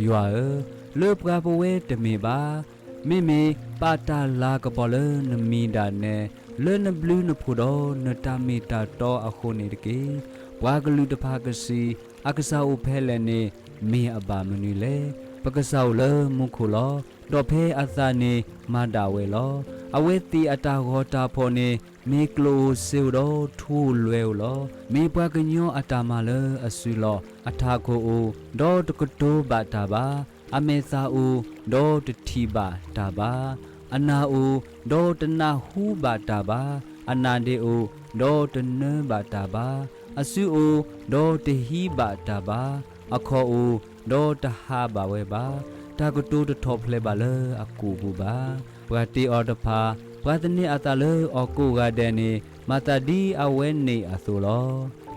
ယွၤဧၢ, လၢပှၤပဝဲတမ့ၢ်ဘၣ်. မ့မ့ၢ်ပာ်တၢ်လၤကပီၤလၢနမံၤဒၣ်နဲ လၢနဘျုးနဖှိၣ်ဒီးနတၢ်မ့ၢ်တၢ်တီအဃိန့ၣ်တက့ၢ်. ပှၤကလုာ်တဖၣ်ကစံး, အကစၢ်အိၣ်ဖဲလဲၣ်န့ၣ် မ့ၢ်အဘၣ်မနုၤလဲၣ်. ပကစၢ်အိၣ်လၢမူခိၣ်လီၤ. ဒီးဖဲအသးန့ၣ်မၤဒၣ်ဝဲလီၤ. အဝဲသ့ၣ်အတၢ်ဂီၤတၢ်ဖီၣ်န့ၣ် မ့ၢ်ကျိၣ်ဧိၤစ့ဧိၤဒီးထူဧိၤလွဲဧိၤလီၤ. မ့ၢ်ပှၤကညီအတၢ်မၤလၢအစုလီၢ်, အထးခိၣ်အိၣ်, ဒီးတကတိၤဘၣ်တၢ်ဘၣ်, အမဲာ်သၣ်အိၣ်, ဒီးတထံၣ်ဘၣ်တၢ်ဘၣ်, အနၢ်အိၣ်, ဒီးတနၢ်ဟူဘၣ်တၢ်ဘၣ်, အနၢ်ဒ့အိၣ်, ဒီးတနၢဘၣ်တၢ်ဘၣ်, အစုအိၣ်, ဒီးတဟံးဘၣ်တၢ်ဘၣ်, အခီၣ်အိၣ်, ဒီးတဟးဘၣ်ဝဲဘၣ်. တၢ်ကတိၤတထီၣ်ဖျဲးဘၣ်လၢအကူၣ်ပူၤဘၣ်. ပှၤတ့အီၤတဖၣ်, ပှၤသန့ၤအသးလၢအီၤကိးဂၤဒဲးန့ၣ် မၤသးဒ်အဝဲန့ၣ်အသိးလီၤ.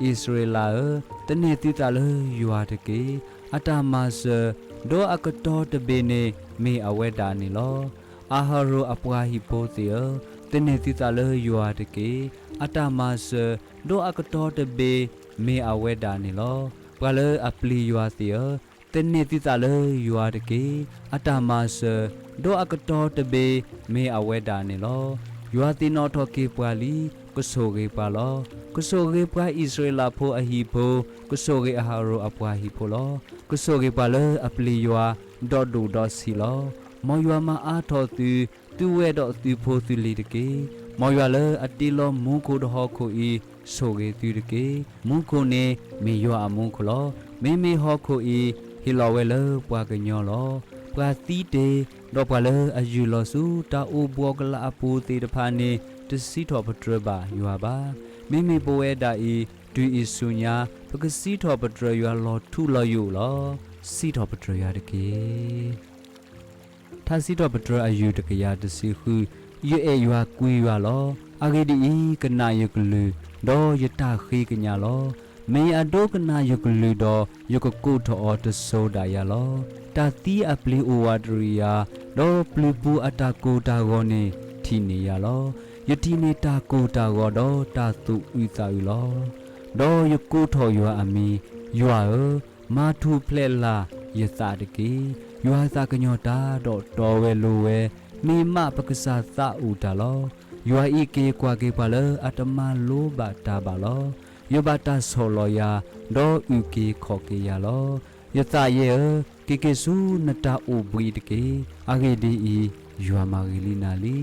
အံၣ်စရ့လးဧၢ, သန့ၤသုသးလၢယွၤတက့ၢ်. အတၢ်မၤစၢၤ, ဒီးအကတီၤတဘ့ၣ်န့ၣ် မ့ၢ်အဝဲဒၣ်န့ၣ်လီၤ. အၤဟရိၣ်အပှၤဟံၣ်ဖိသ့ၣ်ဧၢ, သန့ၤသုသးလၢယွၤတက့ၢ်. အတၢ်မၤစၢၤ, ဒီးအကတီၤတဘ့ၣ် မ့ၢ်အဝဲဒၣ်န့ၣ်လီၤ. ပှၤလၢအပျံၤယွၤသ့ၣ်ဧၢ, သန့ၤသုသးလၢယွၤတက့ၢ်. အတၢ်မၤစၢၤ, ဒီးအကတီၤတဘ့ၣ် မ့ၢ်အဝဲဒၣ်န့ၣ်လီၤ. ယွၤသ့ၣ်နီၣ်ထီၣ်က့ၤပှၤလံ, ကဆိၣ်ဂ့ၤပှၤလီၤ. ကဆိၣ်ဂ့ၤပှၤအံၣ်စရ့လးဖိအဟံၣ်ဖိ, ကဆိၣ်ဂ့ၤအၤဟရိၣ်အပှၤဟံၣ်ဖိလီၤ. ကဆိၣ်ဂ့ၤပှၤလၢအပျံၤယွၤ, ဒီးဒိၣ်ဒီးဆံးလီၤ. မ်ယွၤမၤအါထီၣ်သု, သုဝဲဒီးသုဖိသုလံၤတက့ၢ်. မ်ယွၤလၢအတ့လီၤမူခိၣ်ဒီးဟီၣ်ခိၣ်အံၤ ဆိၣ်ဂ့ၤသုတက့ၢ်. မူခိၣ်န့ၣ်မ့ၢ်ယွၤအမူခိၣ်လီၤ. မ့မ့ၢ်ဟီၣ်ခိၣ်အံၤ ဟ့ၣ်လီၤဝဲလၢပှၤကညီလီၤ. ပှၤသံတ့ၢ်, ဒီးပှၤလၢအယုၢ်လီၤဆူတၢ်အိၣ်ဘှီကလးအပူၤသ့ၣ်တဖၣ်န့ၣ် တစံးထီၣ်ပတြၢၤဘၣ်ယွၤဘၣ်. မ့မ့ၢ်ပဝဲဒၣ်အံၤ တုၤအံၤဆူညါ ပကစံးထီၣ်ပတြၢၤယွၤလီၤထူလီၤယိာ်လီၤ. စံးထီၣ်ပတြၢၤယွၤတက့ၢ်. ထါစံးထီၣ်ပတြၢၤအယုၢ်တကယၤတဆံဃု, ယအဲၣ်ယွၤကွံယွၤလီၤ. အဂ့ၢ်ဒ်အံၤ, ကနၣ်ယကလုၢ်, ဒီးယတၢ်ဃ့ကညးလီၤ. မ့ၢ်အဒိကနၣ်ယကလုၢ်ဒီး ယကကိးထီၣ်အီၤတစိၤဒၣ်ယၤလီၤ. တၢ်သံအပျ့ၤအိၣ်ဝးတရံးယၤ, ဒီးပျုၤပူၤအတၢ်ကိၢ်တၢ်ဂီၤန့ၣ်ထံၣ်န့ၢ်ယၤလီၤ. ယထံၣ်န့ၢ်တၢ်ကိၢ်တၢ်ဂီၤဒီးတၢ်သူၣ်အုးသးအုးလီၤ. ဒီးယကိးထီၣ်ယွၤအမံၤ, ယွၤဧၢ, မၤထူၣ်ဖျဲးလၢ်ယသးတက့ၢ်. ယွၤအသးကညီၤတၢ်ဒီးတီဝဲလိၤဝဲ, မ့ၢ်မးပကစၢ်သးအိၣ်တၢ်လီၤ. ယွၤအံးက့ၤကွၢ်က့ၤပှၤလၢအတမၤလိဘၣ်တၢ်ဘၣ်လီၤ. ယဘၣ်တၢ်ဆီၣ်လီၤယၤ, ဒီးအုၣ်က့ၤခီၣ်က့ၤယၤလီၤ. ယသးယဲဧၢ, က့ၤက့ၤဆူနတၢ်အိၣ်ဘှံးတက့ၢ်. အဂ့ၢ်ဒ်အံၤ, ယွၤမၤဂ့ၤလံနၤလံ.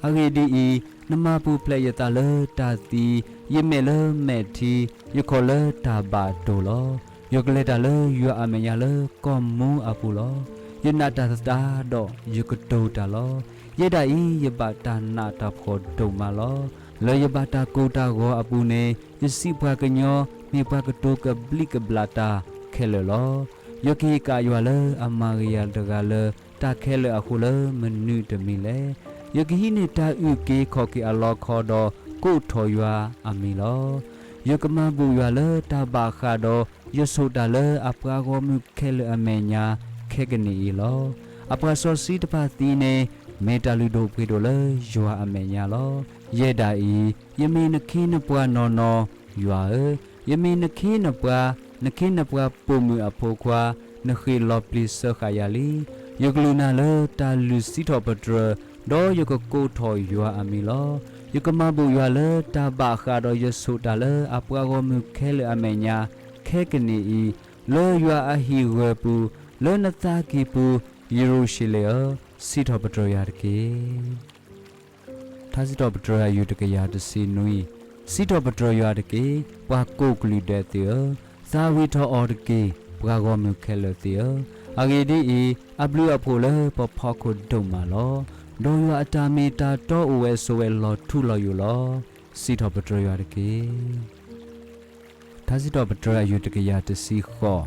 အဂ့ၢ်ဒ်အံၤ, နမၤပူၤဖျဲးယသးလၢတၢ်သံ, ယမဲာ်လၢမဲာ်ထံ, ယခီၣ်လၢတၢ်ဘၣ်တိၢ်လီၤ. ယကလဲၤတၢ်လၢယွၤအမဲာ်ညါလၢကီၢ်မူအပူၤလီၤ. ယနာ်တၢ်သတးဒီးယကတိၤတၢ်လီၤ. ယဲဒၣ်အံၤ ယဘၣ်တၢ်နးတၢ်ဖှီၣ်ဒိၣ်မးလီၤ. လၢယဘၣ်တၢ်ကိၢ်တၢ်ဂီၤအပူၤန့ၣ် ယစံးပှၤကညီ မ့ၢ်ပှၤကတိၤကဘျံးကဘျၣ်တၢ်ခဲလၢာ်လီၤ. ယကဟ့ၣ်ကၣ်ယွၤလၢအမၤဂ့ၤယၤတဂၤလၢ တၢ်ခဲလၢာ်အဃိလၢမနုၤတမံၤလဲၣ်. ယကဟံးန့ၢ်တၢ်အုၣ်က့ၤခီၣ်က့ၤအလီခီဒီး ကိးထီၣ်ယွၤအမံၤလီၤ. ယကမၤဘူၣ်ယွၤလၢတၢ်ဘၣ်ဃးဒီး ယဆိၣ်တၢ်လၢအပှၤဂီၢ်မုၢ်ခဲလၢာ်အမဲာ်ညါ ခဲကနံၣ်အံၤလီၤ. အပှၤစီဆှံတဖၣ်သံန့ၣ် မ့ၢ်တၢ်လုၢ်ဒိၣ်ပှ့ၤဒိၣ်လၢယွၤအမဲာ်ညါလီၤ. ယဲဒၣ်အံၤ, ယမ့ၢ်နခ့နပှၤနီၢ်နီၢ်, ယွၤဧၢ, ယမ့ၢ်နခ့နပှၤ, နခ့နပှၤပိာ်မုၣ်အဖိခွါ, နဃ့ၢ်လီၤပျံၤစၢဃာ်ယၤလံ. ယကလုၢ်နၢ်လၢတၢ်လုၢ်စံးထီၣ်ပတြၢၤ, ဒီးယကကိးထီၣ်ယွၤအမံၤလီၤ. ယကမၤဘူၣ်ယွၤလၢတၢ်ဘၣ်ဃးဒီးယဆိၣ်တၢ်လၢအပှၤဂီၢ်မုၢ်ခဲလၢာ်အမဲာ်ညါ ခဲကနံၣ်အံၤ, လၢယွၤအဟံၣ်ဂၢၢ်ပူၤ, လၢနသးကံၢ်ပူၤ, ယရူၤၡလ့ၣ်ဧၢ, စံးထီၣ်ပတြၢၤယွၤတက့ၢ်. ထါစံးထီၣ်ပတြၢၤအယုၢ်တကယၤတဆံနွံ, စံးထီၣ်ပတြၢၤယွၤတက့ၢ်. ပှၤကိးကလုာ်ဒဲးသ့ၣ်ဧၢ, သးဝံၣ်ထီၣ်အီၤတက့ၢ်. ပှၤဂီၢ်မုၢ်ခဲလၢာ်သ့ၣ်ဧၢ, အဂ့ၢ်ဒ်အံၤ, အဘျုးအဖှိၣ်လၢပဖီခိၣ်ဒိၣ်မးလီၤ. ဒီးယွၤအတၢ်မ့ၢ်တၢ်တီအိၣ်ဝဲဆိးဝဲလီၤထူလီၤယိာ်လီၤ. စံးထီၣ်ပတြၢၤယွၤတက့ၢ်. ထါစံးထီၣ်ပတြၢၤအယုၢ်တကယၤတဆံဃိး,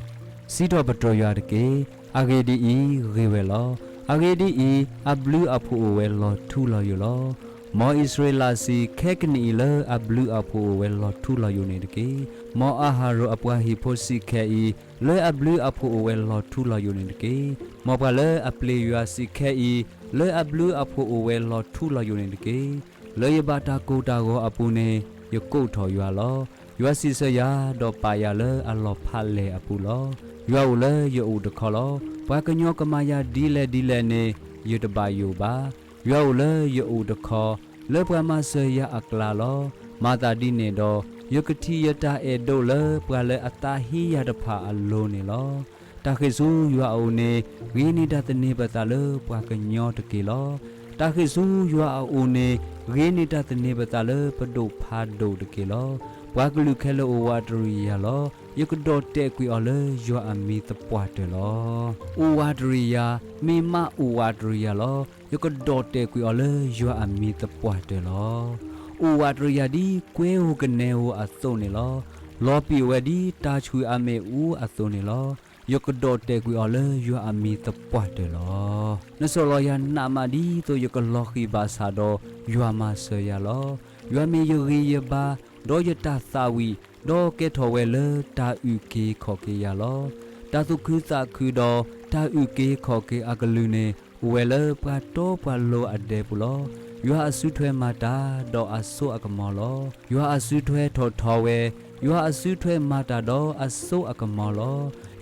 စံးထီၣ်ပတြၢၤယွၤတက့ၢ်. အဂ့ၢ်ဒ်အံၤ, ဂ့ၤဝဲလီၤ. အဂ့ၢ်ဒ်အံၤ, အဘျုးအဖှိၣ်အိၣ်ဝဲလီၤထူလီၤယိာ်လီၤ. မ်အံၣ်စရ့လးစံး, ခဲကနံၣ်အံၤလၢအဘျုးအဖှိၣ်အိၣ်ဝဲလီၤထူလီၤယိာ်န့ၣ်တက့ၢ်. မ်အၤဟရိၣ်အပှၤဟံၣ်ဖိစံးခဲအံၤ, လၢအဘျုးအဖှိၣ်အိၣ်ဝဲလီၤထူလီၤယိာ်န့ၣ်တက့ၢ်. မ်ပှၤလၢအပျံၤယွၤစံးခဲအံၤ, လၢအဘျုးအဖှိၣ်အိၣ်ဝဲလီၤထူလီၤယိာ်န့ၣ်တက့ၢ်. လၢယဘၣ်တၢ်ကိၢ်တၢ်ဂီၤအပူၤန့ၣ် ယကိးထီၣ်ယွၤလီၤ. ယွၤစံးဆၢယၤ, ဒီးပာ်ယၤလၢအလီၤဖးလဲၢ်အပူၤလီၤ. ယွၤအိၣ်လၢယအိၣ်တခီလီၤ. ပှၤကညီကမၤယၤဒ်လဲၣ်ဒ်လဲၣ်န့ၣ် ယတဘၣ်ယိၣ်ဘၣ်. ယွၤအိၣ်လၢယအိၣ်တခီ, လၢပှၤမၤစၢၤယၤအကျါလီၤ. မၤသးဒ်န့ၣ်ဒီး, ယကထံၣ်ယတၢ်အဲၣ်ဒိးလၢပှၤလၢအသးဟ့ယၤတဖၣ်အလိၤန့ၣ်လီၤ. တၢ်ဃ့ၢ်ဆူယွၤအအိၣ်န့ၣ်, ဂ့ၤန့ၢ်တၢ်သန့ၤပသးလၢပှၤကညီတက့ၢ်လီၤ. တၢ်ဃ့ၢ်ဆူယွၤအအိၣ်န့ၣ်, ဂ့ၤန့ၢ်တၢ်သန့ၤပသးလၢပဒိၣ်ဖးဒိၣ်တက့ၢ်လီၤ. ပှၤကလုာ်ခဲလၢာ်အိၣ်ဝးတရံးယၤလီၤ. ယကဒီၣ်တဲာ်ကွံာ်အီၤလၢယွၤအမံၤသပှၢ်တၢၢ်လီၤ. အိၣ်ဝးတရံးယၤ, မ့ၢ်မးအိၣ်ဝးတရံးယၤလီၤ. ယကဒီၣ်တဲာ်ကွံာ်အီၤလၢယွၤအမံၤသပှၢ်တၢၢ်လီၤ. အိၣ်ဝးတရံးယၤဒ်ကွဲဧိၤကနဲဧိၤအသိးန့ၣ်လီၤ. လီၤပံာ်ဝဲဒ်တၢ်ဆှုၣ်အမ့ၣ်အူအသိးန့ၣ်လီၤ. ယကဒီၣ်တဲာ်ကွံာ်အီၤလၢယွၤအမံၤသပှၢ်တၢၢ်လီၤ. နစိာ်လီၤယၤနးမးဒ်သိးယကလီၤဃံၤဘၣ်ဆၣ်ဒီး, ယွၤမၤစၢၤယၤလီၤ. ယွၤမ့ၢ်ယဂံၢ်ယဘါ, ဒီးယတၢ်သးဝံၣ်, ဒီးကဲထီၣ်ဝဲလၢတၢ်အုၣ်က့ၤခီၣ်က့ၤယၤလီၤ. တၢ်သူၣ်ခုသးခုဒီးတၢ်အုၣ်က့ၤခီၣ်က့ၤအကလုၢ်န့ၣ်, အိၣ်ဝဲလၢပှၤတီပှၤလိၤအဒဲပူၤလီၤ. ယွၤအစုထွဲမၤတၢ်ဒီးအစိအကမီၤလီၤ. ယွၤအစုထွဲထီၣ်ထီဝဲ, ယွၤအစုထွဲမၤတၢ်ဒီးအစိအကမီၤလီ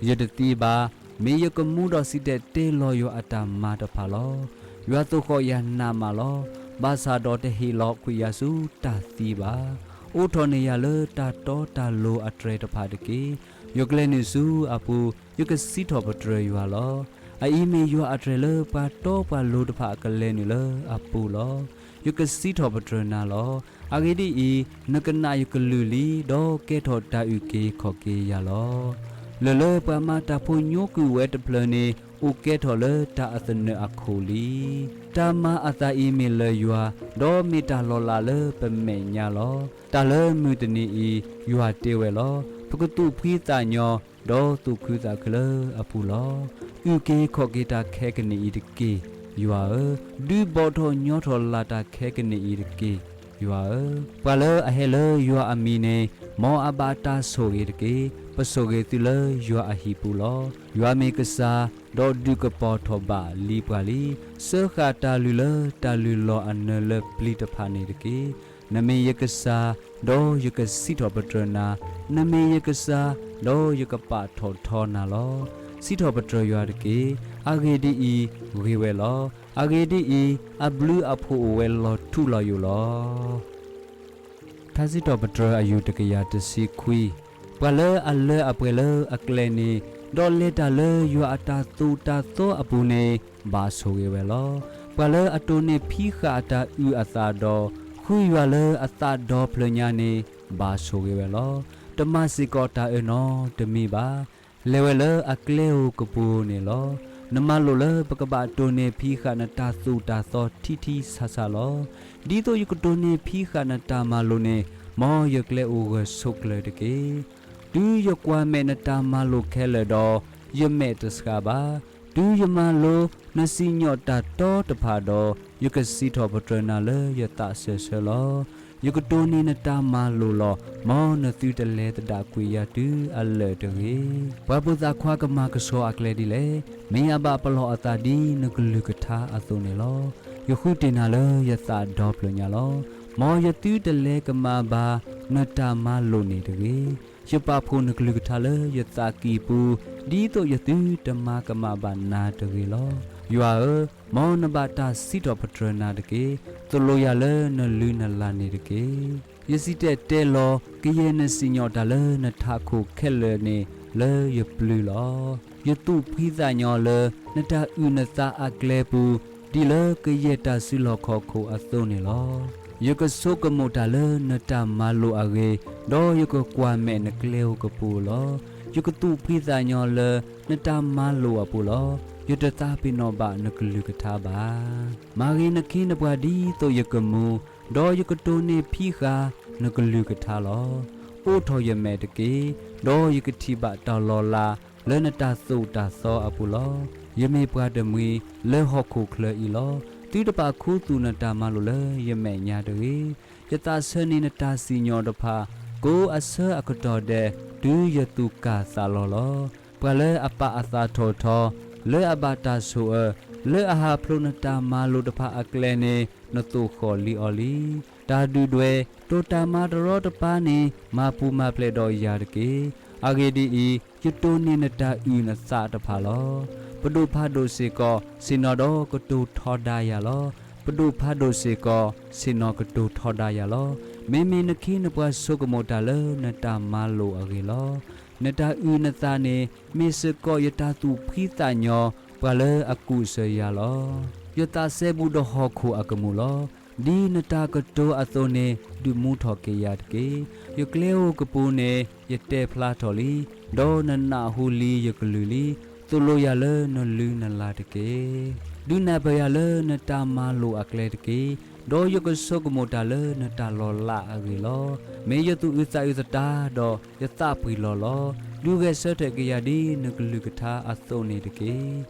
ၤ. ယတသံဘၣ်, မ့ၢ်ယကမူဒီးစံၣ်တဲၤတဲလီၤယွၤအတၢ်မၤတဖၣ်လီၤ. ယွၤသိၣ်ဃီၣ်ယၤနးမးလီၤ. ဘၣ်ဆၣ်ဒီးတဟ့ၣ်လီၤကွံာ်ယၤဆူတၢ်သံဘၣ်. အိးထီၣ်န့ၢ်ယၤလၢတၢ်တီတၢ်လိၤအတြဲၤတဖၣ်တက့ၢ်. ယကျဲနုာ်ဆူအပူၤ, ယကစံးထီၣ်ပတြၢၤယွၤလီၤ. အအံၤမ့ၢ်ယွၤအတြဲၤလၢပှၤတီပှၤလိၤတဖၣ်အကလဲၤနုာ်လၢအပူၤလီၤ. ယကစံးထီၣ်ပတြၢၤနၤလီၤ. အဂ့ၢ်ဒ်အံၤ, နကနၣ်ယကလုၢ်လံ, ဒီးကဲထီၣ်တၢ်အုၣ်က့ၤခီၣ်က့ၤယၤလီၤ. လၢၢ်လၢပှၤမၤတၢ်ဖိညိကွံာ်ဝဲတဖျၢၣ်န့ၣ်, အိၣ်ကဲထီၣ်လၢတၢ်အသနၢၣ်အခိၣ်လံ. တၢ်မၤအသးအံၤမ့ၢ်လၢယွၤ, ဒီးမ့ၢ်တၢ်လီၤလးလၢပမဲာ်ညါလီၤ. တၢ်လၢမုၢ်တနံၤအံၤ, ယွၤတ့ဝဲလီၤ. ပကသူၣ်ဖှံသးညီ, ဒီးသူၣ်ခုသးခုလၢအပူၤလီၤ. အုၣ်က့ၤခီၣ်က့ၤတၢ်ခဲကနံၣ်အံၤတက့ၢ်, ယွၤဧၢ, ဒုးဘီၣ်ထီၣ်ညီထီၣ်လၢ်တၢ်ခဲကနံၣ်အံၤတက့ၢ်, ယွၤဧၢ. ပှၤလၢအဟဲလၢယွၤအမံၤန့ၣ်, မ်အဘၣ်တၢ်ဆိၣ်ဂ့ၤတက့ၢ်. ပဆိၣ်ဂ့ၤသုလၢယွၤအဟံၣ်ပူၤလီၤ. ယွၤမ့ၢ်ကစၢ်, ဒီးဒုးကပီၤထီၣ်ဘၣ်လံပှၤလံ. စၢဃာ်တၢ်လုၢ်လၢတၢ်လုၢ်လီၢ်အနၢၤလၢပျံၤတဖၣ်န့ၣ်တက့ၢ်. နမ့ၢ်ယကစၢ်, ဒီးယကစံးထီၣ်ပတြၢၤနၤ, နမ့ၢ်ယကစၢ်, ဒီးယကပာ်ထီၣ်ထီနၤလီၤ. စံးထီၣ်ပတြၢၤယွၤတက့ၢ်. အဂ့ၢ်ဒ်အံၤ, ဂ့ၤဝဲလီၤ. အဂ့ၢ်ဒ်အံၤ, အဘျုးအဖှိၣ်အိၣ်ဝဲလီၤထူလီၤယိာ်လီၤ. ထါစံးထီၣ်ပတြၢၤအယူၢ်တကယၤတဆံခွံ, ပှၤလၢအလၢအပှဲၤလၢအကျဲန့ၣ်, ဒီးလဲၤတၢ်လၢယွၤအတၢ်သိၣ်တၢ်သီအပူၤန့ၣ်, ဘၣ်ဆိၣ်ဂ့ၤဝဲလီၤ. ပှၤလၢအတိၢ်န့ၢ်ဖံးဃာ်အတၢ်အုၣ်အသးဒီး, ဃုယွၤလၢအသးဒီဖျၢၣ်ညါန့ၣ်, ဘၣ်ဆိၣ်ဂ့ၤဝဲလီၤ. တမၤစ့ၢ်ကီးတၢ်အၢနီတမံၤဘၣ်. လဲၤဝဲလၢအကျဲဧိၤကပူၤန့ၣ်လီၤ. နမၤလိာ်လၢပကဘၣ်တိၢ်န့ၢ်ဖံးဃာ်နတၢ်သိၣ်တၢ်သီထံထံဆးဆးလီၤ. ဒ်သိးယကတိၢ်န့ၢ်ဖံးဃာ်နတၢ်မၤလိာ်န့ၣ်, မ်ယကျဲအိၣ်ဂၢၢ်ဆိးကျၢၤတက့ၢ်. တုၤယကွၢ်မဲာ်နတၢ်မၤလိာ်ခဲလၢာ်ဒီး, ယမဲာ်တဆှးဘၣ်. တုၤယမၤလိနစံၣ်ညီၣ်တၢ်တီတဖၣ်ဒီး, ယကစံးထီၣ်ပတြၢၤနၤလၢယသးစၢၢ်ဆၢလီၤ. ယကတိၢ်န့ၢ်နတၢ်မၤလိာ်လီၤ. မ်နသုတလဲၤသဒၣ်ကွံာ်ယၤတုၤအလၢာ်တဂ့ၤ. ပှၤဖိသၣ်ခွါကမၤကဆှီအကျဲဒ်လဲၣ်. မ့ၢ်အဘၣ်ပလီၢ်အသးဒ်နကလုၢ်ကထါအသိးန့ၣ်လီၤ. ယဃုတ့ၢ်နၤလၢယသးဒီဖျၢၣ်ညါလီၤ. မ်ယသုတလဲၤကမၤဘၣ်နတၢ်မၤလိာ်န့ၣ်တဂ့ၤ. ယပာ်ဖှိၣ်နကလုၢ်ကထါလၢယသးကံၢ်ပူၤ, ဒ်သိးယသုတမၤကမၣ်ဘၣ်နၤတဂ့ၤလီၤ. ယွၤဧၢ, မ်နဘၣ်တၢ်စံးထီၣ်ပတြၢၤနၤတက့ၢ်. သိၣ်လိယၤလၢနလုၢ်နလၢ်န့ၣ်တက့ၢ်. ယစံၣ်တဲၤတဲလီၤကယဲၢ်နစံၣ်ညီၣ်တၢ်လၢနထးခိၣ်ခဲလၢာ်န့ၣ်လၢယပျုၤလီၤ. ယသူၣ်ဖှံသးညီလၢနတၢ်အုၣ်နသးအကျဲပူၤ, ဒ်လၢကယဲၢ်တၢ်စုလီၢ်ခီၣ်ခိၣ်အသိးန့ၣ်လီၤ. ယကဆိကမိၣ်တၢ်လၢနတၢ်မၤလိာ်အဂ့ၢ်, ဒီးယကကွၢ်မဲာ်နကျဲဧိၤကပူၤလီၤ. ယကသူၣ်ဖှံသးညီလၢနတၢ်မၤလိာ်အပူၤလီၤ. ယတသးပ့ၤနီၣ်ဘၣ်နကလုၢ်ကထါဘၣ်. မၤဂ့ၤနခ့နပှၤဒ်သိးယကမူ, ဒီးယကတိၢ်န့ၢ်ဖံးဃာ်နကလုၢ်ကထါလီၤ. အိးထီၣ်ယမဲာ်တက့ၢ်, ဒီးယကထံၣ်ဘၣ်တၢ်လီၤလးလၢနတၢ်သိၣ်တၢ်သီအပူၤလီၤ. ယမ့ၢ်ပှၤတမှံၤလၢဟီၣ်ခိၣ်ချၢအံၤလီၤ. သုတဘၣ်ခူသူၣ်နတၢ်မၤလိာ်လၢယမဲာ်ညါတဂ့ၤ. ယသးဆၢန့ၢ်နတၢ်စံၣ်ညီၣ်တဖၣ်, ကိးအဆၢအကတီၢ်ဒဲး, တုၤယသူၣ်ကၢ်သးလီၤလီၤ. ပှၤလၢအပာ်အသးထီၣ်ထီ, လၢအဘၣ်တၢ်ဆိၣ်အၢ, လၢအဟးဖျိးနတၢ်မၤလိာ်တဖၣ်အကျဲန့ၣ်, နသိၣ်ဃီၣ်လံအီၤလံ. တၢ်ဒုၣ်ဒွဲၣ်, ဒီးတၢ်မၤတရီတပါန့ၣ်, မၤပူၤမၤဖျဲးဒီးယၤတက့ၢ်. အဂ့ၢ်ဒ်အံၤ, ယတိၢ်န့ၢ်နတၢ်အုၣ်နသးတဖၣ်လီၤ. ပဒိၣ်ဖးဒိၣ်စ့ၢ်ကီး ဆ့ၣ်နီၤဒီးကတိၤထီဒါယၤလီၤ. ပဒိၣ်ဖးဒိၣ်စ့ၢ်ကီး ဆ့ၣ်နီၤကတိၤထီဒါယၤလီၤ. မ့မ့ၢ်နခ့နပှၤဆိကမိၣ်တၢ်လၢနတၢ်မၤလိာ်အဂ့ၢ်လီၤ. နတၢ်အုၣ်နသးန့ၣ် မ့ၢ်စ့ၢ်ကီးယတၢ်သူၣ်ဖှံသးညီ ပှၤလၢအကူၣ်စၢၤယၤလီၤ. ယသးစဲဘူးဒီးဟီၣ်ခိၣ်အကမူၣ်လီၤ. ဒ်နတၢ်ကတိၤအသိးန့ၣ် ဒုးမူထီၣ်က့ၤယၤတက့ၢ်. ယကျဲဧိၤကပူၤန့ၣ် ယတဲဖျါထီၣ်လံ, ဒီးနနၢ်ဟူလံယကလုၢ်လံ. သိၣ်လိယၤလၢနလုၢ်နလၢ်တက့ၢ်. ဒုးနၢ်ပၢၢ်ယၤလၢနတၢ်မၤလိာ်အကျဲတက့ၢ်. ဒီးယကဆိကမိၣ်တၢ်လၢနတၢ်လီၤလးအဂ့ၢ်လီၤ. မ့ၢ်ယသူၣ်အုးသးအုးသတးဒီး ယသးပှံၢ်လီၤလီၤ. ဒုးဂဲၤဆၢထၢၣ်က့ၤယၤဒ်နကလုၢ်ကထါအသိးန့ၣ်တက့ၢ်.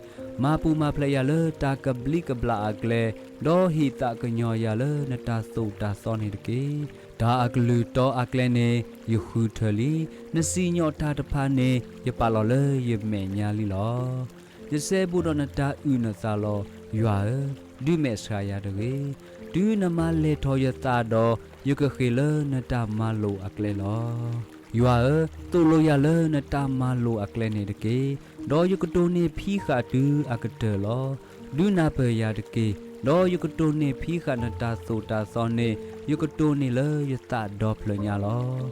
မၤပူၤမၤဖျဲးယၤလၢတၢ်ကဘျံးကဘျၣ်အကျဲ, ဒီးဟ့ၣ်သးကညီၤယၤလၢနတၢ်သိၣ်တၢ်သီန့ၣ်တက့ၢ်. တၢ်အကလုၢ်တီအကျဲန့ၣ် ယဃုထၢလံ. နစံၣ်ညီၣ်တၢ်တဖၣ်န့ၣ် ယပာ်လီၤလၢယမဲာ်ညါလံလီၤ. ယစဲဘူးဒီးနတၢ်အုၣ်နသးလီၤ. ယွၤဧၢ, ဒုးမဲာ်ဆှးယၤတဂ့ၤ. တုၤနမၤလဲၢ်ထီၣ်ယသးဒီး, ယကဃ့ၢ်လၢနတၢ်မၤလိာ်အကျဲလီၤ. ယွၤဧၢ, သိၣ်လိယၤလၢနတၢ်မၤလိာ်အကျဲန့ၣ်တက့ၢ်. ဒီးယကတိၢ်န့ၢ်ဖံးဃာ်တုၤအကတၢၢ်လီၤ. ဒုးနၢ်ပၢၢ်ယၤတက့ၢ်. ဒီးယကတိၢ်န့ၢ်ဖံးဃာ်နတၢ်သိၣ်တၢ်သီန့ၣ် ယကတိၢ်န့ၢ်လၢယသးဒီဖျၢၣ်ညါလီၤ.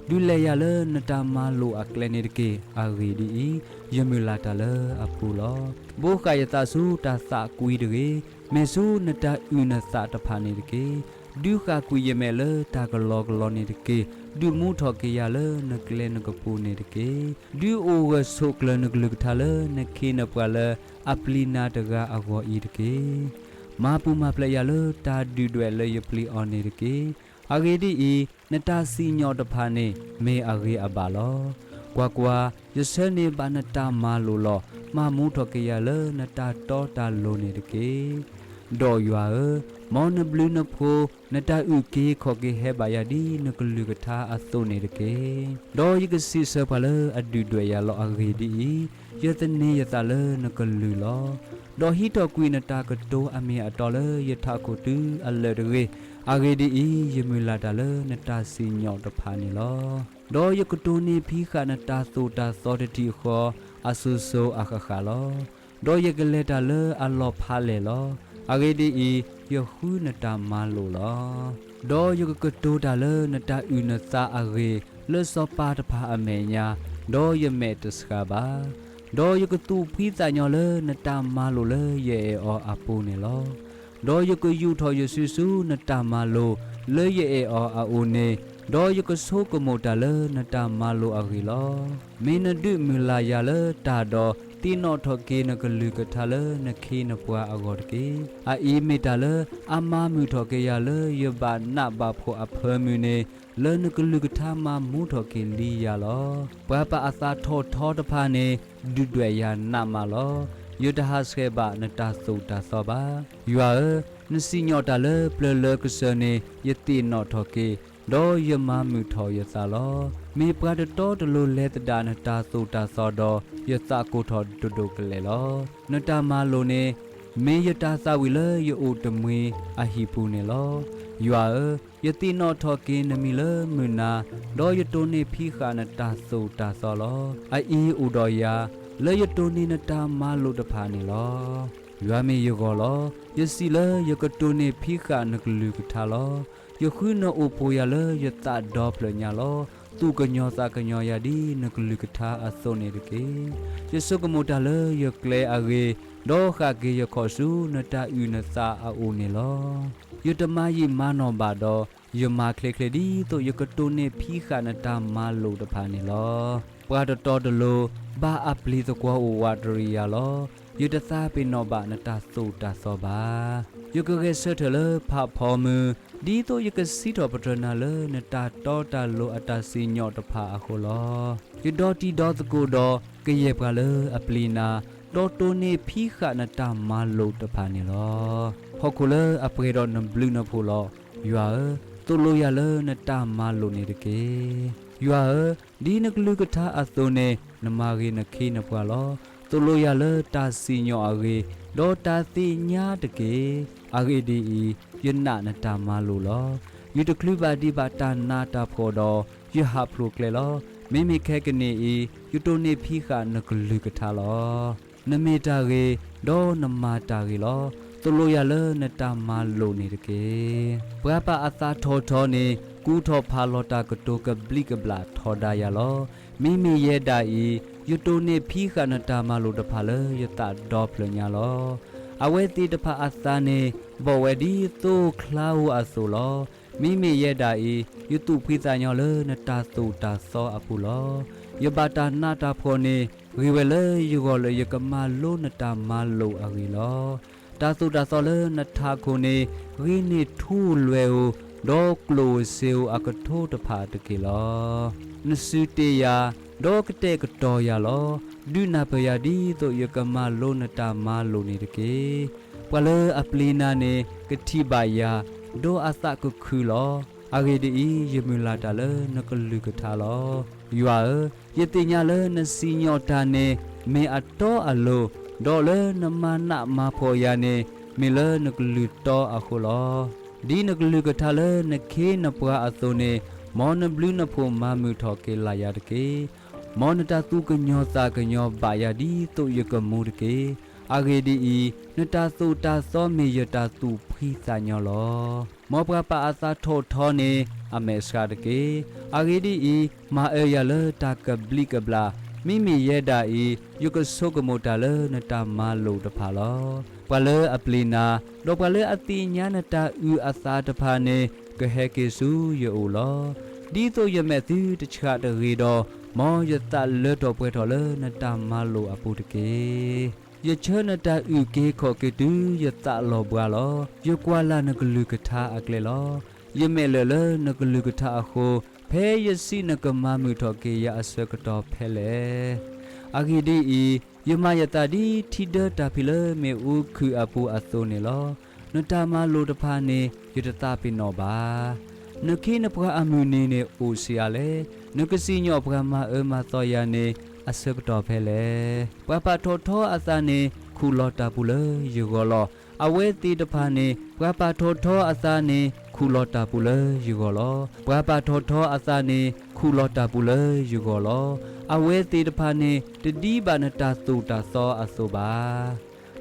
ဒုးလဲၤယၤလၢနတၢ်မၤလိာ်အကျဲန့ၣ်တက့ၢ်. အဂ့ၢ်ဒ်အံၤ, ယမုၢ်လၢ်တၢ်လၢအပူၤလီၤ. ဘိးဃာ်ယသးဆူတၢ်သးကွံတဂ့ၤ, မ့ၢ်ဆူနတၢ်အုၣ်နသးတဖၣ်န့ၣ်တက့ၢ်. ဒုးဃၣ်ကွံာ်ယမဲာ်လၢတၢ်ကလီကလီန့ၣ်တက့ၢ်. ဒုးမူထီၣ်က့ၤယၤလၢနကျဲနကပူၤန့ၣ်တက့ၢ်. ဒုးအိၣ်ဂၢၢ်ဆိးကျၢၤနကလုၢ်ကထါလၢနခ့နပှၤလၢအပျံၤနၤတဂၤအဂီၢ်အံၤတက့ၢ်. မၤပူၤမၤဖျဲးယၤလၢတၢ်ဒုၣ်ဒွဲၣ်လၢယပျံၤအီၤန့ၣ်တက့ၢ်. အဂ့ၢ်ဒ်အံၤ, နတၢ်စံၣ်ညီၣ်တဖၣ်န့ၣ် မ့ၢ်အဂ့ၤအဘၣ်လီၤ. ကွၢ်ကွၢ်, ယဆၢန့ၢ်ဘၣ်နတၢ်မၤလိာ်လီၤ. မၤမူထီၣ်က့ၤယၤလၢနတၢ်တီတၢ်လိၤန့ၣ်တက့ၢ်. ဒီးယွၤဧၢ, မ်နဘျုးနဖှိၣ်, နတၢ်အုၣ်က့ၤခီၣ်က့ၤဟဲဘၣ်ယၤဒ်နကလုၢ်ကထါအသိးန့ၣ်တက့ၢ်. ဒီးယကစံးဆၢပှၤလၢအဒုၣ်ဒွဲၣ်ယၤလီၤ. အဂ့ၢ်ဒ်အံၤ, ယသန့ၤယသးလၢနကလုၢ်လီၤ. ဒီးဟံးထီၣ်ကွံာ်နတၢ်ကတိၤအမ့ၢ်အတီလၢယထးခိၣ်တုၤအလၢာ်တဂ့ၤ. အဂ့ၢ်ဒ်အံၤ, ယမုၢ်လၢ်တၢ်လၢနတၢ်စံၣ်ညီၣ်တဖၣ်န့ၣ်လီၤ. ဒီးယကတိၢ်န့ၢ်ဖံးဃာ်နတၢ်သိၣ်တၢ်သီတထံၣ်ဃီအစိၤစိၤအဃၣ်ဃၣ်လီၤ. ဒီးယကလဲၤတၢ်လၢအလီၤဖးလဲၢ်လီၤ. အဂ့ၢ်ဒ်အံၤ, ယဃုနတၢ်မၤလိာ်လီၤ. ဒီးယကကတိၤတၢ်လၢနတၢ်အုၣ်နသးအဂ့ၢ် လၢစီၤပၤတဖၣ်အမဲာ်ညါ, ဒီးယမဲာ်တဆှးဘၣ်. ဒီးယကသူၣ်ဖှံသးညီလၢနတၢ်မၤလိာ်လၢယအဲၣ်အီၤအပူၤန့ၣ်လီၤ. ဒီးယကယူာ်ထီၣ်ယစုဆူနတၢ်မၤလိာ်လၢယအဲၣ်အီၤအအိၣ်န့ၣ်, ဒီးယကဆိကမိၣ်တၢ်လၢနတၢ်မၤလိာ်အဂ့ၢ်လီၤ. မ့ၢ်နဒုးမုၢ်လၢ်ယၤလၢတၢ်ဒီး သ့ၣ်နီၣ်ထီၣ်က့ၤနကလုၢ်ကထါလၢနခ့နပှၤအဂီၢ်တက့ၢ်. အအံၤမ့ၢ်တၢ်လၢအမၤမုာ်ထီၣ်က့ၤယၤလၢယဘၣ်နးဘၣ်ဖှီၣ်အဖၢမုၢ်န့ၣ်, လၢနကလုၢ်ကထါမၤမူထီၣ်က့ၤလံယၤလီၤ. ပှၤပာ်အသးထီၣ်ထီတဖၣ်န့ၣ် ဒုၣ်ဒွဲၣ်ယၤနးမးလီၤ. ယတဟးဆှဲးဘၣ်နတၢ်သိၣ်တၢ်သီဘၣ်. ယွၤဧၢ, နစံၣ်ညီၣ်တၢ်လၢပျၢၤလၢကစၢၢ်န့ၣ် ယသ့ၣ်နီၣ်ထီၣ်က့ၤ, ဒီးယမၤမုာ်ထီၣ်ယသးလီၤ. မ့ၢ်ပှၤတတီတလိၤလဲၤသဒၣ်နတၢ်သိၣ်တၢ်သီဒီး, ယသးကိးထီၣ်ဒိၣ်ဒိၣ်ကလဲာ်လီၤ. နတၢ်မၤလိာ်န့ၣ် မ့ၢ်ယတၢ်သးဝံၣ်လၢယအိၣ်တမှံၤအဟံၣ်ပူၤန့ၣ်လီၤ. ယွၤဧၢ, ယသ့ၣ်နီၣ်ထီၣ်က့ၤနမံၤလၢမုၢ်နၤ, ဒီးယတိၢ်န့ၢ်ဖံးဃာ်နတၢ်သိၣ်တၢ်သီလီၤ. အအံၤအိၣ်ဒီးယၤ, လၢယတိၢ်န့ၢ်နတၢ်မၤလိာ်တဖၣ်န့ၣ်လီၤ. ယွၤမ့ၢ်ယဂီၢ်လီၤ. ယစံးလၢယကတိၢ်န့ၢ်ဖံးဃာ်နကလုၢ်ကထါလီၤ. ယဃုနအိၣ်ဖှိၣ်ယၤလၢယသးဒီဖျၢၣ်ညါလီၤ. သူၣ်ကညီၤသးကညီၤယၤဒ်နကလုၢ်ကထါအသိးန့ၣ်တက့ၢ်. ယဆိကမိၣ်တၢ်လၢယကျဲအဂ့ၢ်, ဒီးဃၣ်က့ၤယခီၣ်ဆူနတၢ်အုၣ်နသးအအိၣ်န့ၣ်လီၤ. ယတမၤယံာ်မၤနီၢ်ဘၣ်ဒီး, ယမၤချ့ချ့ဒ်သိးယကတိၢ်န့ၢ်ဖံးဃာ်နတၢ်မၤလိာ်တဖၣ်န့ၣ်လီၤ. ပှၤတတီတလိၤ ဘၣ်အပျံၤသကွီၤအိၣ်ဝးတရံးယၤလီၤ. ယတသးပ့ၤနီၣ်ဘၣ်နတၢ်သိၣ်တၢ်သီဘၣ်. ယကဂဲၤဆၢထၢၣ်လၢဖးဖီမုၢ်, ဒ်သိးယကစံးထီၣ်ပတြၢၤနၤလၢနတၢ်တီတၢ်လိၤအတၢ်စံၣ်ညီၣ်တဖၣ်အဃိလီၤ. ယဒီတံၤဒီသကိးဒီးကယဲၢ်ပှၤလၢအပျံၤနၤ, ဒီးတိၢ်န့ၢ်ဖံးဃာ်နတၢ်မၤလိာ်တဖၣ်န့ၣ်လီၤ. ဟီၣ်ခိၣ်လၢအပှဲၤဒီးနဘျုးနဖှိၣ်လီၤ. ယွၤဧၢ, သိၣ်လိယၤလၢနတၢ်မၤလိာ်န့ၣ်တက့ၢ်. ယွၤဧၢ, ဒ်နကလုၢ်ကထါအသိးန့ၣ် နမၤဂ့ၤနခ့နပှၤလီၤ. သိၣ်လိယၤလၢတၢ်စံၣ်ညီၣ်အဂ့ၢ်, ဒီးတၢ်သ့ၣ်ညါတက့ၢ်. အဂ့ၢ်ဒ်အံၤ, ယနာ်နတၢ်မၤလိာ်လီၤ. ယတချုးဘၣ်ဒံးဘၣ်တၢ်နးတၢ်ဖှီၣ်ဒီး, ယဟးဖျိးကျဲလီၤ. မ့မ့ၢ်ခဲကနံၣ်အံၤ, ယတိၢ်န့ၢ်ဖံးဃာ်နကလုၢ်ကထါလီၤ. နမ့ၢ်တၢ်ဂ့ၤ, ဒီးနမၤတၢ်ဂ့ၤလီၤ. သိၣ်လိယၤလၢနတၢ်မၤလိာ်န့ၣ်တက့ၢ်. ပှၤပာ်အသးထီၣ်ထီန့ၣ် ကူထီၣ်ဖးလီၤတၢ်ကတိၤကဘျံးကဘျၣ်ထီဒါယၤလီၤ. မ့မ့ၢ်ယဲဒၣ်အံၤ, ယတိၢ်န့ၢ်ဖံးဃာ်နတၢ်မၤလိာ်တဖၣ်လၢယသးဒီဖျၢၣ်ညါလီၤ. အဝဲသ့ၣ်တဖၣ်အသးန့ၣ် ဘီၣ်ဝဲဒ်သိချါဧိၤအသိးလီၤ. မ့မ့ၢ်ယဲဒၣ်အံၤ, ယသူၣ်ဖှံသးညီလၢနတၢ်သိၣ်တၢ်သီအပူၤလီၤ. ယဘၣ်တၢ်နးတၢ်ဖှီၣ်န့ၣ် ဂ့ၤဝဲလၢယဂီၢ်လၢယကမၤလိနတၢ်မၤလိာ်အဂ့ၢ်လီၤ. တၢ်သိၣ်တၢ်သီလၢနထးခိၣ်န့ၣ် ဂ့ၤန့ၢ်ထူလွဲဧိၤ, ဒီးကျိၣ်ဧိၤစ့ဧိၤအကထိတဖၣ်တက့ၢ်လီၤ. နစုတ့ၢ်ယၤ, ဒီးကတဲာ်ကတီၤယၤလီၤ. ဒုးနၢ်ပၢၢ်ယၤဒ်သိးယကမၤလိနတၢ်မၤလိာ်န့ၣ်တက့ၢ်. ပှၤလၢအပျံၤနၤန့ၣ် ကထံၣ်ဘၣ်ယၤ, ဒီးအသးကခုလီၤ. အဂ့ၢ်ဒ်အံၤ, ယမုၢ်လၢ်တၢ်လၢနကလုၢ်ကထါလီၤ. ယွၤဧၢ, ယသ့ၣ်ညါလၢနစံၣ်ညီၣ်တၢ်န့ၣ် မ့ၢ်အတီအလိၤ, ဒီးလၢနမၤနးမၤဖှီၣ်ယၤန့ၣ် မ့ၢ်လၢနကလုၢ်တီအဃိလီၤ. ဒ်နကလုၢ်ကထါလၢနခ့နပှၤအသိးန့ၣ်, မ်နဘျုးနဖှိၣ်မၤမုာ်ထီၣ်က့ၤလၢ်ယၤတက့ၢ်. မ်နတၢ်သူၣ်ကညီၤသးကညီၤဘၣ်ယၤဒ်သိးယကမူတက့ၢ်. အဂ့ၢ်ဒ်အံၤ, နတၢ်သိၣ်တၢ်သီမ့ၢ်ယတၢ်သူၣ်ဖှံသးညီလီၤ. မ်ပှၤပာ်အသးထီၣ်ထီန့ၣ် အမဲာ်ဆှးတက့ၢ်. အဂ့ၢ်ဒ်အံၤ, မၤအၢယၤလၢတၢ်ကဘျံးကဘျၣ်, မ့မ့ၢ်ယဲဒၣ်အံၤ, ယကဆိကမိၣ်တၢ်လၢနတၢ်မၤလိာ်တဖၣ်လီၤ. ပှၤလၢအပျံၤနၤ, ဒီးပှၤလၢအသ့ၣ်ညါနတၢ်အုၣ်အသးတဖၣ်န့ၣ် ကဟဲက့ၤဆူယအိၣ်လီၤ. ဒ်သိးယမဲာ်သုတဆှးတဂ့ၤဒီး, မ်ယသးလၢထီၣ်ပှဲၤထီၣ်လၢနတၢ်မၤလိာ်အပူၤတက့ၢ်. ယဆၢနတၢ်အုၣ်က့ၤခီၣ်က့ၤတုၤယသးလီၤဘှါလီၤ. ယကွၢ်လၢ်နကလုၢ်ကထါအကျဲလီၤ. ယမဲာ်လၢာ်လၢနကလုၢ်ကထါအဃိ, ဖဲယစံးနကမၤမုာ်ထီၣ်က့ၤယၤအဆၢကတီၢ်ဖဲလဲၣ်. အဂ့ၢ်ဒ်အံၤ, ယမၤယသးဒ်ထံဒၢတၢ်ဖံးလၢမ့ၣ်အူခုၣ်အပူၤအသိးန့ၣ်လီၤ. နတၢ်မၤလိာ်တဖၣ်န့ၣ် ယတသးပ့ၤနီၣ်ဘၣ်. နခ့နပှၤအမုၢ်နံၤန့ၣ်အိၣ်ဆံးအါလဲၣ်. နကစံၣ်ညီၣ်ပှၤမၤအၢမၤသီယၤန့ၣ် အဆၢကတီၢ်ဖဲလဲၣ်. ပှၤပာ်ထီၣ်ထီအသးန့ၣ် ခူၣ်လီၤတၢ်ပူၤလၢယဂီၢ်လီၤ. အဝဲသ့ၣ်တဖၣ်န့ၣ် ပှၤပာ်ထီၣ်ထီအသးန့ၣ် ခူၣ်လီၤတၢ်ပူၤလၢယဂီၢ်လီၤ. ပှၤပာ်ထီၣ်ထီအသးန့ၣ် ခူၣ်လီၤတၢ်ပူၤလၢယဂီၢ်လီၤ. အဝဲသ့ၣ်တဖၣ်န့ၣ် တဒ်ဘၣ်နတၢ်သိၣ်တၢ်သီအသိးဘၣ်.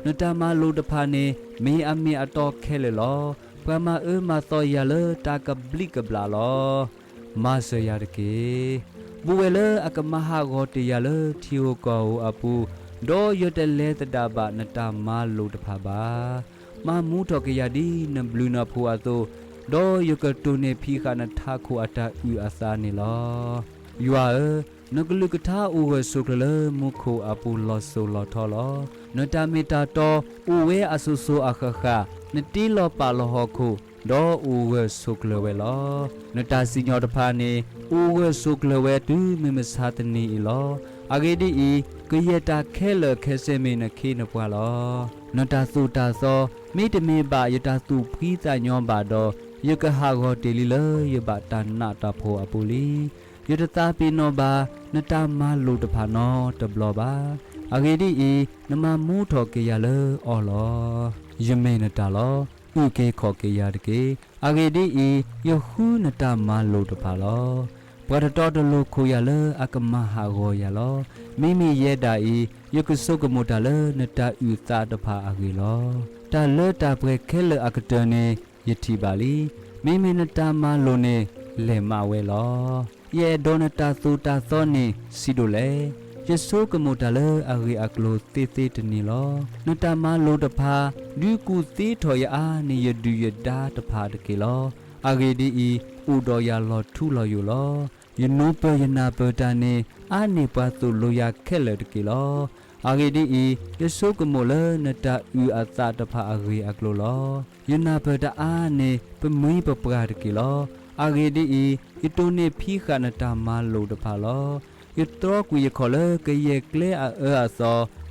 နတၢ်မၤလိာ်တဖၣ်န့ၣ် မ့ၢ်အမ့ၢ်အတီခဲလၢာ်လီၤ. ပှၤမၤအၢမၤသီယၤလၢတၢ်ကဘျံးကဘျၣ်လီၤ. မၤစၢၤယၤတက့ၢ်. ပူၤဝဲလၢအကမၤဟးဂီၤတ့ၢ်ယၤလၢထံဧိၤကီၢ်ဧိၤအပူၤ, ဒီးယတလဲၤသဒၣ်ဘၣ်နတၢ်မၤလိာ်တဖၣ်ဘၣ်. မၤမူထီၣ်က့ၤယၤဒ်နဘျုးနဖှိၣ်အသိး, ဒီးယကတိၢ်န့ၢ်ဖံးဃာ်နထးခိၣ်အတၢ်အုၣ်အသးန့ၣ်လီၤ. ယွၤဧၢ, နကလုၢ်ကထါအိၣ်ဂၢၢ်ဆိးကျၢၤလၢမူခိၣ်အပူၤလီၤစိၤလီၤထီလီၤ. နတၢ်မ့ၢ်တၢ်တီအိၣ်ဝဲအစိၤစိၤအဃၣ်ဃၣ်, နတ့လီၤပာ်လီၤဟီၣ်ခိၣ်, ဒီးအိၣ်ဂၢၢ်ဆိးကျၢၤဝဲလီၤ. နတၢ်စံၣ်ညီၣ်တဖၣ်န့ၣ် အိၣ်ဂၢၢ်ဆိးကျၢၤဝဲတုၤမုၢ်မဆါတနံၤအံၤလီၤ. အဂ့ၢ်ဒ်အံၤ, ကယဲၢ်တၢ်ခဲလၢာ်ခဲဆ့မ့ၢ်နခ့နပှၤလီၤ. နတၢ်သိၣ်တၢ်သီ မ့တမ့ၢ်ဘၣ်ယတၢ်သူၣ်ဖှံသးညီဘၣ်ဒီး, ယကဟးဂီၤတ့ၢ်လံလၢယဘၣ်တၢ်နးတၢ်ဖှီၣ်အပူၤလံ. ယတသးပ့ၤနီၣ်ဘၣ်နတၢ်မၤလိာ်တဖၣ်နီတဘျီဘၣ်. အဂ့ၢ်ဒ်အံၤ, နမၤမူထီၣ်က့ၤယၤလၢအီၤလီၤ. ယမ့ၢ်နတၢ်လီၤ. အုၣ်က့ၤခီၣ်က့ၤယၤတက့ၢ်. အဂ့ၢ်ဒ်အံၤ, ယဃုနတၢ်မၤလိာ်တဖၣ်လီၤ. ပှၤတတီတလိၤခိၣ်ယၤလၢအကမၤဟးဂီၤယၤလီၤ. မ့မ့ၢ်ယဲဒၣ်အံၤ, ယကဆိကမိၣ်တၢ်လၢနတၢ်အုၣ်သးတဖၣ်အဂ့ၢ်လီၤ. တၢ်လၢတၢ်ပှဲၤခဲလၢာ်အကတၢၢ်န့ၣ် ယထံၣ်ဘၣ်လံ. မ့မ့ၢ်နတၢ်မၤလိာ်န့ၣ် လဲၢ်မးဝဲလီၤ. ယအဲၣ်ဒိးနတၢ်သိၣ်တၢ်သီန့ၣ်ဆံးဒိၣ်လဲၣ်. ယဆိကမိၣ်တၢ်လၢအဂ့ၢ်အကျိၤသ့သ့တနံၤလီၤ. နတၢ်မၤလိာ်တဖၣ် ဒုးကူၣ်သ့ထီၣ်ယအါန့ၢ်ယဒုၣ်ယဒါတဖၣ်တက့ၢ်လီၤ. အဂ့ၢ်ဒ်အံၤ, အိၣ်ဒီးယၤလီၤထူလီၤယိာ်လီၤ. ယနူၤပၢၢ်ယနၢ်ပၢၢ်တၢ်န့ၣ် အါန့ၢ်ပှၤသိၣ်လိယၤခဲလၢာ်တက့ၢ်လီၤ. အဂ့ၢ်ဒ်အံၤ, ယဆိကမိၣ်လၢနတၢ်အုၣ်အသးတဖၣ်အဂ့ၢ်အကျိၤလီၤ. ယနၢ်ပၢၢ်တၢ်အါန့ၢ်ပမှံပပှၢ်တက့ၢ်လီၤ. အဂ့ၢ်ဒ်အံၤ, ယတိၢ်န့ၢ်ဖံးဃာ်နတၢ်မၤလိာ်တဖၣ်လီၤ. ယတြီကွံာ်ယခီၣ်လၢကယဲၢ်ကျဲအအၢအ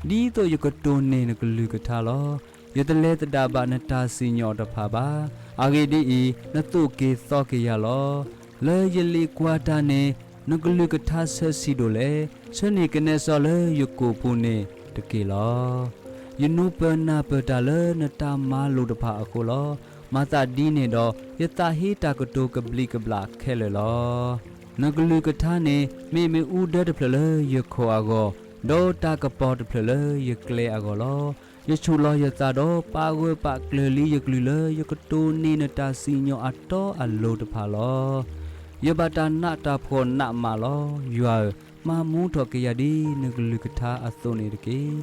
သီ, ဒ်သိးယကတိၢ်န့ၢ်နကလုၢ်ကထါလီၤ. ယတလဲၤသဒၣ်ဘၣ်နတၢ်စံၣ်ညီၣ်တဖၣ်ဘၣ်. အဂ့ၢ်ဒ်အံၤ, နသိၣ်က့ၤသီက့ၤယၤလီၤ. လၢယလ့ၣ်ကွၢ်တၢ်န့ၣ် နကလုၢ်ကထါဆၢဆံးဒိၣ်လဲၣ်. ဆၢန့ၢ်ကနဲစီလၢယကိာ်ပူၤန့ၣ်တက့ၢ်လီၤ. ယနူၤပၢၢ်နၢ်ပၢၢ်တၢ်လၢနတၢ်မၤလိာ်တဖၣ်အဃိလီၤ. မၤသးဒ်န့ၣ်ဒီး ယသးဟ့တၢ်ကတိၤကဘျံးကဘျၣ်ခဲလၢာ်လီၤ. နကလုၢ်ကထါန့ၣ် မ့ၢ်မ့ၣ်အူဒၢတဖျၢၣ်လၢယခီၣ်အဂီၢ်, ဒီးတၢ်ကပီၤတဖျၢၣ်လၢယကျဲအဂီၢ်လီၤ. ယဆူၣ်လီၤယသးဒီးပာ်ဂၢၢ်ပာ်ကျၢၤလံယကလုၢ်လၢ ယကတိၢ်န့ၢ်နတၢ်စံၣ်ညီၣ်အတီအလိၤတဖၣ်လီၤ. ယဘၣ်တၢ်နးတၢ်ဖှီၣ်နးမးလီၤ. ယွၤဧၢ, မၤမူထီၣ်က့ၤယၤဒ်နကလုၢ်ကထါအသိးန့ၣ်တက့ၢ်.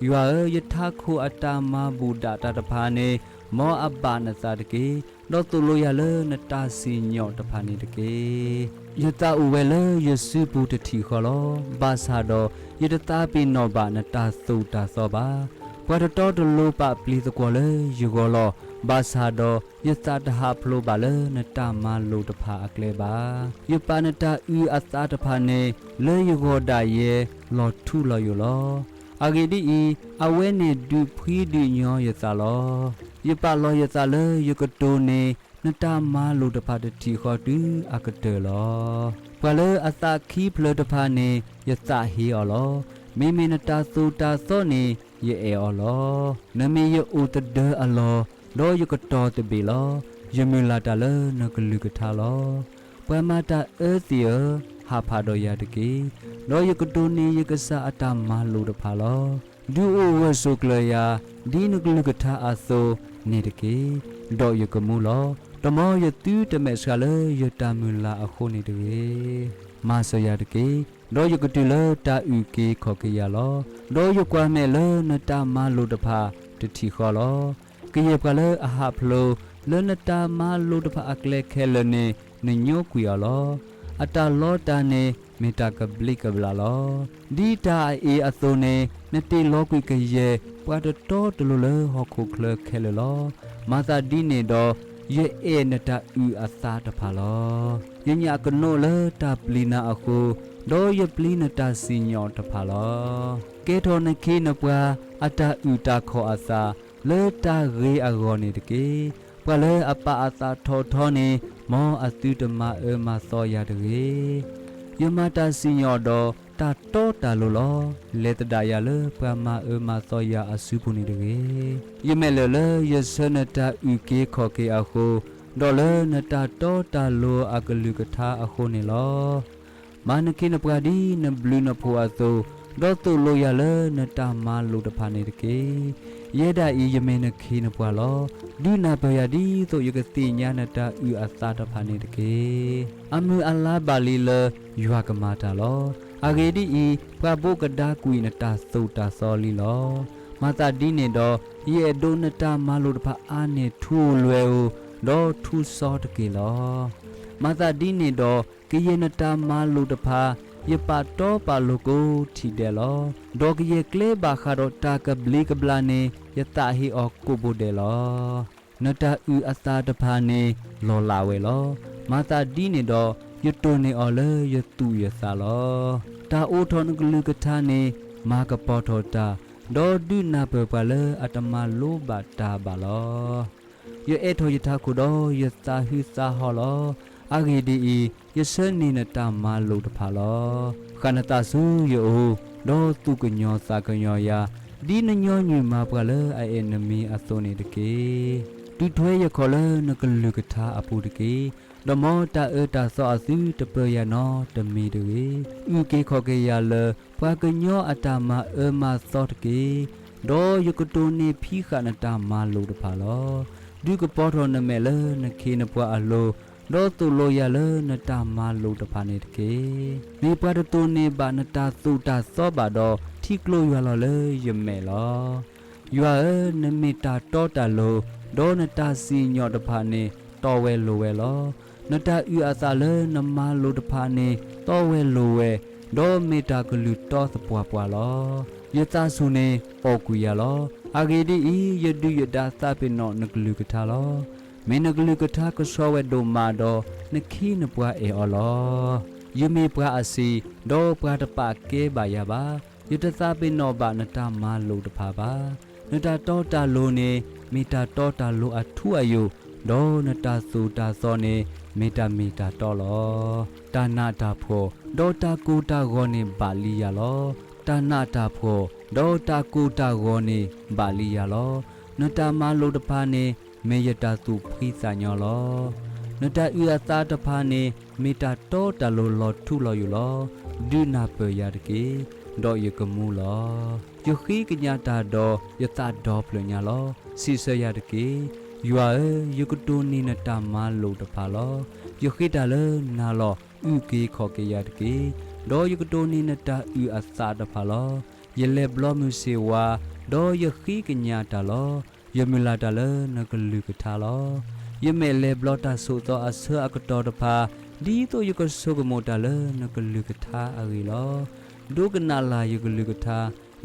ယွၤဧၢ, ယထးခိၣ်အတၢ်မၤဘူၣ်ဒၣ်တၢ်တဖၣ်န့ၣ် မ်အဘၣ်နသးတက့ၢ်. ဒီးသိၣ်လိယၤလၢနတၢ်စံၣ်ညီၣ်တဖၣ်န့ၣ်တက့ၢ်. ယသးအိၣ်ဝဲလၢယစုပူၤတထံၣ်ဃီလီၤ. ဘၣ်ဆၣ်ဒီးယတသးပ့ၤနီၣ်ဘၣ်နတၢ်သိၣ်တၢ်သီဘၣ်. ပှၤတတီတလိၤပာ်ပျံၤသကွီၤလၢယဂီၢ်လီၤ. ဘၣ်ဆၣ်ဒီးယသးတဟးဖျိးဘၣ်လၢနတၢ်မၤလိာ်တဖၣ်အကျဲဘၣ်. ယပာ်နတၢ်အုၣ်အသးတဖၣ်န့ၣ် လၢယဂီၢ်ဒၣ်ယဲ လီၤထူလီၤယိာ်လီၤ. အဂ့ၢ်ဒ်အံၤ, အဝဲန့ၣ်ဒုးဖှံဒုးညီယသးလီၤ. ယပာ်လီၤယသးလၢယကတိၢ်န့ၢ် နတၢ်မၤလိာ်တဖၣ်တထံၣ်ဃီတုၤအကတၢၢ်လီၤ. ပှၤလၢအသးခံဖျၢၣ်တဖၣ်န့ၣ် ယသးဟ့အီၤလီၤ. မ့မ့ၢ်နတၢ်သိၣ်တၢ်သီန့ၣ် ယအဲၣ်အီၤလီၤ. နမ့ၢ်ယအိၣ်သဒၢအလီၢ်, ဒီးယကတီၤသဘ့ၣ်လီၤ. ယမုၢ်လၢ်တၢ်လၢနကလုၢ်ကထါလီၤ. ပှၤမၤတၢ်အၢသ့ၣ်ဧၢ, ဟးဖးဒီးယၤတက့ၢ်. ဒီးယကတိၢ်န့ၢ်ယကစၢ်အတၢ်မၤလိာ်တဖၣ်လီၤ. ဒုးအိၣ်ဂၢၢ်ဆိးကျၢၤယၤ ဒ်နကလုၢ်ကထါအသိးန့ၣ်တက့ၢ်. ဒီးယကမူလီၤ. တမီယသုတမဲာ်ဆှးလၢယတၢ်မုၢ်လၢ်အဃိန့ၣ်တဂ့ၤ. မၤစၢၤယၤတက့ၢ်. ဒီးယကတုၤလၢတၢ်အုၣ်က့ၤခီၣ်က့ၤယၤလီၤ. ဒီးယကွၢ်မဲာ်လၢနတၢ်မၤလိာ်တဖၣ်တထံၣ်ဃီလီၤ. ကယဲၢ်ပှၤလၢအဟးဖျိး လၢနတၢ်မၤလိာ်တဖၣ်အကျဲခဲလၢာ်န့ၣ် နညိကွံာ်အီၤလီၤ. အတၢ်လီတၢ်န့ၣ် မ့ၢ်တၢ်ကဘျံးကဘျၣ်လီၤ. ဒ်တၢ်အအ့ၣ်အသိးန့ၣ် နတ့ၢ်လီၤကွံာ်ကယဲၢ် ပှၤတတီတလိၤလၢဟီၣ်ခိၣ်ချၢခဲလၢာ်လီၤ. မၤသးဒ်န့ၣ်ဒီး ယအဲၣ်နတၢ်အုၣ်အသးတဖၣ်လီၤ. ယညၣ်ကနိးလၢတၢ်ပျံၤနၤအဃိ, ဒီးယပျံၤနတၢ်စံၣ်ညီၣ်တဖၣ်လီၤ. ကဲထီၣ်နခ့နပှၤ အတၢ်အုၣ်တၢ်ခီၣ်အသး လၢတၢ်ဂ့ၤအဂီၢ်န့ၣ်တက့ၢ်. ပှၤလၢအပာ်အသးထီၣ်ထီန့ၣ် မ်အသုတမၤအၢမၤသီယၤတဂ့ၤ. ယမၤတၢ်စံၣ်ညီၣ်ဒီးတၢ်တီတၢ်လိၤလီၤ. လဲၤသဒၣ်ယၤလၢပှၤမၤအၢမၤသီယၤအစုပူၤန့ၣ်တဂ့ၤ. ယမဲာ်လၢာ်လၢယဆၢနတၢ်အုၣ်က့ၤခီၣ်က့ၤအဃိ, ဒီးလၢနတၢ်တီတၢ်လိၤအကလုၢ်ကထါအဃိန့ၣ်လီၤ. မၤနခ့နပှၤဒ်နဘျုးနဖှိၣ်အသိး, ဒီးသိၣ်လိယၤလၢနတၢ်မၤလိာ်တဖၣ်န့ၣ်တက့ၢ်. ယဲဒၣ်အံၤယမ့ၢ်နခ့နပှၤလီၤ. ဒုးနၢ်ပၢၢ်ယၤဒ်သိးယကသ့ၣ်ညါနတၢ်အုၣ်အသးတဖၣ်န့ၣ်တက့ၢ်. အမုၢ်အလါဘၣ်လံလၢယွၤကမၤတၢ်လီၤ. အဂ့ၢ်ဒ်အံၤ, ပှၤဘိးကဒါကွံာ်နတၢ်သိၣ်တၢ်သီလံလီၤ. မၤသးဒ်န့ၣ်ဒီး, ယအဲၣ်ဒိးနတၢ်မၤလိာ်တဖၣ်အါန့ၢ်ထူလွဲၤဧိၤ, ဒီးထူစီတက့ၢ်လီၤ. မၤသးဒ်န့ၣ်ဒီး, ကယဲၢ်နတၢ်မၤလိာ်တဖၣ် ယပာ်တီပာ်လိၤကိးထံၣ်ဒဲးလီၤ. ဒီးကယဲၢ်ကျဲဘၣ်ဃးဒီးတၢ်ကဘျံးကဘျၣ်န့ၣ် ယသးဟ့အီၤကိးဘိဒဲးလီၤ. နတၢ်အုၣ်အသးတဖၣ်န့ၣ်လီၤလးဝဲလီၤ. မၤသးဒ်န့ၣ်ဒီး, ယတိၢ်န့ၢ်အီၤလၢယသူၣ်ယသးလီၤ. တၢ်အိးထီၣ်နကလုၢ်ကထါန့ၣ် မၤကပီၤထီၣ်တၢ်, ဒီးဒုးနၢ်ပၢၢ်ပှၤလၢအတမၤလိဘၣ်တၢ်ဘၣ်လီၤ. ယအဲးထီၣ်ယထးခိၣ်ဒီးယသးဟုသးဟီလီၤ. အဂ့ၢ်ဒ်အံၤ, ယဆၢန့ၢ်နတၢ်မၤလိာ်တဖၣ်လီၤ. ဃၣ်နသးဆူယအိၣ်, ဒီးသူၣ်ကညီၤသးကညီၤယၤ, ဒ်နညီနုၢ်မၤပှၤလၢအအဲၣ်နမံၤအသိးန့ၣ်တက့ၢ်. တုၤထွဲယခီၣ်လၢနကလုၢ်ကထါအပူၤတက့ၢ်. ဒီးမ်တၢ်အၢတၢ်သီအသုတပၢယၤနီတမံၤတဂ့ၤ. အုၣ်က့ၤခီၣ်က့ၤယၤလၢ ပှၤကညီအတၢ်မၤအၢမၤသီတက့ၢ်. ဒီးယကတိၢ်န့ၢ်ဖံးဃာ်နတၢ်မၤလိာ်တဖၣ်လီၤ. ဒုးကပီၤထီၣ်နမဲာ်လၢနခ့နပှၤအလိၤ, ဒီးသိၣ်လိယၤလၢနတၢ်မၤလိာ်တဖၣ်န့ၣ်တက့ၢ်. မ့ၢ်ပှၤတတိၢ်န့ၢ်ဘၣ်နတၢ်သိၣ်တၢ်သီဘၣ်ဒီး, ထံကျိယွၤလီၤလၢယမဲာ်လီၤ. ယွၤဧၢ, နမ့ၢ်တၢ်တီတၢ်လိၤ, ဒီးနတၢ်စံၣ်ညီၣ်တဖၣ်န့ၣ်တီဝဲလိၤဝဲလီၤ. နတၢ်အုၣ်အသးလၢနမၤလိာ်တဖၣ်န့ၣ်တီဝဲလိၤဝဲ, ဒီးမ့ၢ်တၢ်ကလုၢ်တီသပှၢ်ပှၢ်လီၤ. ယသးဆူၣ်န့ၣ်အီၣ်ကွံာ်ယၤလီၤ. အဂ့ၢ်ဒ်အံၤ, ယဒုးယဒါသးပ့ၤနီၣ်နကလုၢ်ကထါလီၤ. မ့ၢ်နကလုၢ်ကထါကဆှီဝဲဒိၣ်မးဒီး, နခ့နပှၤအဲၣ်အီၤလီၤ. ယမ့ၢ်ပှၤအဆံး, ဒီးပှၤတပာ်ကဲဘၣ်ယၤဘၣ်. ယတသးပ့ၤနီၣ်ဘၣ်နတၢ်မၤလိာ်တဖၣ်ဘၣ်. နတၢ်တီတၢ်လိၤန့ၣ် မ့ၢ်တၢ်တီတၢ်လိၤအထူအယိာ်, ဒီးနတၢ်သိၣ်တၢ်သီန့ၣ် မ့ၢ်တၢ်မ့ၢ်တၢ်တီလီၤ. တၢ်နးတၢ်ဖှီၣ်, ဒီးတၢ်ကိၢ်တၢ်ဂီၤန့ၣ်ဘၣ်လံယၤလီၤ. တၢ်နးတၢ်ဖှီၣ်, ဒီးတၢ်ကိၢ်တၢ်ဂီၤန့ၣ်ဘၣ်လံယၤလီၤ. နတၢ်မၤလိာ်တဖၣ်န့ၣ် မ့ၢ်ယတၢ်သူၣ်ဖှံသးညီလီၤ. နတၢ်အုၣ်အသးတဖၣ်န့ၣ် မ့ၢ်တၢ်တီတၢ်လိၤလီၤထူလီၤယိာ်လီၤ. ဒုးနၢ်ပၢၢ်ယၤတက့ၢ်. ဒီးယကမူလီၤ. ယဃ့ကညးတၢ်ဒီးယသးဒီဖျၢၣ်ညါလီၤ. စံးဆၢယၤတက့ၢ်. ယွၤဧၢ, ယကတိၢ်န့ၢ်နတၢ်မၤလိာ်တဖၣ်လီၤ. ယဃ့တၢ်လၢနၤလီၤ. အုၣ်က့ၤခီၣ်က့ၤယၤတက့ၢ်. ဒီးယကတိၢ်န့ၢ်နတၢ်အုၣ်အသးတဖၣ်လီၤ. ယလဲၤဘျီမုၢ်ဆ့ၣ်ဝါ, ဒီးယဃ့ကညးတၢ်လီၤ. ယမုၢ်လၢ်တၢ်လၢနကလုၢ်ကထါလီၤ. ယမဲာ်လဲၤဘျီတၢ်ဆိးသီအဆၢအကတီၢ်တဖၣ်, ဒ်သိးယကဆိကမိၣ်တၢ်လၢနကလုၢ်ကထါအဂ့ၢ်လီၤ. ဒိကနၣ်လၢ်ယကလုၢ်ကထါ,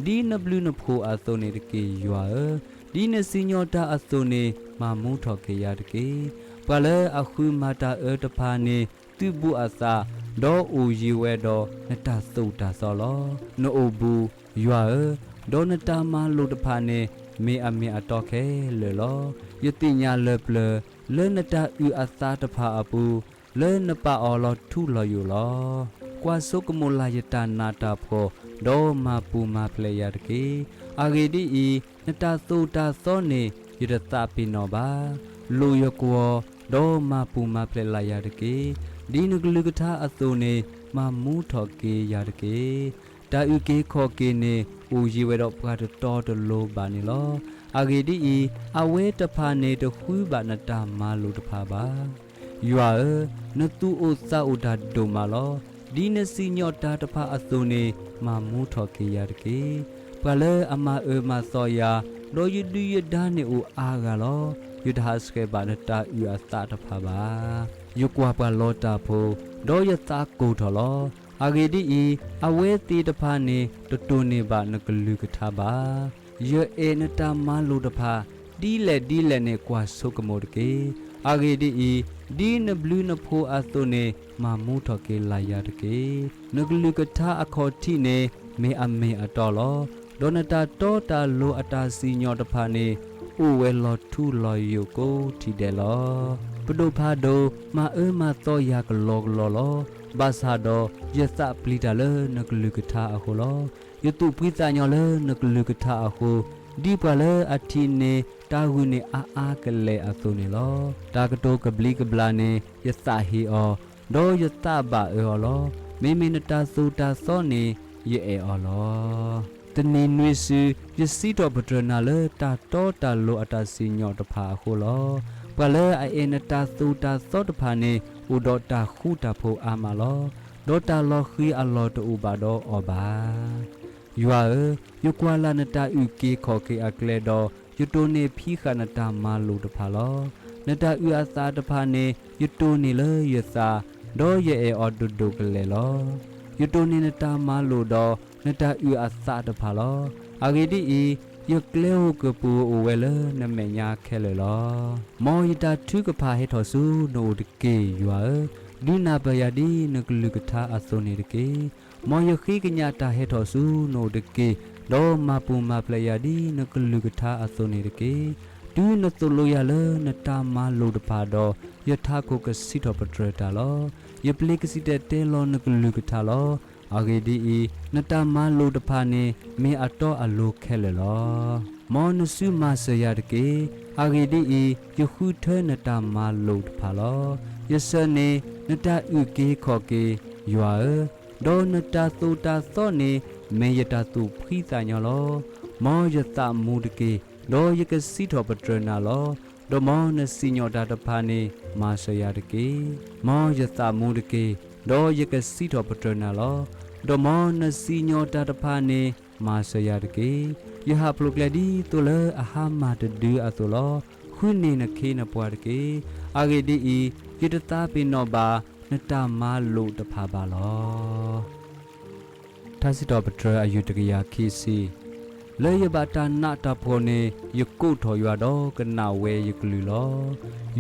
ဒ်နဘျုးနဖှိၣ်အသိးန့ၣ်တက့ၢ်, ယွၤဧၢ. ဒ်နစံၣ်ညီၣ်တၢ်အသိးန့ၣ် မၤမူထီၣ်က့ၤယၤတက့ၢ်. ပှၤလၢအဃုမၤတၢ်အၢတဖၣ်န့ၣ် သုးဘူးအသး, ဒီးအိၣ်ယံၤဝဲဒီးနတၢ်သိၣ်တၢ်သီလီၤ. နအိၣ်ဘူး, ယွၤဧၢ, ဒီးနတၢ်မၤလိာ်တဖၣ်န့ၣ် မ့ၢ်အမ့ၢ်အတီခဲလၢာ်လီၤ. ယသ့ၣ်ညါလၢပျၢၤ, လၢနတၢ်အုၣ်အသးတဖၣ်အပူၤ, လၢနပာ်အီၤလီၤထူလီၤယိာ်လီၤ. ကွၢ်ဆိကမိၣ်လၢ်ယတၢ်နာ်တၢ်ဖှီၣ်, ဒီးမၤပူၤမၤဖျဲးယၤတက့ၢ်. အဂ့ၢ်ဒ်အံၤ, နတၢ်သိၣ်တၢ်သီန့ၣ် ယတသးပ့ၤနီၣ်ဘၣ်. လိာ်ယကွီၤ, ဒီးမၤပူၤမၤဖျဲးလၢ်ယၤတက့ၢ်. ဒ်နကလုၢ်ကထါအသိးန့ၣ် မၤမူထီၣ်က့ၤယၤတက့ၢ်. တၢ်အုၣ်က့ၤခီၣ်က့ၤန့ၣ် အိၣ်ယံၤဝဲဒီးပှၤတတီတလိၤဘၣ်န့ၣ်လီၤ. အဂ့ၢ်ဒ်အံၤ, အဝဲတဖၣ်န့ၣ်တဃုဘၣ်နတၢ်မၤလိာ်တဖၣ်ဘၣ်. ယွၤဧၢ, နသူၣ်အိၣ်သးအိၣ်တၢ်ဒိၣ်မးလီၤ. ဒ်နစံၣ်ညီၣ်တၢ်တဖၣ်အသိးန့ၣ် မၤမူထီၣ်က့ၤယၤတက့ၢ်. ပှၤလၢအမၤအၢမၤသီယၤ, ဒီးယဒုၣ်ယဒါန့ၣ်အိၣ်အါဂၤလီၤ. ယတဟးဆှဲးဘၣ်နတၢ်အုၣ်အသးတဖၣ်ဘၣ်. ယကွၢ်ပှၤလီတၢ်ဖိ, ဒီးယသးကိၢ်ထီၣ်လီၤ. အဂ့ၢ်ဒ်အံၤ, အဝဲသ့ၣ်တဖၣ်န့ၣ် တတိၢ်န့ၢ်ဘၣ်နကလုၢ်ကထါဘၣ်. ယအဲၣ်နတၢ်မၤလိာ်တဖၣ်, ဒ်လဲၣ်ဒ်လဲၣ်န့ၣ်ကွၢ်ဆိကမိၣ်တက့ၢ်. အဂ့ၢ်ဒ်အံၤ, ဒ်နဘျုးနဖှိၣ်အသိးန့ၣ် မၤမူထီၣ်က့ၤလၢ်ယၤတက့ၢ်. နကလုၢ်ကထါအခီၣ်ထံးန့ၣ် မ့ၢ်အမ့ၢ်အတီလီၤ. ဒီးနတၢ်တီတၢ်လိၤအတၢ်စံၣ်ညီၣ်တဖၣ်န့ၣ် အိၣ်ဝဲလီၤထူလီၤယိာ်ကိးထံၣ်ဒဲးလီၤ. ပဒိၣ်ဖးဒိၣ်, မၤအၢမၤသီယၤကလီကလီလီၤ. ဘၣ်ဆၣ်ဒီးယသးပျံၤတၢ်လၢနကလုၢ်ကထါအဃိလီၤ. ယသူၣ်ဖှံသးညီလၢနကလုၢ်ကထါအဃိ, ဒ်ပှၤလၢအထံၣ်န့ၢ်တၢ်ဂုာ်န့ၢ်အါအါကလဲာ်အသိးန့ၣ်လီၤ. တၢ်ကတိၤကဘျံးကဘျၣ်န့ၣ် ယသးဟ့အီၤ, ဒီးယသးဘၣ်အၢအီၤလီၤ. မ့မ့ၢ်နတၢ်သိၣ်တၢ်သီန့ၣ် ယအဲၣ်အီၤလီၤ. တနံၤနွံစု, ယစံးထီၣ်ပတြၢၤနၤလၢတၢ်တီတၢ်လိၤအတၢ်စံၣ်ညီၣ်တဖၣ်အဃိလီၤ. ပှၤလၢအအဲၣ်နတၢ်သိၣ်တၢ်သီတဖၣ်န့ၣ် အိၣ်ဒီးတၢ်ဃူတၢ်ဖိးအါမးလီၤ. ဒီးတၢ်လီၤဃံၤအလီၢ်တအိၣ်ဘၣ်ဒီးအီၤဘၣ်. ယွၤဧၢ, ယကွၢ်လၢ်နတၢ်အုၣ်က့ၤခီၣ်က့ၤအကျဲဒီး, ယတိၢ်န့ၢ်ဖံးဃာ်နတၢ်မၤလိာ်တဖၣ်လီၤ. နတၢ်အုၣ်အသးတဖၣ်န့ၣ် ယတိၢ်န့ၢ်လၢယသး, ဒီးယအဲၣ်အီၤဒိၣ်ဒိၣ်ကလဲာ်လီၤ. ယတိၢ်န့ၢ်နတၢ်မၤလိာ်ဒီး နတၢ်အုၣ်အသးတဖၣ်လီၤ. အဂ့ၢ်ဒ်အံၤ, ယကျဲဧိၤကပူၤဧိၤအိၣ်ဝဲလၢနမဲာ်ညါခဲလၢာ်လီၤ. မ်ယတၢ်ထုကဖၣ်ဟဲထီၣ်ဆူနအိၣ်တက့ၢ်, ယွၤဧၢ, ဒုးနၢ်ပၢၢ်ယၤဒ်နကလုၢ်ကထါအသိးန့ၣ်တက့ၢ်. မ်ယဃ့ကညးတၢ်ဟဲထီၣ်ဆူနအိၣ်တက့ၢ်, ဒီးမၤပူၤမၤဖျဲးယၤဒ်နကလုၢ်ကထါအသိးန့ၣ်တက့ၢ်. တုၤနသိၣ်လိယၤလၢနတၢ်မၤလိာ်တဖၣ်ဒီး, ယထးခိၣ်ကစံးထီၣ်ပတြၢၤတၢ်လီၤ. ယပျ့ၤကစံၣ်တဲၤတဲလီၤနကလုၢ်ကထါလီၤ. အဂ့ၢ်ဒ်အံၤ, နတၢ်မၤလိာ်တဖၣ်န့ၣ် မ့ၢ်အတီအလိၤခဲလၢာ်လီၤ. မ်နစုမၤစၢၤယၤတက့ၢ်. အဂ့ၢ်ဒ်အံၤ, ယဃုထၢနတၢ်မၤလိာ်တဖၣ်လီၤ. ယဆၢန့ၢ်နတၢ်အုၣ်က့ၤခီၣ်က့ၤ, ယွၤဧၢ, ဒီးနတၢ်သိၣ်တၢ်သီန့ၣ် မ့ၢ်ယတၢ်သူၣ်ဖှံသးညီလီၤ. မ်ယသးမူတက့ၢ်, ဒီးယကစံးထီၣ်ပတြၢၤနၤလီၤ. ဒီးမ်နစံၣ်ညီၣ်တၢ်တဖၣ်န့ၣ် မၤစၢၤယၤတက့ၢ်. မ်ယသးမူတက့ၢ်, ဒီးယကစံးထီၣ်ပတြၢၤနၤလီၤ. ဒီးမ်နစံၣ်ညီၣ်တၢ်တဖၣ်န့ၣ် မၤစၢၤယၤတက့ၢ်. ယဟးဖျိးကျဲဒ်သိးလၢအဟါမၢ်တဒုအသိးလီၤ. ဃုန့ၢ်နခ့နပှၤတက့ၢ်. အဂ့ၢ်ဒ်အံၤ, ယတသးပ့ၤနီၣ်ဘၣ်နတၢ်မၤလိာ်တဖၣ်ဘၣ်လီၤ. ထါစံးထီၣ်ပတြၢၤအယူၢ်တကယၤခံဆံ, လၢယဘၣ်တၢ်နးတၢ်ဖှီၣ်န့ၣ် ယကိးထီၣ်ယွၤဒီးကနၣ်ဝဲယကလုၢ်လီၤ.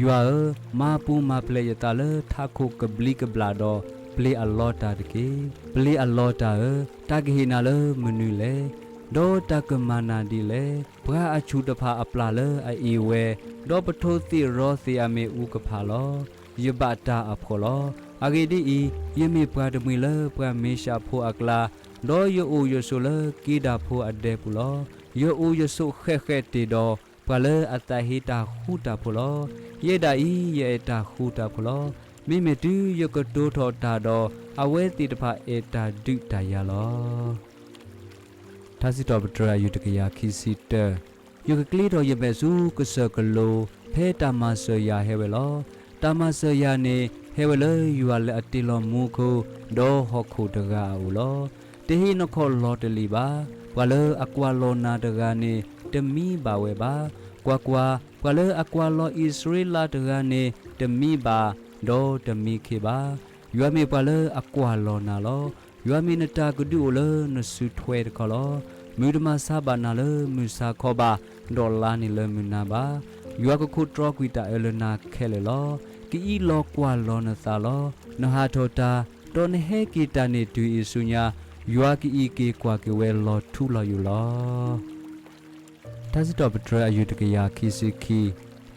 ယွၤဧၢ, မၤပူၤမၤဖျဲးယသးလၢထးခိၣ်ကဘျံးကဘျၣ်ဒီးပျ့ၤအလီတၢ်တက့ၢ်. ပျ့ၤအလီတၢ်ဧၢ, တၢ်ကဟ့ၣ်နၤလၢမနုၤလဲၣ်. ဒီးတၢ်ကမၤနၤဒ်လဲၣ်. ပှၤအဆူၣ်တဖၣ်အပျၢ်လၢအအ့ၣ်ဝဲ, ဒီးပထိးသ့ၣ်ရီသ့ၣ်အမ့ၣ်အူကဖးလီၤ. ယဘၣ်တၢ်အဖှီၣ်လီၤ. အဂ့ၢ်ဒ်အံၤ, ယမ့ၢ်ပှၤတမှံၤလၢပှၤမ့ၢ်ၡးဖိအကျါ, ဒီးယအိၣ်ယဆိးလၢက့ဒၢ်ဖိအဒဲပူၤလီၤ. ယအိၣ်ယဆိးဃဲးဃဲးတ့ၢ်ဒီး ပှၤလၢအသးဟ့တၢ်ဃူတၢ်ဖိးလီၤ. ယဲဒၣ်အံၤ ယအဲၣ်တၢ်ဃူတၢ်ဖိးလီၤ. မ့မ့ၢ်တုၤယကတိၤထီၣ်တၢ်ဒီး, အဝဲသ့ၣ်တဖၣ်အဲၣ်တၢ်ဒုးတၢ်ယၤလီၤ. ထါစံးထီၣ်ပတြၢၤအယုၢ်တကယၤခံဆံတၢ, ယကကျ့ထီၣ်ယမဲာ်ဆူကစၢၢ်ကလိၤ ဖဲတၢ်မၤစၢၤယၤဟဲဝဲလီၤ. တၢ်မၤစၢၤယၤန့ၣ် ဟဲဝဲလၢယွၤလၢအတ့လီၤမူခိၣ် ဒီးဟီၣ်ခိၣ်တဂၤအအိၣ်လီၤ. တဟ့ၣ်နခီၣ်လီၤတလံာ်ဘၣ်. ပှၤလၢအကွၢ်လီၤနၤတဂၤန့ၣ် တမံဘၣ်ဝဲဘၣ်. ကွၢ်ကွၢ်, ပှၤလၢအကွၢ်လီၤအံၣ်စရ့လးတဂၤန့ၣ် တမံဘၣ်, ဒီးတမံခ့ဘၣ်. ယွၤမ့ၢ်ပှၤလၢအကွၢ်လီၤနၤလီၤ. ယွၤမ့ၢ်နတၢ်ကဒုအိၣ်လၢနစုထွဲတခီလီၤ. မုၢ်တမၤဆါဘၣ်နၤလၢမုၢ်ဆါခီဘၣ်, ဒီးလါန့ၣ်လၢမုၢ်နၤဘၣ်. ယွၤကခိးတြီကွံာ်တၢ်အၢလၢနၤခဲလၢာ်လီၤ. ကအံးလီၤကွၢ်လီၤနသးလီၤ. နဟးထီၣ်တၢ်, ဒီးနဟဲက့ၤတၢ်န့ၣ်တုၤအံၤဆူညါ, ယွၤကအံးက့ၤကွၢ်က့ၤဝဲလီၤထူလီၤယိာ်လီၤ. ထါစံးထီၣ်ပတြၢၤအယုၢ်တကယၤခံဆံခံ,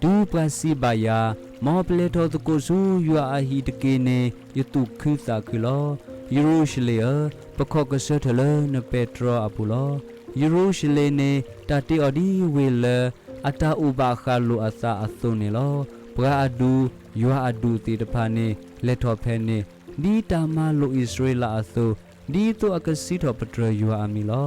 တုၤပှၤစံးဘၣ်ယၤ, မ်ပလဲၤထီၣ်သကိးဆူယွၤအဟံၣ်တက့ၢ်န့ၣ် ယသူၣ်ခုသးခုလီၤ. ယရူၤၡလ့ၣ်ဧၢ, ပခီၣ်ကဆၢထၢၣ်လၢနပဲတြီအပူၤလီၤ. ယရူၤၡလ့ၣ်န့ၣ် တၢ်တ့အီၤဒ်ဝ့ၢ်လၢ အတၢ်အိၣ်ဘၣ်ဃးလိာ်အသးအသိးန့ၣ်လီၤ. ပှၤအဒူၣ်, ယွၤအဒူၣ်သ့ၣ်တဖၣ်န့ၣ် လဲၤထီၣ်ဖဲန့ၣ်, ဒ်တၢ်မၤလိာ်အံၣ်စရ့လးအသိး, ဒ်သိးအကစံးထီၣ်ပတြၢၤယွၤအမံၤလီၤ.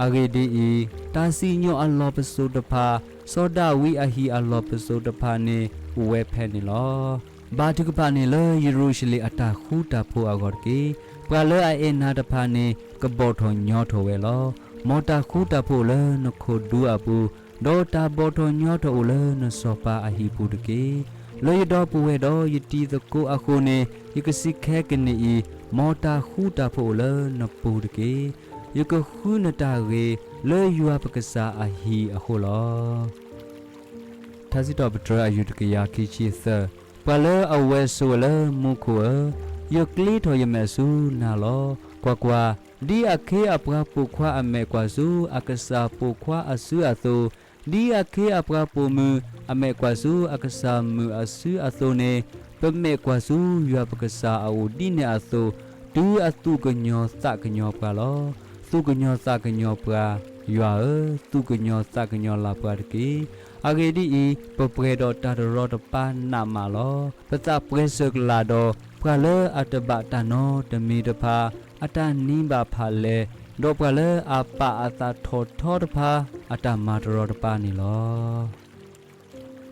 အဂ့ၢ်ဒ်အံၤ, တၢ်စံၣ်ညီၣ်အလီၢ်ပစိာ်တဖၣ်, စီၤဒၤဝံးအဟံၣ်အလီၢ်ပစိာ်တဖၣ်န့ၣ် အိၣ်ဝဲဖဲန့ၣ်လီၤ. ဘါထုကဖၣ်န့ၣ်လၢယရူၤၡလ့ၣ်အတၢ်ဃူတၢ်ဖိးအဂီၢ်တက့ၢ်. ပှၤလၢအအဲၣ်နၤတဖၣ်န့ၣ် ကဘီၣ်ထီၣ်ညီထီၣ်ဝဲလီၤ. မ်တၢ်ဃူတၢ်ဖိးအိၣ်လၢနခိၣ်ဒူအပူၤ, ဒီးတၢ်ဘီၣ်ထီၣ်ညီထီၣ်အိၣ်လၢနစီၤပၤအဟံၣ်ပူၤတက့ၢ်. လၢယဒီပုၢ်ဝဲၢ်ဒီးယတံၤသကိးအဃိန့ၣ် ယကစံးခဲကနံၣ်အံၤ, မ်တၢ်ဃူတၢ်ဖိးအိၣ်လၢနပူၤတက့ၢ်. ယကဃုနတၢ်ဂ့ၤလၢယွၤပကစၢ်အဟံၣ်အဃိလီၤ. ထါစံးထီၣ်ပတြၢၤအယုၢ်တကယၤခံဆံသၢ, ပှၤလၢအဝဲဆိးဝဲလၢမူခိၣ်ဧၢ, ယကျ့ထီၣ်ယမဲာ်ဆူနၤလီၤ. ကွၢ်ကွၢ်, ဒ်အခ့အပှၤပိာ်ခွါအမဲာ်ကွၢ်ဆူအကစၢ်ပိာ်ခွါအစုအသိး, ဒ်အခ့အပှၤပိာ်မုၣ်အမဲာ်ကွၢ်ဆူအကစၢ်မုၣ်အစုအသိးန့ၣ်, ပမဲာ်ကွၢ်ဆူယွၤပကစၢ်အအိၣ်ဒ်န့ၣ်အသိး, တုၤအသူၣ်ကညီၤသးကညီၤပှၤလီၤ. သူၣ်ကညီၤသးကညီၤပှၤ, ယွၤဧၢ, သူၣ်ကညီၤသးကညီၤလၢ်ပှၤတက့ၢ်. အဂ့ၢ်ဒ်အံၤ, ပပှဲၤဒီးတၢ်တရီတပါနးမးလီၤ. ပသးပှဲၤစၢၤကလာ်ဒီး ပှၤလၢအတဘၣ်တၢ်နီတမံၤတဖၣ် အတၢ်နံၤဘၣ်ဖးလဲၢ်, ဒီးပှၤလၢအပာ်အသးထီၣ်ထီတဖၣ် အတၢ်မၤတရီတပါန့ၣ်လီၤ.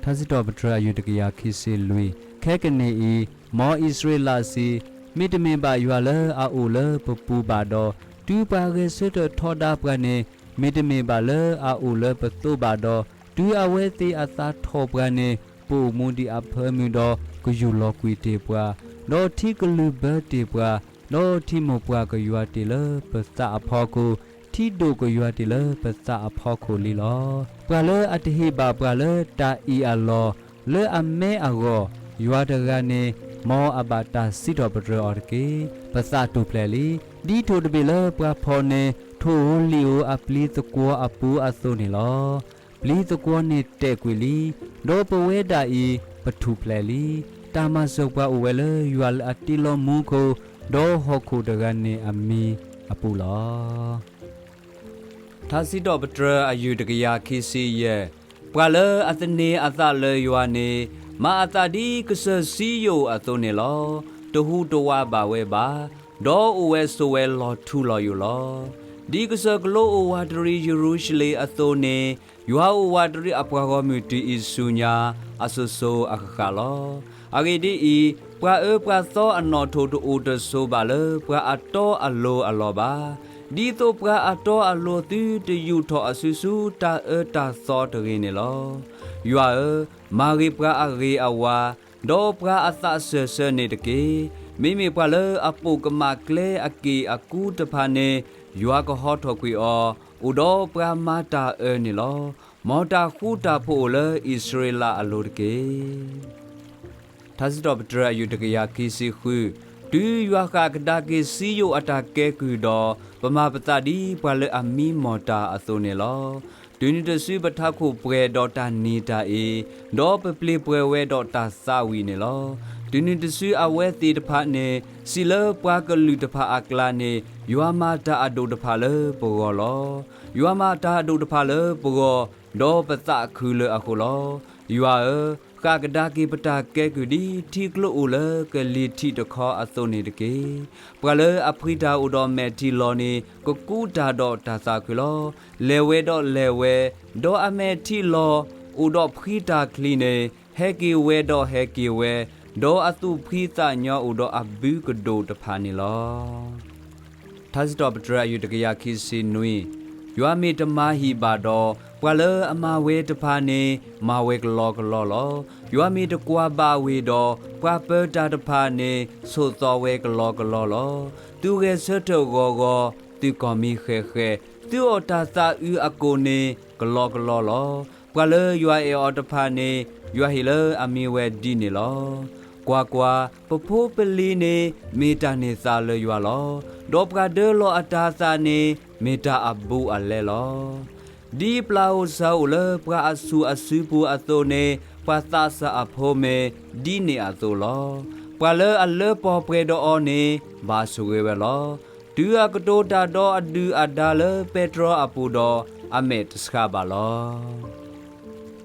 ထါစံးထီၣ်ပတြၢၤအယုၢ်တကယၤခံဆံလွံၢ်, ခဲကနံၣ်အံၤ, မ်အံၣ်စရ့လးစံး, မ့တမ့ၢ်ဘၣ်ယွၤလၢအအိၣ်လၢပပူၤဘၣ်ဒီး, တုၤပှၤဂဲၤဆၢထၢၣ်ထီဒါပှၤန့ၣ်, မ့တမ့ၢ်ဘၣ်လၢအအိၣ်လၢပသိးဘၣ်ဒီး, တုၤအဝဲသ့ၣ်အသးထီၣ်ပှၤန့ၣ်, ပအိၣ်မူဒံးအဖၢမုၢ်ဒီး ကယူၢ်လီၤကွံာ်တ့ၢ်ပှၤ, ဒီးထံကလုၢ်ဘၢတ့ၢ်ပှၤ, ဒီးထံမိၢ်ပှၢ်ကယွၤတ့ၢ်လၢပသးအဖီခိၣ်, ထံဒိၣ်ကယွၤတ့ၢ်လၢပသးအဖီခိၣ်လံလီၤ. ပှၤလၢအတဟ့ၣ်ဘၣ်ပှၤလၢတၢ်အံၣ်အလီၢ် လၢအမဲအဂီၢ်, ယွၤတဂၤန့ၣ်, မ်အဘၣ်တၢ်စံးထီၣ်ပတြၢၤအီၤတက့ၢ်. ပသးတူၢ်ဖျဲးလံ. ဒ်ထိၣ်တဘ့ၣ်လၢပှၤဖီၣ်န့ၢ် ထိၣ်ဧိၤလံာ်ဧိၤအပျံၤသကွီၤအပူၤအသိးန့ၣ်လီၤ. ပျံၤသကွီၤန့ၣ်တဲာ်ကွံာ်လံ, ဒီးပဝဲဒၣ်အံၤ ပထူၣ်ဖျဲးလံ. တၢ်မၤစၢၤပှၤအိၣ်ဝဲလၢယွၤလၢအတ့လီၤမူခိၣ်, ဒီးဟီၣ်ခိၣ်တဂၤန့ၣ်အမံၤအပူၤလီၤ. ထါစံးထီၣ်ပတြၢၤအယုၢ်တကယၤခံဆံယဲၢ်, ပှၤလၢအသန့ၤအသးလၢယွၤန့ၣ်, မၤအသးဒ်ကစၢၢ်စံယိၣ်အသိးန့ၣ်လီၤ. တဟူးတဝးဘၣ်ဝဲဘၣ်, ဒီးအိၣ်ဝဲဆိးဝဲလီၤထူလီၤယိာ်လီၤ. ဒ်ကစၢၢ်ကလိအိၣ်ဝးတရံးယရူၤၡလ့ၣ်အသိးန့ၣ်, ယွၤအိၣ်ဝးတရံးအပှၤဂီၢ်မုၢ်တုၤအံၤဆူညါ, အစိၤစိၤအဃၣ်ဃၣ်လီၤ. အဂ့ၢ်ဒ်အံၤ, ပှၤအၢပှၤသီအနီၣ်ထိၣ်တအိၣ်တဆိးဘၣ်လၢပှၤအတီအလိၤအလီၢ်ဘၣ်. ဒ်သိးပှၤအတီအလိၤသုတယူာ်ထီၣ်အစုဆူတၢ်အၢတၢ်သီတဂ့ၤန့ၣ်လီၤ. ယွၤဧၢ, မၤဂ့ၤပှၤအဂ့ၤအဝါ, ဒီးပှၤအသးစၢၢ်ဆၢန့ၣ်တက့ၢ်. မ့မ့ၢ်ပှၤလၢအပိာ်ကမၣ်ကျဲအက့ၢ်အကူတဖၣ်န့ၣ်, ယွၤကဟီထီၣ်ကွံာ်အီၤ, အိၣ်ဒီးပှၤမၤတၢ်အၢန့ၣ်လီၤ. မ်တၢ်ဃူတၢ်ဖိးအိၣ်လၢအံၣ်စရ့လးအလိၤတက့ၢ်. ထါစံးထီၣ်ပတြၢၤအယုၢ်တကယၤခံဆံဃု, တုၤယွၤဃၣ်ကဒါက့ၤစံယိၣ်အတၢ်ကဲကုၢ်ဒီး, ပမၤပသးဒ်ပှၤလၢအမံမီၢ်တၢ်အသိးန့ၣ်လီၤ. တုၤနုၤတစုပထးခိၣ်ပှဲၤဒီးတၢ်နံၤတၢ်အ့, ဒီးပပျ့ၤပှဲၤဝဲဒီးတၢ်သးဝံၣ်န့ၣ်လီၤ. တုၤနုၤတစုအဝဲသ့ၣ်တဖၣ်န့ၣ်, စံးလၢပှၤကလုာ်တဖၣ်အကျါန့ၣ်, ယွၤမၤတၢ်အဒိၣ်တဖၣ်လၢပဂီၢ်လီၤ. ယွၤမၤတၢ်အဒိၣ်တဖၣ်လၢပဂီၢ်, ဒီးပသးခုလၢအဃိလီၤ. ယွၤဧၢ, ကးကဒါက့ၤပတၢ်ကဲကုၢ်ဒ်ထံကျိအိၣ်လၢကလံၤထံးတခီအသိးန့ၣ်တက့ၢ်. ပှၤလၢအဖှံတၢ်အိၣ်ဒီးမဲာ်ထံလီၤန့ၣ် ကကူးတၢ်ဒီးတၢ်သးခုလီၤ. လဲၤဝဲဒီးလဲၤဝဲ, ဒီးအမဲာ်ထံလီၤအိၣ်ဒီးဖှံတၢ်ချံန့ၣ် ဟဲက့ၤဝဲဒီးဟဲက့ၤဝဲ, ဒီးအသူၣ်ဖှံသးညီအိၣ်ဒီးအဘုကဒိၣ်တဖၣ်န့ၣ်လီၤ. ထါစံးထီၣ်ပတြၢၤအယုၢ်တကယၤခံဆံနွံ, ယွၤမ့ၢ်တမၤဟံၣ်ဘၣ်ဒီး, ပှၤလၢအမၤဝဲတဖၣ်န့ၣ် မၤဝဲကလီကလီလီၤ. ယွၤမ့ၢ်တကွၢ်ဘၣ်ဝ့ၢ်ဒီး, ပှၤပၢၤတၢ်တဖၣ်န့ၣ် ဆိးသီဝဲကလီကလီလီၤ. သုဂဲၤဆၢထၢၣ်ဂီၤဂီၤ, သုကီၢ်မံဃဲၤဃဲၤ, သုအီၣ်တၢ်သးအုးအကိၣ်န့ၣ် ကလီကလီလီၤ. ပှၤလၢယွၤအဲၣ်အီၤတဖၣ်န့ၣ် ယွၤဟ့ၣ်လၢအမံဝဲဒ်န့ၣ်လီၤ. ကွၢ်ကွၢ်, ပဖိပလံၤန့ၣ် မ့ၢ်တၢ်န့ၢ်သါလၢယွၤလီၤ. ဒီးပှၤဒၢလီၤအတၤသၣ်န့ၣ် မ့ၢ်တၢ်အဘူးအလဲလီၤ. ဒ်ပျၢ်ဧိၤစၢ်ဧိၤလၢပှၤအဆူၣ်အစုပူၤအသိးန့ၣ် ပှၤသးစၢ်အဖိမ့ၢ်ဒ်န့ၣ်အသိးလီၤ. ပှၤလၢအလၢပှဲၤဒီးအီၤန့ၣ် ဘၣ်ဆိၣ်ဂ့ၤဝဲလီၤ. တုၤအကတိၤတၢ်ဒီးအဒုၣ်အဒါလၢပဲတြီအပူၤဒီး, အမဲာ်တဆှးဘၣ်လီၤ.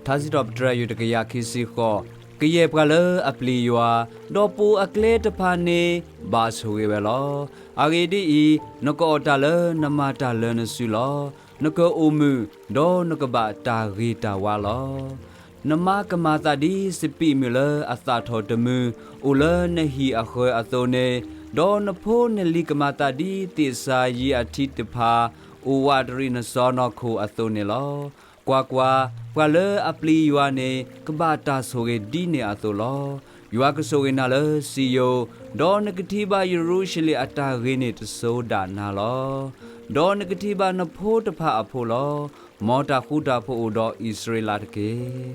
ထါစံးထီၣ်ပတြၢၤယုၢ်တကယၤခံဆံဃိး, ကယဲၢ်ပှၤလၢအပျံၤယွၤ, ဒီးပိာ်အကျဲတဖၣ်န့ၣ် ဘၣ်ဆိၣ်ဂ့ၤဝဲလီၤ. အဂ့ၢ်ဒ်အံၤ, နကအီၣ်တၢ်လၢနမၤတၢ်လၢနစုလီၤ. နကအိၣ်မုာ်, ဒီးနကဘၣ်တၢ်ဂ့ၤတၢ်ဝါလီၤ. နမါကမၤသးဒ်စပံးမုၢ်လၢအသၣ်ထီၣ်တမုၢ် အိၣ်လၢနဟံၣ်အဃၢၤအသိးန့ၣ်, ဒီးနဖိနလံၤကမၤသးဒ်သ့ၣ်စၤယံးအထံတဖၣ် အိၣ်ဝးတရံးနစီနီၢ်ခိၣ်အသိးန့ၣ်လီၤ. ကွၢ်ကွၢ်, ပှၤလၢအပျံၤယွၤန့ၣ် ကဘၣ်တၢ်ဆိၣ်ဂ့ၤဒ်န့ၣ်အသိးလီၤ. ယွၤကဆိၣ်ဂ့ၤနၤလၢစံယိၣ်, ဒီးနကထံၣ်ဘၣ်ယရူၤၡလ့ၣ်အတၢ်ဂ့ၤန့ၣ်တစိၤဒၣ်နၤလီၤ. ဒီးနကထံၣ်ဘၣ်နဖိတဖၣ်အဖိလီၤ. မ်တၢ်ဃူတၢ်ဖိးအိၣ်ဒီးအံၣ်စရ့လးတက့ၢ်.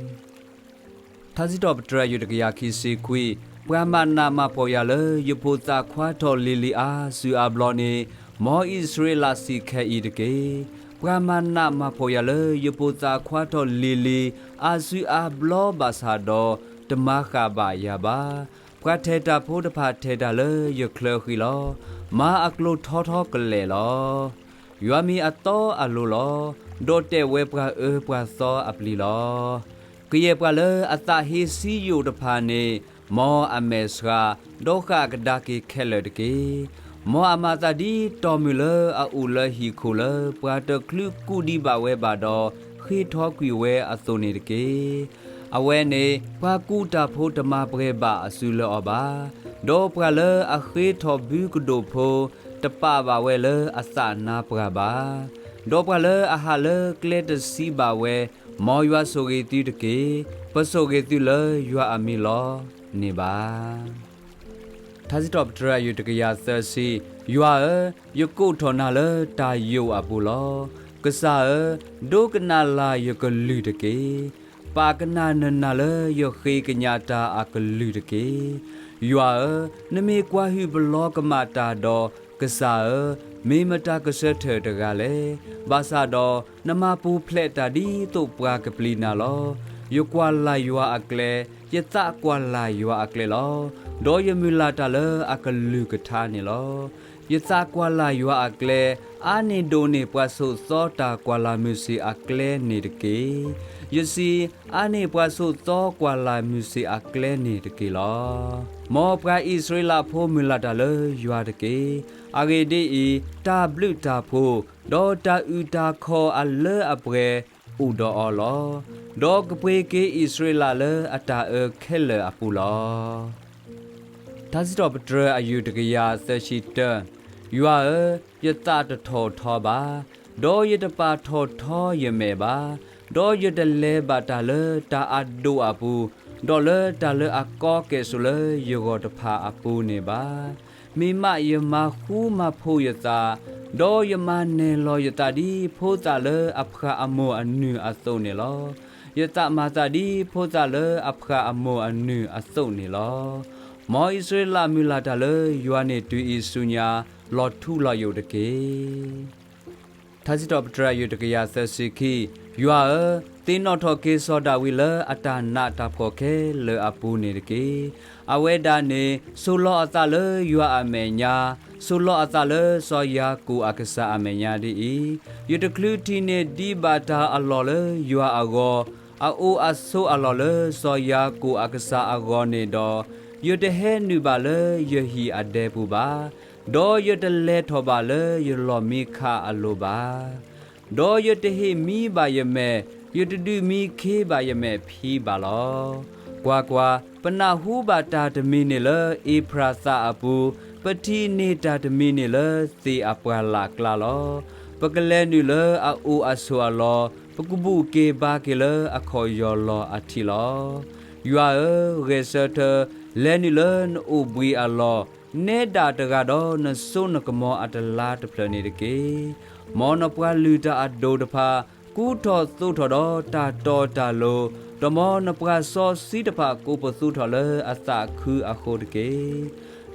ထါစံးထီၣ်ပတြၢၤယုၢ်တကယၤခံဆံခွံ, ပှၤမၤနးမၤဖှီၣ်ယၤလၢယဖိသၣ်ခွါထီၣ်လံၤလံၤအါစုအါဘျီန့ၣ်, မ်အံၣ်စရ့လးစံးခဲအံၤတက့ၢ်. ပှၤမၤနးမၤဖှီၣ်ယၤလၢယဖိသၣ်ခွါထီၣ်လံၤလံၤအါစုအါဘျီဘၣ်ဆၣ်ဒီး တမၤဃၣ်ဘၣ်ယၤဘၣ်. ပှၤထဲးတၢ်ဖိတဖၣ်ထဲးတၢ်လၢယချၢဃံလီၤ. မၤအကျိၤထီထီကလဲာ်လီၤ. ယွၤမ့ၢ်အသီအလိၤလီၤ. ဒီးတဲာ်ဝဲပှၤအၢပှၤသီအပျံၤလီၤ. ကယဲၢ်ပှၤလၢအသးဟ့စံယိၣ်တဖၣ်န့ၣ်, မ်အမဲာ်ဆှး, ဒီးဃၣ်ကဒါက့ၤခဲလၢာ်တက့ၢ်. မ်အမၤသးဒ်တီၢ်မုၢ်လၢအအိၣ်လၢဟံၣ်ခိၣ်လၢပှၤတချုးကူၣ်ဒံးဘၣ်ဝဲဘၣ်ဒီး ဃ့ထီကွံာ်ဝဲအသိးန့ၣ်တက့ၢ်. အဝဲန့ၣ်ပှၤကူးတၢ်ဖိတမၤပှဲၤဘၣ်အစုလၢအီၤဘၣ်. ဒီးပှၤလၢအဃ့ထီၣ်ဘုကဒိၣ်ဖိ တပာ်ဘၣ်ဝဲလၢအသးနါပှၢ်ဘၣ်. ဒီးပှၤလၢအဟးလၢကျဲတဆံးဘၣ်ဝဲ, မ်ယွၤဆိၣ်ဂ့ၤသုတက့ၢ်. ပဆိၣ်ဂ့ၤသုလၢယွၤအမံၤလီၤန့ၣ်ဘၣ်. ထါစံးထီၣ်ပတြၢၤအယုၢ်တကယၤသၢဆံ, ယွၤဧၢ, ယကိးထီၣ်နၤလၢတၢ်ယိာ်အပူၤလီၤ. ကစၢ်ဧၢ, ဒိကနၣ်လၢ်ယကလုၢ်တက့ၢ်. ပာ်ကနၣ်နနၢ်လၢယဃ့ကညးတၢ်အကလုၢ်တက့ၢ်. ယွၤဧၢ, နမ့ၢ်ကွၢ်ဟုၣ်ပလီကမၣ်တၢ်ဒီး, ကစၢ်ဧၢ, မ့ၢ်မတၤကဆၢထၢၣ်တဂၤလဲၣ်. ဘၣ်ဆၣ်ဒီးနမၤပူၤဖျဲးတၢ်ဒ်သိးပှၤကပျံၤနၤလီၤ. ယကွၢ်လၢ်ယွၤအကျဲ, ယသးကွၢ်လၢ်ယွၤအကျဲလီၤ. ဒီးယမုၢ်လၢ်တၢ်လၢအကလုၢ်ကထါန့ၣ်လီၤ. ယသးကွၢ်လၢ်ယွၤအကျဲ, အါန့ၢ်ဒိၣ်န့ၢ်ပှၤဆိးသီတၢ်ကွၢ်လၢ်မုာ်ဆ့ၣ်အကျဲန့ၣ်တက့ၢ်. ယစံး, အါန့ၢ်ပှၤဆိးသီကွၢ်လၢ်မုာ်ဆ့ၣ်အကျဲန့ၣ်တက့ၢ်လီၤ. မ်ပှၤအံၣ်စရ့လးဖိမုၢ်လၢ်တၢ်လၢယွၤတက့ၢ်. အဂ့ၢ်ဒ်အံၤ, တၢ်ဘျုးတၢ်ဖှိၣ်, ဒီးတၢ်အုၣ်တၢ်ခီၣ်အလၢအပှဲၤအိၣ်ဒီးအီၤလီၤ. ဒီးကပှ့ၤက့ၤအံၣ်စရ့လးလၢအတၢ်အၢခဲလၢာ်အပူၤလီၤ. ထါစံးထီၣ်ပတြၢၤအယုၢ်တကယၤသၢဆံတၢ, ယွၤဧၢ, ယသးတထီၣ်ထီဘၣ်, ဒီးယတပာ်ထီၣ်ထီယမဲာ်ဘၣ်, ဒီးယတလဲၤဘၣ်တၢ်လၢတၢ်အဒိၣ်အပူၤ, ဒီးလၢတၢ်လၢအကီကဲၣ်ဆိးလၢယဂီၢ်တဖၣ်အပူၤန့ၣ်ဘၣ်. မ့ၢ်မးယမၤဃူမၤဖိးယသး, ဒီးယမၤနဲၣ်လီၤယသးဒ်ဖိသၣ်လၢအဖှၣ်အမိၢ်အနုၢ်အသိးန့ၣ်လီၤ. ယသးမၤသးဒ်ဖိသၣ်လၢအဖှၣ်အမိၢ်အနုၢ်အသိးန့ၣ်လီၤ. မ်အံၣ်စရ့လးမုၢ်လၢ်တၢ်လၢယွၤန့ၣ်တုၤအံၤဆူညါ, လီၤထူလီၤယိာ်တက့ၢ်. ထါစံးထီၣ်ပတြၢၤအယုၢ်တကယၤသၢဆံခံ, ယွၤဧၢ, သ့ၣ်နီၣ်ထီၣ်က့ၤစီၤဒၤဝံးလၢအတၢ်နးတၢ်ဖှီၣ်ခဲလၢာ်အပူၤန့ၣ်တက့ၢ်. အဝဲဒၣ်န့ၣ် ဆိးလီၤအသးလၢယွၤအမဲာ်ညါ, ဆိးလီၤအသးလၢစီၤယၤကိာ်အကစၢ်အမဲာ်ညါဒ်အံၤ, ယတချုးထံၣ်န့ၢ်ဒံးဘၣ်တၢ်အလီၢ်လၢယွၤအဂီၢ်, အအိၣ်အဆိးအလီၢ်လၢစီၤယၤကိာ်အကစၢ်အဂီၢ်န့ၣ်ဒီး, ယတဟဲနုာ်ဘၣ်လၢယဟံၣ်အဒဲပူၤဘၣ်, ဒီးယတလဲၤထီၣ်ဘၣ်လၢယလီၢ်မံခးအလိၤဘၣ်. ဒီးယတဟ့ၣ်မံဘၣ်ယမဲာ်, ယတဒုးမံခ့ဘၣ်ယမဲာ်ဖံဘၣ်လီၤ. ကွၢ်ကွၢ်, ပနၢ်ဟူဘၣ်တၢ်တမံၤန့ၣ်လၢအ့ဖြးသးအပူၤ, ပထံၣ်န့ၢ်တၢ်တမံၤန့ၣ်လၢသ့ၣ်အပှၢ်လၢ်ကျါလီၤ. ပကလဲၤနုာ်လၢအအိၣ်အဆိးအလီၢ်, ပကဘူၣ်က့ၤဘါက့ၤလၢအခီၣ်ယီၢ်လီၢ်အထံးလီၤ. ယွၤဧၢ, ဂဲၤဆၢထၢၣ်, လဲၤနုာ်လၢနအိၣ်ဘှံးအလီၢ်, နဲဒၣ်တဂၤဒီးနစိနကမီၤအတလါတဖျၢၣ်န့ၣ်တက့ၢ်. မ်နပှၤလုၢ်တၢ်အဒိၣ်တဖၣ် ကူထီၣ်သိးထီၣ်ဒီးတၢ်တီတၢ်လိၤ, ဒီးမ်နပှၤစီဆှံတဖၣ်ကိးပသူထီၣ်လၢအသးခုအဃိတက့ၢ်.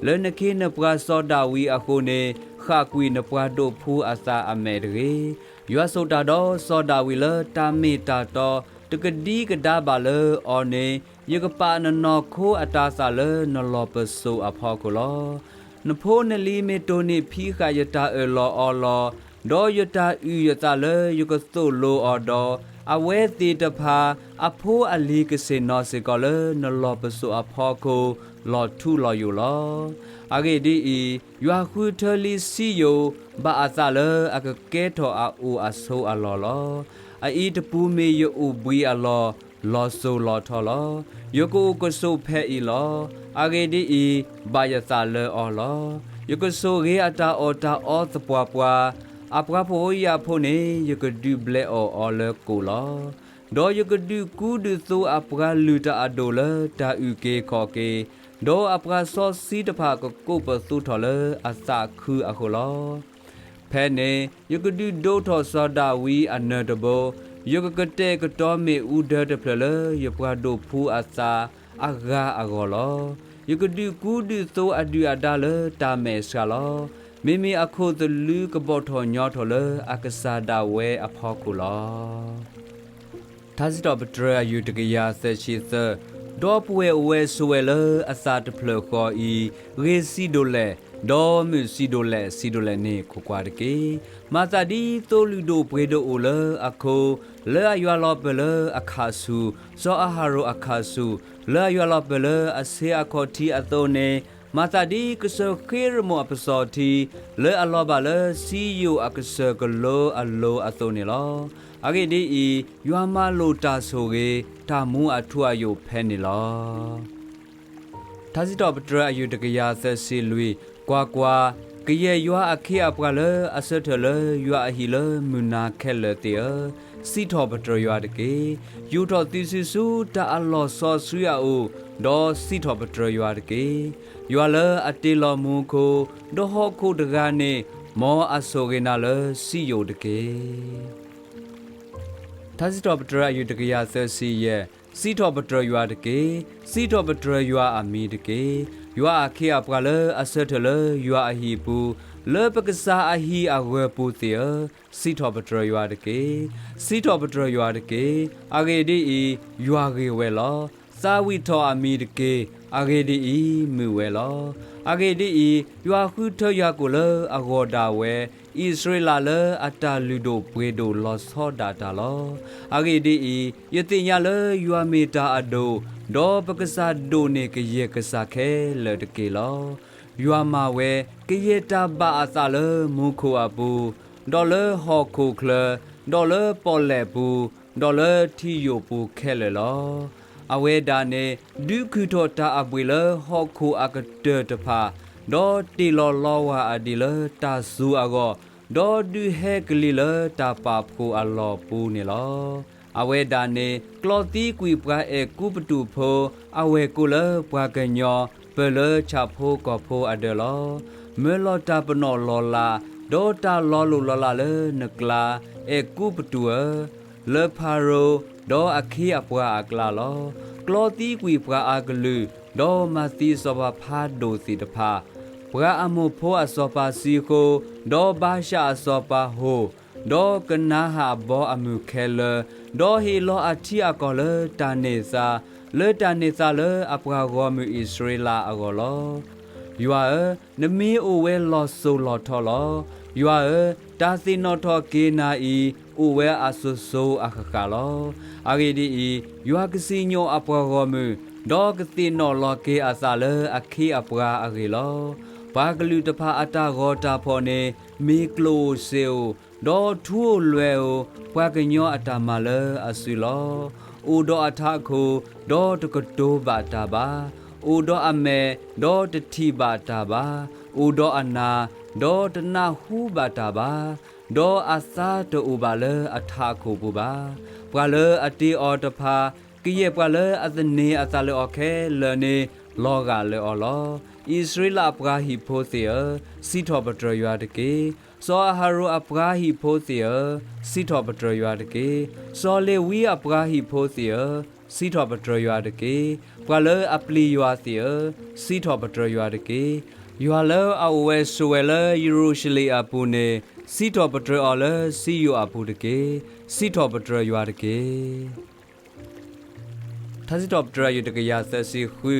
လၢနခ့နပှၤစီၤဒၤဝံးအဃိန့ၣ်, ဃၣ်ကွံာ်နပှၤဒိးဖှူအသးအမဲာ်တဂ့ၤ. ယွၤစိာ်တၢ်ဒီးစီၤဒၤဝံးလၢတၢ်မ့ၢ်တၢ်တီ, တကဒံကဒါဘၣ်လၢအီၤန့ၣ်, ယကပာ်နနီၢ်ခိအတၤသၣ်လၢနလီၢ်ပစိာ်အဖီခိၣ်လီၤ. နဖိနလံၤမ့ၢ်တိၢ်န့ၢ်ဖံးဃာ်ယတၢ်အၢၣ်လီၤအီလီၤ, ဒီးယတၢ်အုၣ်ယသးလၢယကသိၣ်လိအီၤဒီး, အဝဲသ့ၣ်တဖၣ်အဖိအလံၤကဆ့ၣ်နီၤစ့ၢ်ကီးလၢနလီၢ်ပစိာ်အဖီခိၣ် လီၤထူလီၤယိာ်လီၤ. အဂ့ၢ်ဒ်အံၤ, ယွၤဃုထၢလံစံယိၣ်, ဘၣ်အသးလၢအကကဲထီၣ်အအိၣ်အဆိးအလီၢ်လီၤ. အအံၤတပူၤမ့ၢ်ယအိၣ်ဘှံးအလီၢ်, လီၤစိၤလီၤထီလီၤ. ယကအိၣ်ကဆိးဖဲအံၤလီၤ. အဂ့ၢ်ဒ်အံၤ, ဘၣ်ယသးလၢအီၤလီၤ. ယကဆိၣ်ဂ့ၤအတၢ်အီၣ်တၢ်အီသပှၢ်ပှၢ်, အပှၤဖှီၣ်ဖိယာ်ဖိန့ၣ် ယကဒုးဘျဲးအီၣ်အီၤလၢကိၣ်လီၤ. ဒီးယကဒုးကူဒုးသိးအပှၤလုၢ်တၢ်အဒိၣ်လၢတၢ်အုၣ်က့ၤခီၣ်က့ၤ, ဒီးအပှၤစီဆှံတဖၣ်ကကိးပသူထီၣ်လၢအသးခုအဃိလီၤ. ဖဲန့ၣ်ယကဒုးဒိးထီၣ်စီၤဒၤဝံးအနၢၤတဘိ, ယကကတဲာ်ကတီၤမ့ၣ်အူဒၢတဖျၢၣ်လၢယပှၤဒိးဖှူအသးအဂၤအဂီၢ်လီၤ. ယကဒုးကူဒုးသိးအဒုၣ်အဒါလၢတၢ်မဲာ်ဆှးလီၤ. မ့မ့ၢ်အခိၣ်သလုးကဘီၣ်ထီၣ်ညီထီၣ်လၢအကစၢ်ဒၣ်ဝဲအဖီခိၣ်လီၤ. ထါစံးထီၣ်ပတြၢၤအယူၢ်တကယၤသၢဆံသၢ, ဒီပုၢ်ဝဲၢ်အိၣ်ဝဲဆိးဝဲလၢအသးတဖျၢၣ်ဃီအံၤ, ဂ့ၤစံးဒိၣ်လဲၣ်, ဒီးမုာ်စံးဒိၣ်လဲၣ်, စံးဒိၣ်လဲၣ်န့ၣ်ခိးကွၢ်တက့ၢ်. မၤသးဒ်သိးလုၢ်ဒိၣ်ပှ့ၤဒိၣ်အိၣ်လၢအခိ, လၢအယွၤလီၤပၢၢ်လၢအခးဆူၣ်, စီၤအၤဟရိၣ်အခးဆူၣ်, လၢအယွၤလီၤပၢၢ်လၢအဆ့အခီၣ်ထံးအသိးန့ၣ်, မၤသးဒ်ကစၢၢ်ဃ့ရမိၣ်အပစီၤထံ, လၢအလီၤဘၣ်လၢစံယိၣ်အကစၢၢ်ကလိအလိၤအသိးန့ၣ်လီၤ. အဂ့ၢ်ဒ်အံၤ, ယွၤမၤလိာ်တၢ်ဆိၣ်ဂ့ၤ, တၢ်မူအထူအယိာ်ဖဲန့ၣ်လီၤ. ထါစံးထီၣ်ပတြၢၤအယူၢ်တကယၤသၢဆံလွံၢ်, ကွၢ်ကွၢ်, ကယဲၢ်ယွၤအခ့အပှၤလၢအဆၢထၢၣ်လၢယွၤအဟံၣ်လၢမုၢ်နၤခဲလၢာ်သ့ၣ်ဧၢ, စံးထီၣ်ပတြၢၤယွၤတက့ၢ်. ယူာ်ထီၣ်သုစုဆူတၢ်အလီၢ်စီဆှံအအိၣ်, ဒီးစံးထီၣ်ပတြၢၤယွၤတက့ၢ်. ယွၤလၢအတ့လီၤမူခိၣ်, ဒီးဟီၣ်ခိၣ်တဂၤန့ၣ်, မ်အဆိၣ်ဂ့ၤနၤလၢစံယိၣ်တက့ၢ်. ထါစံးထီၣ်ပတြၢၤအယူၢ်တကယၤသၢဆံယဲၢ်, စံးထီၣ်ပတြၢၤယွၤတက့ၢ်. စံးထီၣ်ပတြၢၤယွၤအမံၤတက့ၢ်. ယွၤအခ့အပှၤလၢအဆၢထၢၣ်လၢယွၤအဟံၣ်ပူၤ, လၢပကစၢ်အဟံၣ်အဂၢၤပူၤသ့ၣ်ဧၢ, စံးထီၣ်ပတြၢၤယွၤတက့ၢ်. စံးထီၣ်ပတြၢၤယွၤတက့ၢ်. အဂ့ၢ်ဒ်အံၤ, ယွၤဂ့ၤဝဲလီၤ. သးဝံၣ်ထီၣ်အမံၤတက့ၢ်. အဂ့ၢ်ဒ်အံၤ, မုာ်ဝဲလီၤ. အဂ့ၢ်ဒ်အံၤ, ယွၤဃုထၢယၤကိာ်လၢအဂီၢ်ဒၣ်ဝဲ, အံၣ်စရ့လးလၢအတၢ်လုၢ်ဒိၣ်ပှ့ၤဒိၣ်လီၤဆီဒၣ်တၢ်လီၤ. အဂ့ၢ်ဒ်အံၤ, ယသ့ၣ်ညါလၢယွၤမ့ၢ်တၢ်အဒိၣ်, ဒီးပကစၢ်ဒိၣ်န့ၢ်ကယဲၢ်ကစၢ်ခဲလၢာ်တက့ၢ်လီၤ. ယွၤမၤဝဲကယဲၢ်တၢ်ဘၣ်အသးလၢမူခိၣ်အပူၤ, ဒီးလၢဟီၣ်ခိၣ်ချၢ, ဒီးလၢပီၣ်လဲၣ်ပူၤ, ဒီးလၢထံယိာ်ပူၤခဲလၢာ်လီၤ. အဝဲဒၣ်န့ၣ်ဒုးခုၣ်ထီၣ်တၢ်အဘှံးလၢဟီၣ်ခိၣ်အကတၢၢ်တဖၣ်, ဒီးတ့ၢ်လီၤလီဝၢ်အဒံးလၢတၢ်စူၤအဂီၢ်, ဒီးဒုးဟဲကလံၤလၢတၢ်ပာ်ဖှိၣ်အလီၢ်ပူၤန့ၣ်လီၤ. အဝဲဒၣ်န့ၣ်ကျီသံကွံာ်ပှၤအဲၤကူပတူးဖိ, အဝဲၢ်ကိာ်လၢပှၤကညီ, ပၢၢ်လၢဆၣ်ဖိကီၢ်ဖိအဒၢလီၤ. မၢလီၤတၢ်ပနီၣ်လီၤလး, ဒီးတၢ်လီၤလိၢ်လီၤလးလၢနကျါ, အဲၤကူပတူးဧၢ, လၢဖၤရိၤ, ဒီးအခ့အပှၤအကျါလီၤ. ကျီသံကွံာ်ပှၤအကလုာ်, ဒီးမၤသံစီၤပၤဖးဒိၣ်သ့ၣ်တဖၣ်, ပှၤအမိၣ်ဖိအစီၤပၤဆံဃိ, ဒီးဘၤၡၣ်အစီၤပၤဟိၣ်, ဒီးကနၤဧၣ်အဘီအမုၢ်ခဲလၢာ်, ဒီးဟ့ၣ်လီၤအထံအကီၢ်လၢတၢ်န့ၢ်သါ, လၢတၢ်န့ၢ်သါလၢအပှၤဂီၢ်မုၢ်အံၣ်စရ့လးအဂီၢ်လီၤ. ယွၤဧၢ, နမ့ၢ်အိၣ်ဝဲလီၤစိၤလီၤထီလီၤ. ယွၤဧၢ, တၢ်သ့ၣ်နီၣ်ထီၣ်က့ၤနၤအံၤ, အိၣ်ဝဲအစိၤစိၤအဃၣ်ဃၣ်လီၤ. အဂ့ၢ်ဒ်အံၤ, ယွၤကစံၣ်ညီၣ်အပှၤဂီၢ်မုၢ်, ဒီးကသ့ၣ်နီၣ်လီၤက့ၤအသးလၢအခ့အပှၤအဂ့ၢ်လီၤ. ပှၤကလုာ်တဖၣ်အတၢ်ဂီၤတၢ်ဖီၣ်န့ၣ် မ့ၢ်ကျိၣ်ဧိၤစ့ဧိၤ, ဒီးထူဧိၤလွဲၤဧိၤ, ပှၤကညီအတၢ်မၤလၢအစုလီၤ. အိၣ်ဒီးအထးခိၣ်, ဒီးတကတိၤဘၣ်တၢ်ဘၣ်. အိၣ်ဒီးအမဲာ်, ဒီးတထံၣ်ဘၣ်တၢ်ဘၣ်. အိၣ်ဒီးအနၢ်, ဒီးတနၢ်ဟူဘၣ်တၢ်ဘၣ်. ဒီးအသါတအိၣ်ဘၣ်လၢအထးခိၣ်ပူၤဘၣ်. ပှၤလၢအတ့အီၤတဖၣ်, ကယဲၢ်ပှၤလၢအသန့ၤအသးလၢအီၤခဲလၢာ်န့ၣ် လီၤဂာ်လၢအီၤလီၤ. အံၣ်စရ့လးအပှၤဟံၣ်ဖိသ့ၣ်ဧၢ, စံးထီၣ်ပတြၢၤယွၤတက့ၢ်. စီၤအၤဟရိၣ်အပှၤဟံၣ်ဖိသ့ၣ်ဧၢ, စံးထီၣ်ပတြၢၤယွၤတက့ၢ်. စီၤလ့ၤဝံအပှၤဟံၣ်ဖိသ့ၣ်ဧၢ, စံးထီၣ်ပတြၢၤယွၤတက့ၢ်. ပှၤလၢအပျံၤယွၤသ့ၣ်ဧၢ, စံးထီၣ်ပတြၢၤယွၤတက့ၢ်. ယွၤလၢအအိၣ်ဝဲဆိးဝဲလၢယရူၤၡလ့ၣ်အပူၤန့ၣ်, စံးထီၣ်ပတြၢၤအီၤလၢစံယိၣ်အပူၤတက့ၢ်. စံးထီၣ်ပတြၢၤယွၤတက့ၢ်. ထါစံးထီၣ်ပတြၢၤယွၤတကယၤသၢဆံဃု,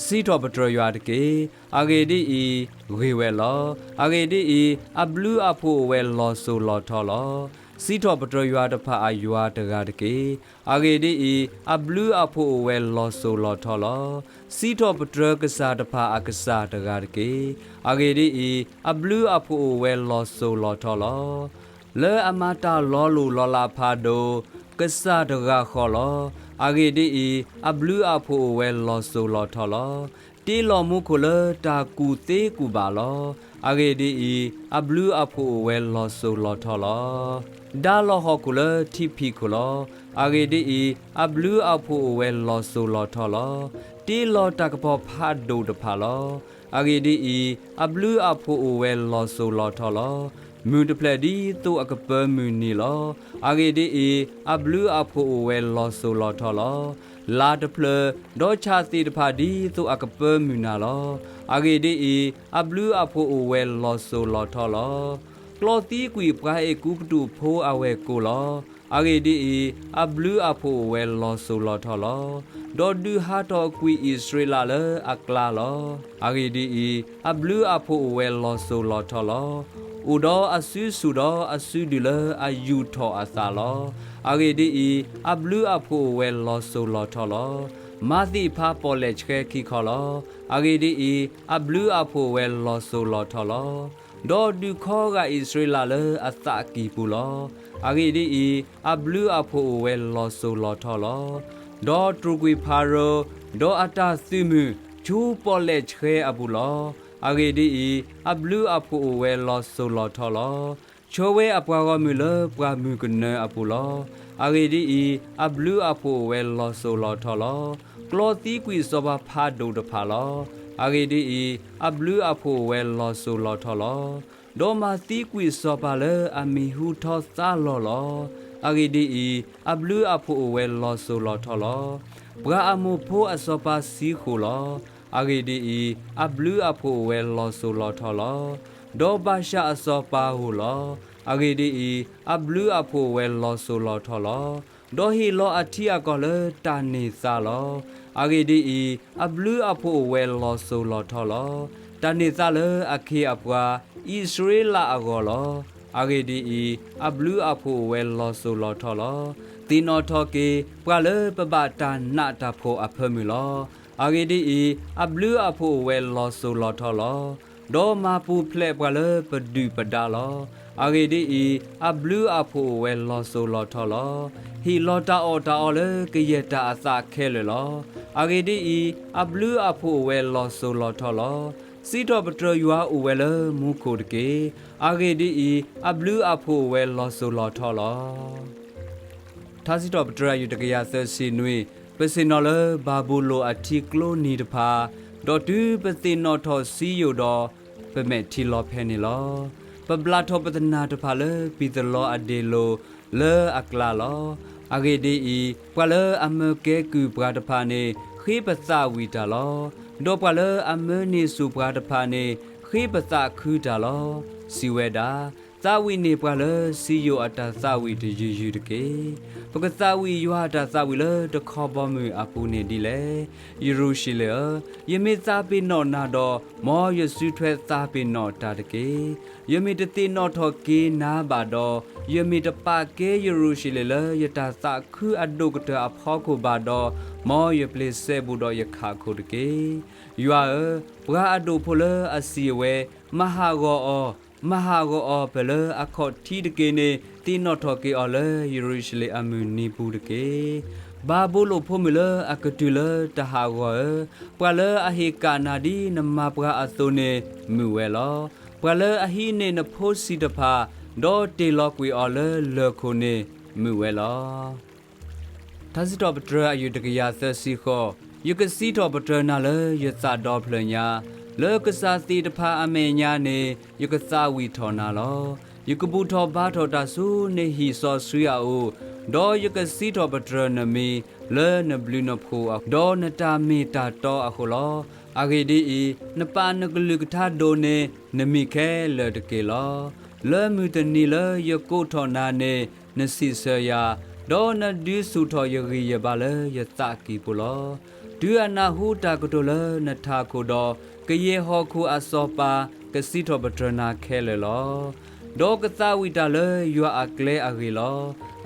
စံးထီၣ်ပတြၢၤယွၤတက့ၢ်. အဂ့ၢ်ဒ်အံၤ, ဂ့ၤဝဲလီၤ. အဂ့ၢ်ဒ်အံၤ, အဘျုးအဖှိၣ်အိၣ်ဝဲလီၤစိၤလီၤထီလီၤ. စံးထီၣ်ပတြၢၤယွၤတဖၣ်အယွၤတဂၤတက့ၢ်. အဂ့ၢ်ဒ်အံၤ, အဘျုးအဖှိၣ်အိၣ်ဝဲလီၤစိၤလီၤထီလီၤ. စံးထီၣ်ပတြၢၤကစၢ်တဖၣ်အကစၢ်တဂၤတက့ၢ်. အဂ့ၢ်ဒ်အံၤ, အဘျုးအဖှိၣ်အိၣ်ဝဲလီၤစိၤလီၤထီလီၤ. လၢအမၤတၢ်လီၤလိၢ်လီၤလးဖးဒိၣ်, ကစၢ်တဂၤဃီလီၤ. အဂ့ၢ်ဒ်အံၤ, အဘျုးအဖှိၣ်အိၣ်ဝဲလီၤစိၤလီၤထီလီၤ. တ့လီၤမူခိၣ်လၢတၢ်ကူၣ်သ့ကူၣ်ဘၣ်လီၤ. အဂ့ၢ်ဒ်အံၤ, အဘျုးအဖှိၣ်အိၣ်ဝဲလီၤစိၤလီၤထီလီၤ. ဒါလီၤဟီၣ်ခိၣ်လၢထံဖံးခိၣ်လီၤ. အဂ့ၢ်ဒ်အံၤ, အဘျုးအဖှိၣ်အိၣ်ဝဲလီၤစိၤလီၤထီလီၤ. တ့လီၤတၢ်ကပီၤဖးဒိၣ်တဖၣ်လီၤ. အဂ့ၢ်ဒ်အံၤ, အဘျုးအဖှိၣ်အိၣ်ဝဲလီၤစိၤလီၤထီလီၤ. မုၢ်တဖျၢၣ်ဒ်သိးအကပၢမုၢ်နံၤလီၤ. အဂ့ၢ်ဒ်အံၤ, အဘျုးအဖှိၣ်အိၣ်ဝဲလီၤစိၤလီၤထီလီၤ. လါတဖျၢၣ်, ဒီးဆၣ်သ့ၣ်တဖၣ်ဒ်သိးအကပၢမုၢ်နၤလီၤ. အဂ့ၢ်ဒ်အံၤ, အဘျုးအဖှိၣ်အိၣ်ဝဲလီၤစိၤလီၤထီလီၤ. ကျီသံကွံာ်ပှၤအဲၤကူပတူးဖိအဝဲၢ်ကိာ်လီၤ. အဂ့ၢ်ဒ်အံၤ, အဘျုးအဖှိၣ်အိၣ်ဝဲလီၤစိၤလီၤထီလီၤ. ဒီးဒုးဟးထီၣ်ကွံာ်အံၣ်စရ့လးလၢအကျါလီၤ. အဂ့ၢ်ဒ်အံၤ, အဘျုးအဖှိၣ်အိၣ်ဝဲလီၤစိၤလီၤထီလီၤ. အိၣ်ဒီးအစုဆူၣ်ဒီးအစုဒုၣ်လၢအယူာ်ထီၣ်အသးလီၤ. အဂ့ၢ်ဒ်အံၤ, အဘျုးအဖှိၣ်အိၣ်ဝဲလီၤစိၤလီၤထီလီၤ. မၤသ့ၣ်ဖးပီၣ်လဲၣ်ဆှဲခံခီလီၤ. အဂ့ၢ်ဒ်အံၤ, အဘျုးအဖှိၣ်အိၣ်ဝဲလီၤစိၤလီၤထီလီၤ. ဒီးဒုးခီဂာ်အံၣ်စရ့လးလၢအသးကံၢ်ပူၤလီၤ. အဂ့ၢ်ဒ်အံၤ, အဘျုးအဖှိၣ်အိၣ်ဝဲလီၤစိၤလီၤထီလီၤ. ဒီးတြူာ်ကွံာ်ဖၤရိၤ, ဒီးအတၢ်သုးမုၢ်, ဆူပီၣ်လဲၣ်ဆှဲအပူၤလီၤ. အဂ့ၢ်ဒ်အံၤ, အဘျုးအဖှိၣ်အိၣ်ဝဲလီၤစိၤလီၤထီလီၤ. ဆှၢဝဲအပှၤဂီၢ်မုၢ်လၢပှၢ်မုၢ်ကနၢအပူၤလီၤ. အဂ့ၢ်ဒ်အံၤ, အဘျုးအဖှိၣ်အိၣ်ဝဲလီၤစိၤလီၤထီလီၤ. ကျီသံကွံာ်စီၤပၤဖးဒိၣ်တဖၣ်လီၤ. အဂ့ၢ်ဒ်အံၤ, အဘျုးအဖှိၣ်အိၣ်ဝဲလီၤစိၤလီၤထီလီၤ. ဒီးမၤသံကွံာ်စီၤပၤလၢအမံၤဟူထီသါလီၤလီၤ. အဂ့ၢ်ဒ်အံၤ, အဘျုးအဖှိၣ်အိၣ်ဝဲလီၤစိၤလီၤထီလီၤ. ပှၤအမိၣ်ဖိအစီၤပၤဆံးဃိၣ်လီၤ. အဂ့ၢ်ဒ်အံၤ, အဘျုးအဖှိၣ်အိၣ်ဝဲလီၤစိၤလီၤထီလီၤ. ဒီးဘၤၡႃၣ်အစီၤပၤဂိၢ်လီၤ. အဂ့ၢ်ဒ်အံၤ, အဘျုးအဖှိၣ်အိၣ်ဝဲလီၤစိၤလီၤထီလီၤ. ဒီးဟ့ၣ်လီၤအထံအကီၢ်လၢတၢ်န့ၢ်သါလီၤ. အဂ့ၢ်ဒ်အံၤ, အဘျုးအဖှိၣ်အိၣ်ဝဲလီၤစိၤလီၤထီလီၤ. တၢ်န့ၢ်သါလၢအခ့အပှၤ, အံၣ်စရ့လးအဂီၢ်လီၤ. အဂ့ၢ်ဒ်အံၤ, အဘျုးအဖှိၣ်အိၣ်ဝဲလီၤစိၤလီၤထီလီၤ. သ့ၣ်နီၣ်ထီၣ်က့ၤ ပှၤလၢပဘၣ်တၢ်နာ်တၢ်ဖှီၣ်အဖၢမုၢ်လီၤ. အဂ့ၢ်ဒ်အံၤ, အဘျုးအဖှိၣ်အိၣ်ဝဲလီၤစိၤလီၤထီလီၤ. ဒီးမၤပူၤဖျဲးပှၤလၢပဒုၣ်ပဒါလီၤ. အဂ့ၢ်ဒ်အံၤ, အဘျုးအဖှိၣ်အိၣ်ဝဲလီၤစိၤလီၤထီလီၤ. ဟ့ၣ်လီၤတၢ်အီၣ်တၢ်အီလၢကယဲၢ်တၢ်အသးခဲလၢာ်လီၤ. အဂ့ၢ်ဒ်အံၤ, အဘျုးအဖှိၣ်အိၣ်ဝဲလီၤစိၤလီၤထီလီၤ. စံးထီၣ်ပတြၢၤယွၤအိၣ်ဝဲလၢမူခိၣ်တက့ၢ်. အဂ့ၢ်ဒ်အံၤ, အဘျုးအဖှိၣ်အိၣ်ဝဲလီၤစိၤလီၤထီလီၤ. ထါစံးထီၣ်ပတြၢၤယွၤတကယၤသၢဆံနွံ, ပဆ့ၣ်နီၤလၢဘၤဘူလိၣ်အထံကျိနံၤတဖၣ်, ဒီးတုၤပသ့ၣ်နီၣ်ထီၣ်စံယိၣ်ဒီး, ပမဲာ်ထံလီၤဖဲန့ၣ်လီၤ. ပဘျးထီၣ်ပသနာ်တဖၣ်လၢပံၤသလီအဒ့ၣ်လိၤလၢအကျါလီၤ. အဂ့ၢ်ဒ်အံၤ, ပှၤလၢအမၢကဲကုၢ်ပှၤတဖၣ်န့ၣ် ဃ့ပသးဝံၣ်တၢ်လီၤ. ဒီးပှၤလၢအမၢန့ၢ်ဆူၣ်ပှၤတဖၣ်န့ၣ် ဃ့ပသးခုတၢ်လီၤ. စံးဝဲဒၣ်, သးဝံၣ်န့ၢ်ပှၤလၢစံယိၣ်အတၢ်သးဝံၣ်တယုၢ်ယုၢ်တက့ၢ်. ပကသးဝံၣ်ယွၤအတၢ်သးဝံၣ်လၢတခီဘီမုၢ်အပူၤန့ၣ်ဒ်လဲၣ်. ယရူၤၡလ့ၣ်ဧၢ, ယမ့ၢ်သးပ့ၤနီၣ်နၤဒီး, မ်ယစုထွဲသးပ့ၤနီၣ်တၢ်တက့ၢ်. ယမ့ၢ်တသ့ၣ်နီၣ်ထီၣ်က့ၤနၤဘၣ်ဒီး, ယမ့ၢ်တပာ်ကဲယရူၤၡလ့ၣ်လၢယတၢ်သးခုအဒိၣ်ကတၢၢ်အဖီခိၣ်ဘၣ်ဒီး, မ်ယပျ့ၤစဲဘူးဒီးယခးခိၣ်တက့ၢ်. ယွၤဧၢ, ပှၤအဒိၣ်ဖိလၢအစံးအဝဲ, မၤဟးဂီၤအီၤ, မၤဟးဂီၤအီၤဖဲလၢအခီၣ်ထံးတက့ၢ်န့ၣ်, သ့ၣ်နီၣ်ထီၣ်က့ၤအီၤလၢယရူၤၡလ့ၣ်အမုၢ်နံၤပူၤတက့ၢ်. ဘၤဘူလိၣ်ဖိမုၣ်လၢအကတုၤလၢတၢ်ဟးဂီၤဧၢ, ပှၤလၢအဟ့ၣ်ကၣ်နၤဒ်နမၤပှၤအသိးန့ၣ်မုာ်ဝဲလီၤ. ပှၤလၢအဟံးန့ၢ်နဖိဆံးတဖၣ်, ဒီးတ့ၢ်လီၤကွံာ်အီၤလၢလၢၢ်ခိၣ်န့ၣ်မုာ်ဝဲလီၤ. ထါစံးထီၣ်ပတြၢၤအယုၢ်တကယၤသၢဆံဃိး, ယကစံးထီၣ်ပတြၢၤနၤလၢယသးဒီဖျၢၣ်ညါ, လၢကစၢ်သ့ၣ်တဖၣ်အမဲာ်ညါန့ၣ် ယကသးဝံၣ်ထီၣ်နၤလီၤ. ယကဘူၣ်ထီၣ်ဘါထီၣ်တၢ်ဆူနဟံၣ်စီဆှံအအိၣ်, ဒီးယကစံးထီၣ်ပတြၢၤနမံၤ လၢနဘျုးနဖှိၣ်အဃိ, ဒီးနတၢ်မ့ၢ်တၢ်တီအဃိလီၤ. အဂ့ၢ်ဒ်အံၤ, နပာ်နကလုၢ်ကထါဒိၣ်န့ၢ်နမံၤခဲလၢာ်တက့ၢ်လီၤ. လၢမုၢ်တနံၤလၢယကိးထီၣ်နၤန့ၣ် နစံးဆၢယၤ, ဒီးနဒုးဆူၣ်ထီၣ်ယဂံၢ်ယဘါလၢယသးကံၢ်ပူၤလီၤ. တုၤအနၢ်ဟူတၢ်ကတိၤလၢနထးခိၣ်ဒီး, ကယဲၢ်ဟီၣ်ခိၣ်အစီၤပၤကစံးထီၣ်ပတြၢၤနၤခဲလၢာ်လီၤ. ဒီးကသးဝံၣ်တၢ်လၢယွၤအကျဲအဂ့ၢ်လီၤ.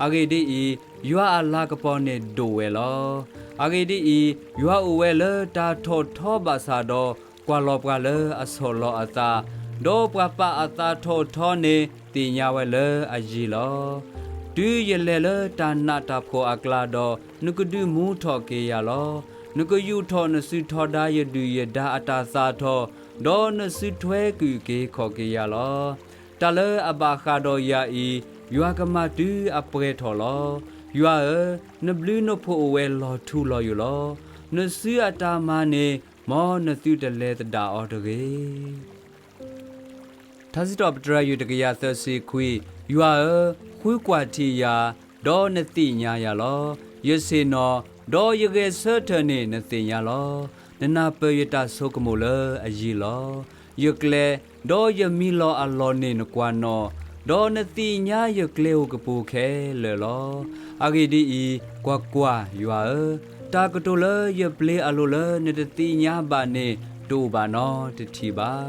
အဂ့ၢ်ဒ်အံၤ, ယွၤအလၤကပီၤန့ၣ်ဒိၣ်ဝဲလီၤ. အဂ့ၢ်ဒ်အံၤ, ယွၤအိၣ်ဝဲလၢတၢ်ထီၣ်ထီဘၣ်ဆၣ်ဒီး ကွၢ်လီၤပှၤလၢအဆီၣ်လီၤအသး, ဒီးပှၤပာ်အသးထီၣ်ထီန့ၣ် သ့ၣ်ညါဝဲလၢအယံၤလီၤ. တုၤယလဲၤလၢတၢ်နးတၢ်ဖှီၣ်အကျါဒီး, နကဒုးမူထီၣ်က့ၤယၤလီၤ. နကယူာ်ထီၣ်နစုထွဲဒၣ်ယဒုၣ်ယဒါအတၢ်သၣ်ထီၣ်, ဒီးနစုထွဲကုၢ်က့ၤခီၣ်က့ၤယၤလီၤ. တၢ်လၢအဘၣ်ဃးဒီးယၤအံၤ, ယွၤကမၤတုၤအပှဲၤထီၣ်လီၤ. ယွၤဧၢ, နဘျုးနဖှိၣ်အိၣ်ဝဲလီၤထူလီၤယိာ်လီၤ. နစုအတၢ်မၤန့ၣ် မ်နသုတလဲၤသဒၣ်အီၤတဂ့ၤ. ထါစံးထီၣ်ပတြၢၤယုၢ်တကယၤသၢဆံခွံ, ယွၤဧၢ, ဃုကွၢ်ထံယၤ, ဒီးနသ့ၣ်ညါယၤလီၤ. ယဆ့ၣ်နီၤ, ဒီးယဂဲၤဆၢထၢၣ်န့ၣ်နသ့ၣ်ညါလီၤ. နနၢ်ပၢၢ်ယတၢ်ဆိကမိၣ်လၢအယံၤလီၤ. ယကျဲ, ဒီးယမံလီၤအလီၢ်န့ၣ်နကွၢ်နီၣ်, ဒီးနသ့ၣ်ညါယကျဲဧိၤကပူၤခဲလၢာ်လီၤ. အဂ့ၢ်ဒ်အံၤ, ကွၢ်ကွၢ်, ယွၤဧၢ, တၢ်ကတိၤလၢယပျ့ၤအလိၤလၢနတသ့ၣ်ညါဘၣ်န့ၣ် တအိၣ်ဘၣ်နီတထံၣ်ဘၣ်.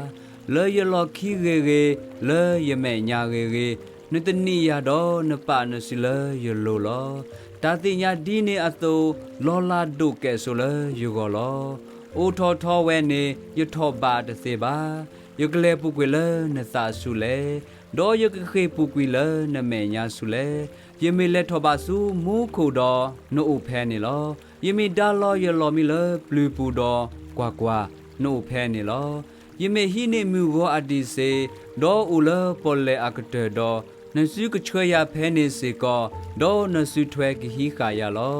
လၢယလီၢ်ခံဂ့ၤဂ့ၤ, လၢယမဲာ်ညါဂ့ၤဂ့ၤ, နသန့ၤယၤဒီးနပာ်နစုလၢယလိၤလီၤ. တၢ်သ့ၣ်ညါဒ်န့ၣ်အသိး, လီၤလးဒိၣ်ကဲၣ်ဆိးလၢယဂီၢ်လီၤ. အိၣ်ထီၣ်ထီဝဲန့ၣ် ယထီၣ်ဘးတသ့ဘၣ်. ယကလဲၤပူၤကွံာ်လၢနသးဆူလဲၣ်, ဒီးယကဃ့ၢ်ပူၤကွံာ်လၢနမဲာ်ညါဆူလဲၣ်. ယမ့ၢ်လဲၤထီၣ်ဘးဆူမူခိၣ်ဒီး, နအိၣ်ဖဲန့ၣ်လီၤ. ယမ့ၢ်ဒါလီၤယလီၢ်မံလၢပျုၤပူၤဒီး, ကွၢ်ကွၢ်, နအိၣ်ဖဲန့ၣ်လီၤ. ယမ့ၢ်ဟံးန့ၢ်မုၢ်ဂီၤအဒံးစ့ၢ်, ဒီးအိၣ်လၢပီၣ်လဲၣ်အကတၢၢ်ဒီး, နစုကဆှၢယၤဖဲန့ၣ်စ့ၢ်ကီး, ဒီးနစုထွဲကဟံးဃာ်ယၤလီ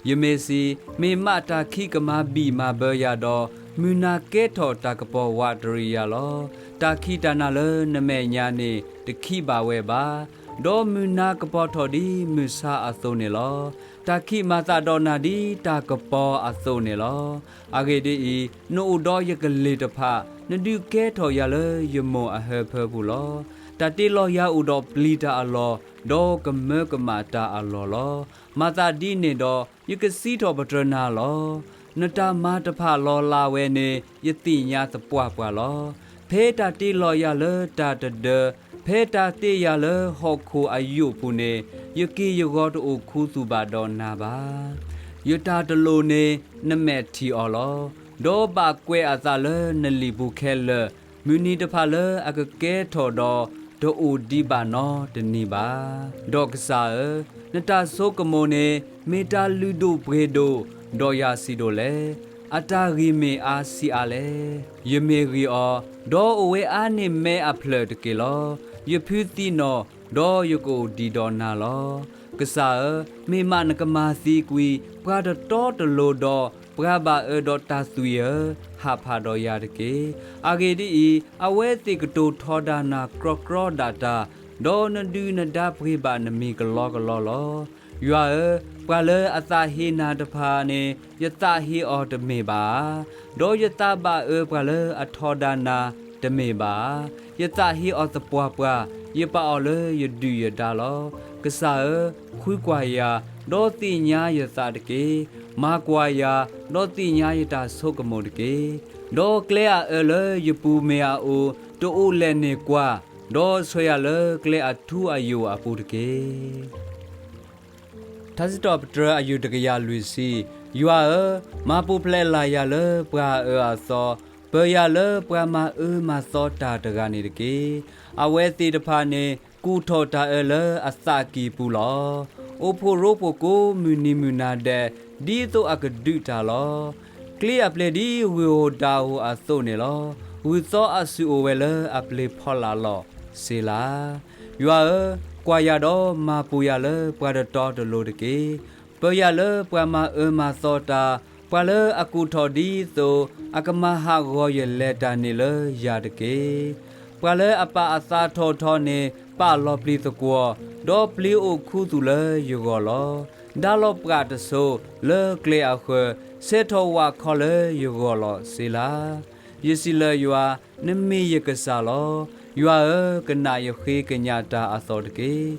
ၤ. ယမ့ၢ်စံး, မ့ၢ်မးတၢ်ခံးကမၤဘံၣ်မၤဘၢယၤဒီး, မုၢ်နၤကဲထီၣ်တၢ်ကပီၤဝးတရံးယၤလီၤ. တၢ်ခံးတၢ်နၤလၢနမဲာ်ညါန့ၣ် တခံးဘၣ်ဝဲဘၣ်. ဒီးမုၢ်နၤကပီၤထီၣ်ဒ်မုၢ်ဆါအသိးန့ၣ်လီၤ. တၢ်ခံးမၤသးဒီးနၤဒ်တၢ်ကပီၤအသိးန့ၣ်လီၤ. အဂ့ၢ်ဒ်အံၤ, နအိၣ်ဒီးယကလ့ၢ်တဖၣ်, နဒုးကဲထီၣ်ယၤလၢယမိၢ်အဟၢဖၢပူၤလီၤ. တၢ်တ့လီၤယၤအိၣ်ဒီးပျံၤတၢ်အလီၢ်, ဒီးကမၢကမၣ်တၢ်အလီၢ်လီၤ. မၤသးဒ်န့ၣ်ဒီး, ယကစံးထီၣ်ပတြၢၤနၤလီၤ. နတၢ်မၤတဖၣ်လီၤလးဝဲန့ၣ် ယသ့ၣ်ညါသပှၢ်ပှၢ်လီၤ. ဖဲတၢ်တ့လီၤယၤလၢတၢ်တဒၢ, ဖဲတၢ်တ့ယၤလၢဟီၣ်ခိၣ်အယိာ်ပူၤန့ၣ်, ယက့ၢ်ယဂီၤတအိၣ်ခူသူၣ်ဘၣ်ဒီးနၤဘၣ်. ယတၢ်တလိၤန့ၣ် နမဲာ်ထံၣ်အီၤလီၤ. ဒီးဘၣ်ကွဲးအသးလၢနလံာ်ပူၤခဲလၢာ်, မုၢ်နံၤတဖၣ်လၢအကကဲထီၣ်ဒီး, တအိၣ်ဒံးဘၣ်နီတနံၤဘၣ်. ဒီးကစၢ်ဧၢ, နတၢ်ဆိကမိၣ်န့ၣ် မ့ၢ်တၢ်လုၢ်ဒိၣ်ပှ့ၤဒိၣ်, ဒီးယၤစံးဒိၣ်လဲၣ်. အတၢ်ဂံၢ်မ့ၢ်အါဆံးအါလဲၣ်. ယမ့ၢ်ဂံၢ်အီၤ, ဒီးအိၣ်ဝဲအါန့ၢ်မဲအဖျၢၣ်တက့ၢ်လီၤ. ယဖုသံနီၣ်, ဒီးယကအိၣ်ဒံးဒီးနၤလီၤ. ကစၢ်ဧၢ, မ့ၢ်မးနကမၤသံကွံာ်ပှၤတတီတလိၤဒီး, ပှၤဘၣ်အၢဒီးတၢ်သွံၣ်ဧၢ, ဟးဖးဒီးယၤတက့ၢ်. အဂ့ၢ်ဒ်အံၤ, အဝဲသ့ၣ်ကတိၤထီဒါနၤကြီကြီဒၣ်တၢ်, ဒီးနဒုၣ်နဒါပှ့ၤဘၣ်နမံၤကလီကလီလီၤ. ယွၤဧၢ, ပှၤလၢအသးဟ့နၤတဖၣ်န့ၣ် ယသးဟ့အီၤတမ့ၢ်ဘၣ်ဧါ. ဒီးယသးဘၣ်အၢပှၤလၢအထီဒါနၤ, တမ့ၢ်ဘၣ်ဧါ. ယသးဟ့အီၤသပှၢ်ပှၢ်, ယပာ်အီၤလၢယဒုၣ်ယဒါလီၤ. ကစၢ်ဧၢ, ဃုကွၢ်ယၤ, ဒီးသ့ၣ်ညါယသးတက့ၢ်. မၤကွၢ်ယၤ, ဒီးသ့ၣ်ညါယတၢ်ဆိကမိၣ်တက့ၢ်. ဒီးကျဲအအၢလၢယပူၤမ့ၢ်အအိၣ်, တအိၣ်လဲၣ်န့ၣ်ကွၢ်, ဒီးဆှၢယၤလၢကျဲအထူအယိာ်အပူၤတက့ၢ်. ထါစံးထီၣ်ပတြၢၤအယုၢ်တကယၤလွံၢ်ဆံ, ယွၤဧၢ, မၤပူၤဖျဲးလၢ်ယၤလၢပှၤအအၢအသီ, ပၢၤယၤလၢပှၤမၤအၢမၤသီတၢ်တဂၤန့ၣ်တက့ၢ်. အဝဲသ့ၣ်တဖၣ်န့ၣ် ကူၣ်ထီၣ်တၢ်အၢလၢအသးကံၢ်ပူၤလီၤ. အိၣ်ဖှိၣ်ရိဖှိၣ်ကိးမုၢ်နံၤမုၢ်နၤဒဲး, ဒ်သိးအကဒုးတၢ်လီၤ. ကျ့အပျ့ၤဒ်ဂုၢ်ဧိၤဒၣ်ဧိၤအသိးန့ၣ်လီၤ. ဂုၢ်သီအစုအိၣ်ဝဲလၢအပျ့ၤဖီလာ်လီၤ. စ့လၤ. ယွၤဧၢ, ကွၢ်ယၤဒီးမၤပူၤယၤလၢပှၤတတီတလိၤတက့ၢ်. ပၢၤယၤလၢပှၤမၤအၢမၤသီတၢ်, ပှၤလၢအကူၣ်ထီၣ်ဒ်သိး အကမၤဟးဂီၤယလဲၤတၢ်န့ၣ်လၢယၤတက့ၢ်. ပှၤလၢအပာ်အသးထီၣ်ထီန့ၣ် ပာ်လီၤပျံၤသကွီၤ, ဒီးပျ့ၤအိၣ်ခူသူၣ်လၢယဂီၢ်လီၤ. ဒါလီၤပှာ်တစိၤလၢကျဲအဃၢၤ, ဆဲးထီၣ်ဝၣ်ခီလၢယဂီၢ်လီၤ. စ့လၤ. ယစံးလၢယွၤ, နမ့ၢ်ယကစၢ်လီၤ. ယွၤဧၢ, ကနၣ်ယဃ့ကညးတၢ်အသီၣ်တက့ၢ်.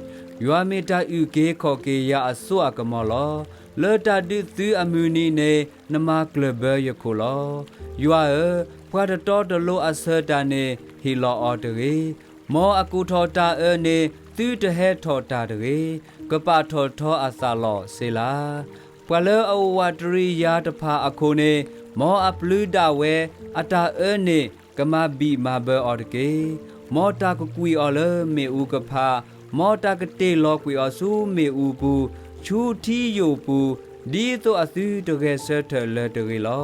ယွၤမ့ၢ်တၢ်အုၣ်က့ၤခီၣ်က့ၤယၤအစိအကမီၤလီၤ. လၢတၢ်ဒုးသုးအမုၢ်နံၤန့ၣ် နမၤကျၢၢ်ဘၢယခိၣ်လီၤ. ယွၤဧၢ, ပှၤတတီတလိၤအဆၢတၢ်န့ၣ် ဟ့ၣ်လီၤအီၤတဂ့ၤ. မ်အကူၣ်ထီၣ်တၢ်အၢန့ၣ် သုတဟဲထီၣ်တၢ်တဂ့ၤ. ကပာ်ထီၣ်ထီအသးလီၤ. စ့လၤ. ပှၤလၢအအိၣ်ဝးတရံးယၤတဖၣ်အခိၣ်န့ၣ်, မ်အပျုၤဒၣ်ဝဲအတၢ်အၢန့ၣ် ကမၤဘံၣ်မၤဘၢအီၤတက့ၢ်. မ်တၢ်ကကွံာ်အီၤလၢမ့ၣ်အူကဖး, မ်တၢ်ကတ့ၢ်လီၤကွံာ်အီၤဆူမ့ၣ်အူပူၤ, ဆူထံယိာ်ပူၤ, ဒ်သိးအသုတဂဲၤဆၢထၢၣ်လၢၤတဂ့ၤလီၤ.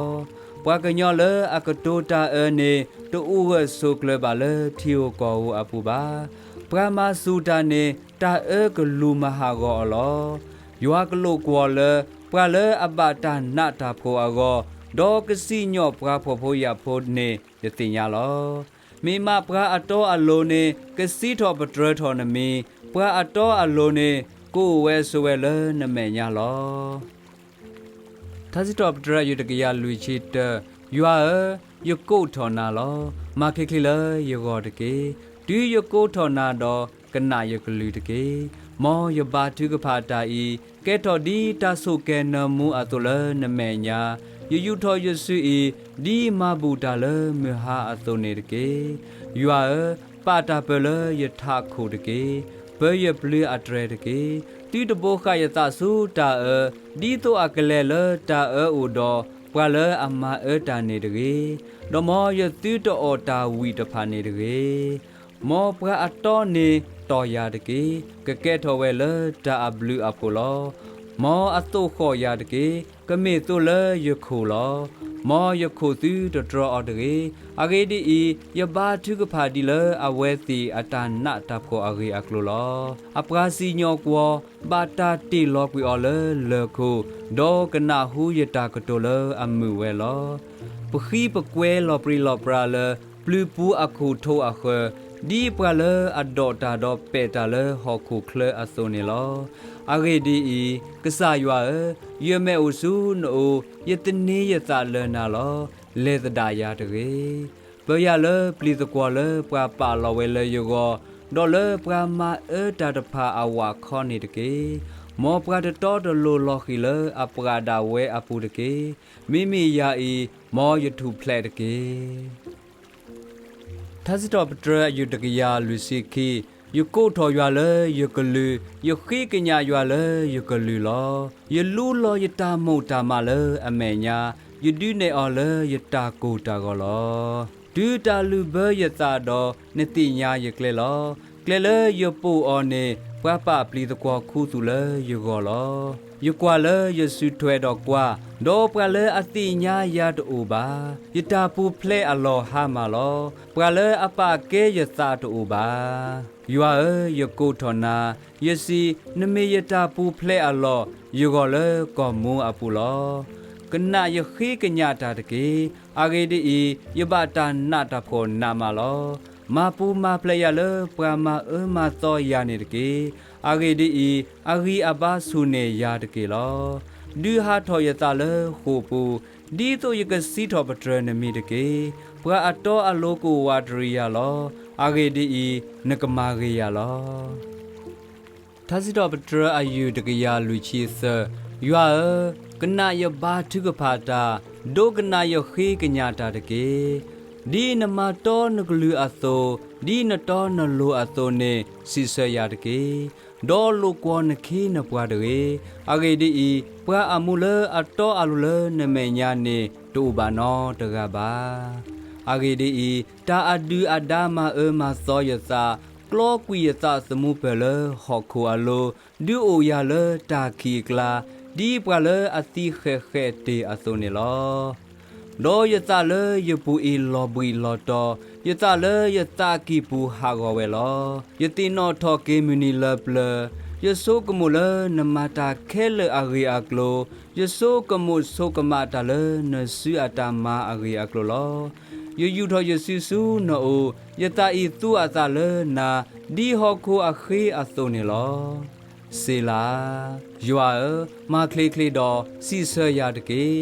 ပှၤကညီလၢအကတိၤတၢ်အၢန့ၣ် တအိၣ်ဂၢၢ်ဆိးကျၢၤဘၣ်လၢထံဧိၤကီၢ်ဧိၤအပူၤဘၣ်. ပှၤမၤဆူၣ်တၢ်န့ၣ် တၢ်အၢကလူၤမၤဟးဂီၤအီၤလီၤ. ယွၤကလိာ်ကွီၢ်လၢ ပှၤလၢအဘၣ်တၢ်နးတၢ်ဖှီၣ်အဂီၢ်, ဒီးကစံၣ်ညီၣ်ပှၤဖှီၣ်ဖိယာ်ဖိန့ၣ် ယသ့ၣ်ညါလီၤ. မ့ၢ်မးပှၤအတီအလိၤန့ၣ် ကစံးထီၣ်ပတြၢၤထီၣ်နမံၤ, ပှၤအတီအလိၤန့ၣ် ကအိၣ်ဝဲဆိးဝဲလၢနမဲာ်ညါလီၤ. ထါစံးထီၣ်ပတြၢၤအယုၢ်တကယၤလွံၢ်ဆံတၢ, ယွၤဧၢ, ယကိးထီၣ်နၤလီၤ. မၤချ့ချ့လၢယဂီၢ်တက့ၢ်. တုၤယကိးထီၣ်နၤဒီး ကနၣ်ယကလုၢ်တက့ၢ်. မ်ယဘါထုကဖၣ်တၢ်အံၤ ကဲထီၣ်ဒ်တၢ်ဆိၣ်ကဲၤနၢမူအသိးလၢနမဲာ်ညါ, ယယူးထီၣ်ယစုအံၤ ဒ်မၤဘူၣ်တၢ်လၢမုၢ်ဟါအသိးန့ၣ်တက့ၢ်. ယွၤဧၢ, ပာ်တၢ်ပၢၤလၢယထးခိၣ်တက့ၢ်. ပၢၤယပျုၤအတြဲၤတက့ၢ်. သုတဘိဃာ်ယသးဆူတၢ်အၢ, ဒ်သိးအကလဲၤလၢတၢ်အၢအိၣ်ဒီး ပှၤလၢအမၤအၢတၢ်န့ၣ်တဂ့ၤ. ဒီးမ်ယသုတအီၣ်တၢ်ဝံၣ်တဖၣ်န့ၣ်တဂ့ၤ. မ်ပှၤအတီန့ၣ်တီၢ်ယၤတက့ၢ်. ကကဲထီၣ်ဝဲလၢတၢ်အဘျုးအဖှိၣ်လီၤ. မ်အသိၣ်ဃီၣ်ယၤတက့ၢ်. ကမ့ၢ်သိးလၢယခိၣ်လီၤ. မ်ယခိၣ်သုတတြီအီၤတဂ့ၤ. အဂ့ၢ်ဒ်အံၤ, ယဘါထုကဖၣ်ဒ်လၢအဝဲသ့ၣ်အတၢ်နးတၢ်ဖှီၣ်အဂ့ၢ်အကျိၤလီၤ. အပှၤစံၣ်ညီၣ်ကွီၢ် ဘၣ်တၢ်တ့ၢ်လီၤကွံာ်အီၤလၢလၢၢ်ခိၣ်, ဒီးကနၣ်ဟူယတၢ်ကတိၤလၢအမုာ်ဝဲလီၤ. ပဃံပကွဲလီၤပြံလီၤပြါလၢ ပျုၤပူၤအခိၣ်ထိအဃၢၤ, ဒ်ပှၤလၢအဒိးတၢ်ဒီးပဲာ်တၢ်လၢဟီၣ်ခိၣ်ချၢအသိးန့ၣ်လီၤ. အဂ့ၢ်ဒ်အံၤ, ကစၢ်ယွၤဧၢ, ယမဲာ်အိၣ်ဆူနအိၣ်, ယသန့ၤယသးလၢနၤလီၤ. လဲၤသဒၣ်ယၤတဂ့ၤ. ပၢၤယၤလၢပျံၤသကွီၤလၢပှၤပာ်လီၤဝဲလၢယဂီၢ်, ဒီးလၢပှၤမၤအၢတၢ်တဖၣ်အဝးခီန့ၣ်တက့ၢ်. မ်ပှၤတတီတလိၤလီၤဃံၤလၢအပှၢ်ဒၣ်ဝဲအပူၤတက့ၢ်. မ့မ့ၢ်ယၤအံၤ, မ်ယထူၣ်ဖျဲးတက့ၢ်. ထါစံးထီၣ်ပတြၢၤအယုၢ်တကယၤလွံၢ်ဆံခံ, ယကိးထီၣ်ယွၤလၢယကလုၢ်, ယဃ့ကညးယွၤလၢယကလုၢ်လီၤ. ယလူလီၤယတၢ်မိၣ်တၢ်မးလၢအမဲာ်ညါ, ယဒုးနဲၣ်အီၤလၢယတၢ်ကိၢ်တၢ်ဂီၤလီၤ. တုၤတၢ်လုၢ်ဘၢယသးဒီး နသ့ၣ်ညါယကျဲလီၤ. ကျဲလၢယပိာ်အီၤန့ၣ် ပှၤပာ်ပျံၤသကွီၤခူသူၣ်လၢယဂီၢ်လီၤ. ယကွၢ်လၢယစုထွဲဒီးကွၢ်, ဒီးပှၤလၢအသ့ၣ်ညါယၤတအိၣ်ဘၣ်. ယတၢ်ပူၤဖျဲးအလီၢ်ဟါမၢ်လီၤ. ပှၤလၢအပာ်ကဲယသးတအိၣ်ဘၣ်. ယွၤဧၢ, ယကိးထီၣ်နၤ, ယစံး, နမ့ၢ်ယတၢ်ပူၤဖျဲးအလီၢ်, ယဂီၤလၢကီၢ်မူအပူၤလီၤ. ကနၣ်ယဃ့ကညးတၢ်တက့ၢ်. အဂ့ၢ်ဒ်အံၤ, ယဘၣ်တၢ်နးတၢ်ဖှီၣ်နးမးလီၤ. မၤပူၤမၤဖျဲးယၤလၢပှၤမၤအၢမၤသီယၤန့ၣ်တက့ၢ်. အဂ့ၢ်ဒ်အံၤ, အဂံၢ်အဘါဆူၣ်န့ၢ်ယၤတက့ၢ်လီၤ. ဒုးဟးထီၣ်ယသးလၢဃိာ်ပူၤ, ဒ်သိးယကစံးထီၣ်ပတြၢၤနမံၤတက့ၢ်. ပှၤအတီအလိၤကအိၣ်ဝးတရံးယၤလီၤ. အဂ့ၢ်ဒ်အံၤ, နကမၤဂ့ၤယၤလီၤ. ထါစံးထီၣ်ပတြၢၤအယုၢ်တကယၤလွံၢ်ဆံသၢ, ယွၤဧၢ, ကနၣ်ယဘါထုကဖၣ်တၢ်, ဒိကနၣ်ယဃ့ကညးတၢ်တက့ၢ်. ဒ်နမၤတီနကလုၢ်အသိး, ဒ်နတီနလိၤအသိးန့ၣ် စံးဆၢယၤတက့ၢ်. ဒီးလိာ်ကွီၢ်နခ့နပှၤတဂ့ၤ. အဂ့ၢ်ဒ်အံၤ, ပှၤအမူလၢအတီအလိၤလၢနမဲာ်ညါန့ၣ် တအိၣ်ဘၣ်နီတဂၤဘၣ်. အဂ့ၢ်ဒ်အံၤ, တၢ်အဒုၣ်အဒါမၤအၢမၤသီယသး, ကျီကွံာ်ယသးသမူပၢၢ်လၢဟီၣ်ခိၣ်အလိၤ, ဒုးအိၣ်ယၤလၢတၢ်ခံးအကျါ, ဒ်ပှၤလၢအသံဃဲးဃဲးတ့ၢ်အသိးန့ၣ်လီၤ. ဒီးယသးလၢယပူၤအံၤလီၤဘှံးလီၤတီၤ, ယသးလၢယသးကံၢ်ပူၤဟးဂီၤဝဲလီၤ. ယသ့ၣ်နီၣ်ထီၣ်က့ၤမုၢ်နံၤလၢပျၢၤ, ယဆိကမိၣ်လၢနမၤတၢ်ခဲလၢာ်အဂ့ၢ်အကျိၤ, ယဆိကမိၣ်ဆိကမးတၢ်လၢနစုအတၢ်မၤအဂ့ၢ်အကျိၤလီၤ. ယယူာ်ထီၣ်ယစုဆူနအိၣ်, ယသးအံၤသူအသးလၢနၤ, ဒ်ဟီၣ်ခိၣ်အဃ့အသိးန့ၣ်လီၤ. စ့လၤ. ယွၤဧၢ, မၤချ့ချ့ဒီးစံးဆၢယၤတက့ၢ်.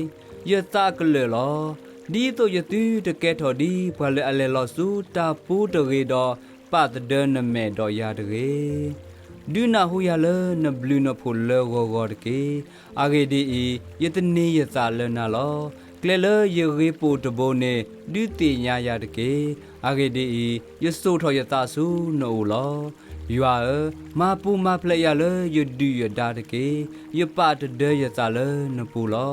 ယသးကလၢာ်လီၤ. ဒ်သိးယသုတကဲထီၣ်ဒ်ပှၤလၢအလဲၤလီၤဆူတၢ်ပူၤတဂ့ၤဒီး, ပာ်သဒၢနမဲာ်ဒီးယၤတဂ့ၤ. ဒုးနၢ်ဟူယၤလၢနဘျုးနဖှိၣ်လၢဂီၤဂီၤတက့ၢ်. အဂ့ၢ်ဒ်အံၤ, ယသန့ၤယသးလၢနၤလီၤ. ကျဲလၢယဂ့ၤပိာ်တဘိန့ၣ် ဒုးသ့ၣ်ညါယၤတက့ၢ်. အဂ့ၢ်ဒ်အံၤ, ယစိာ်ထီၣ်ယသးဆူနအိၣ်လီၤ. ယွၤဧၢ, မၤပူၤမၤဖျဲးယၤလၢယဒုၣ်ယဒါတက့ၢ်. ယပာ်တဒၢယသးလၢနပူၤ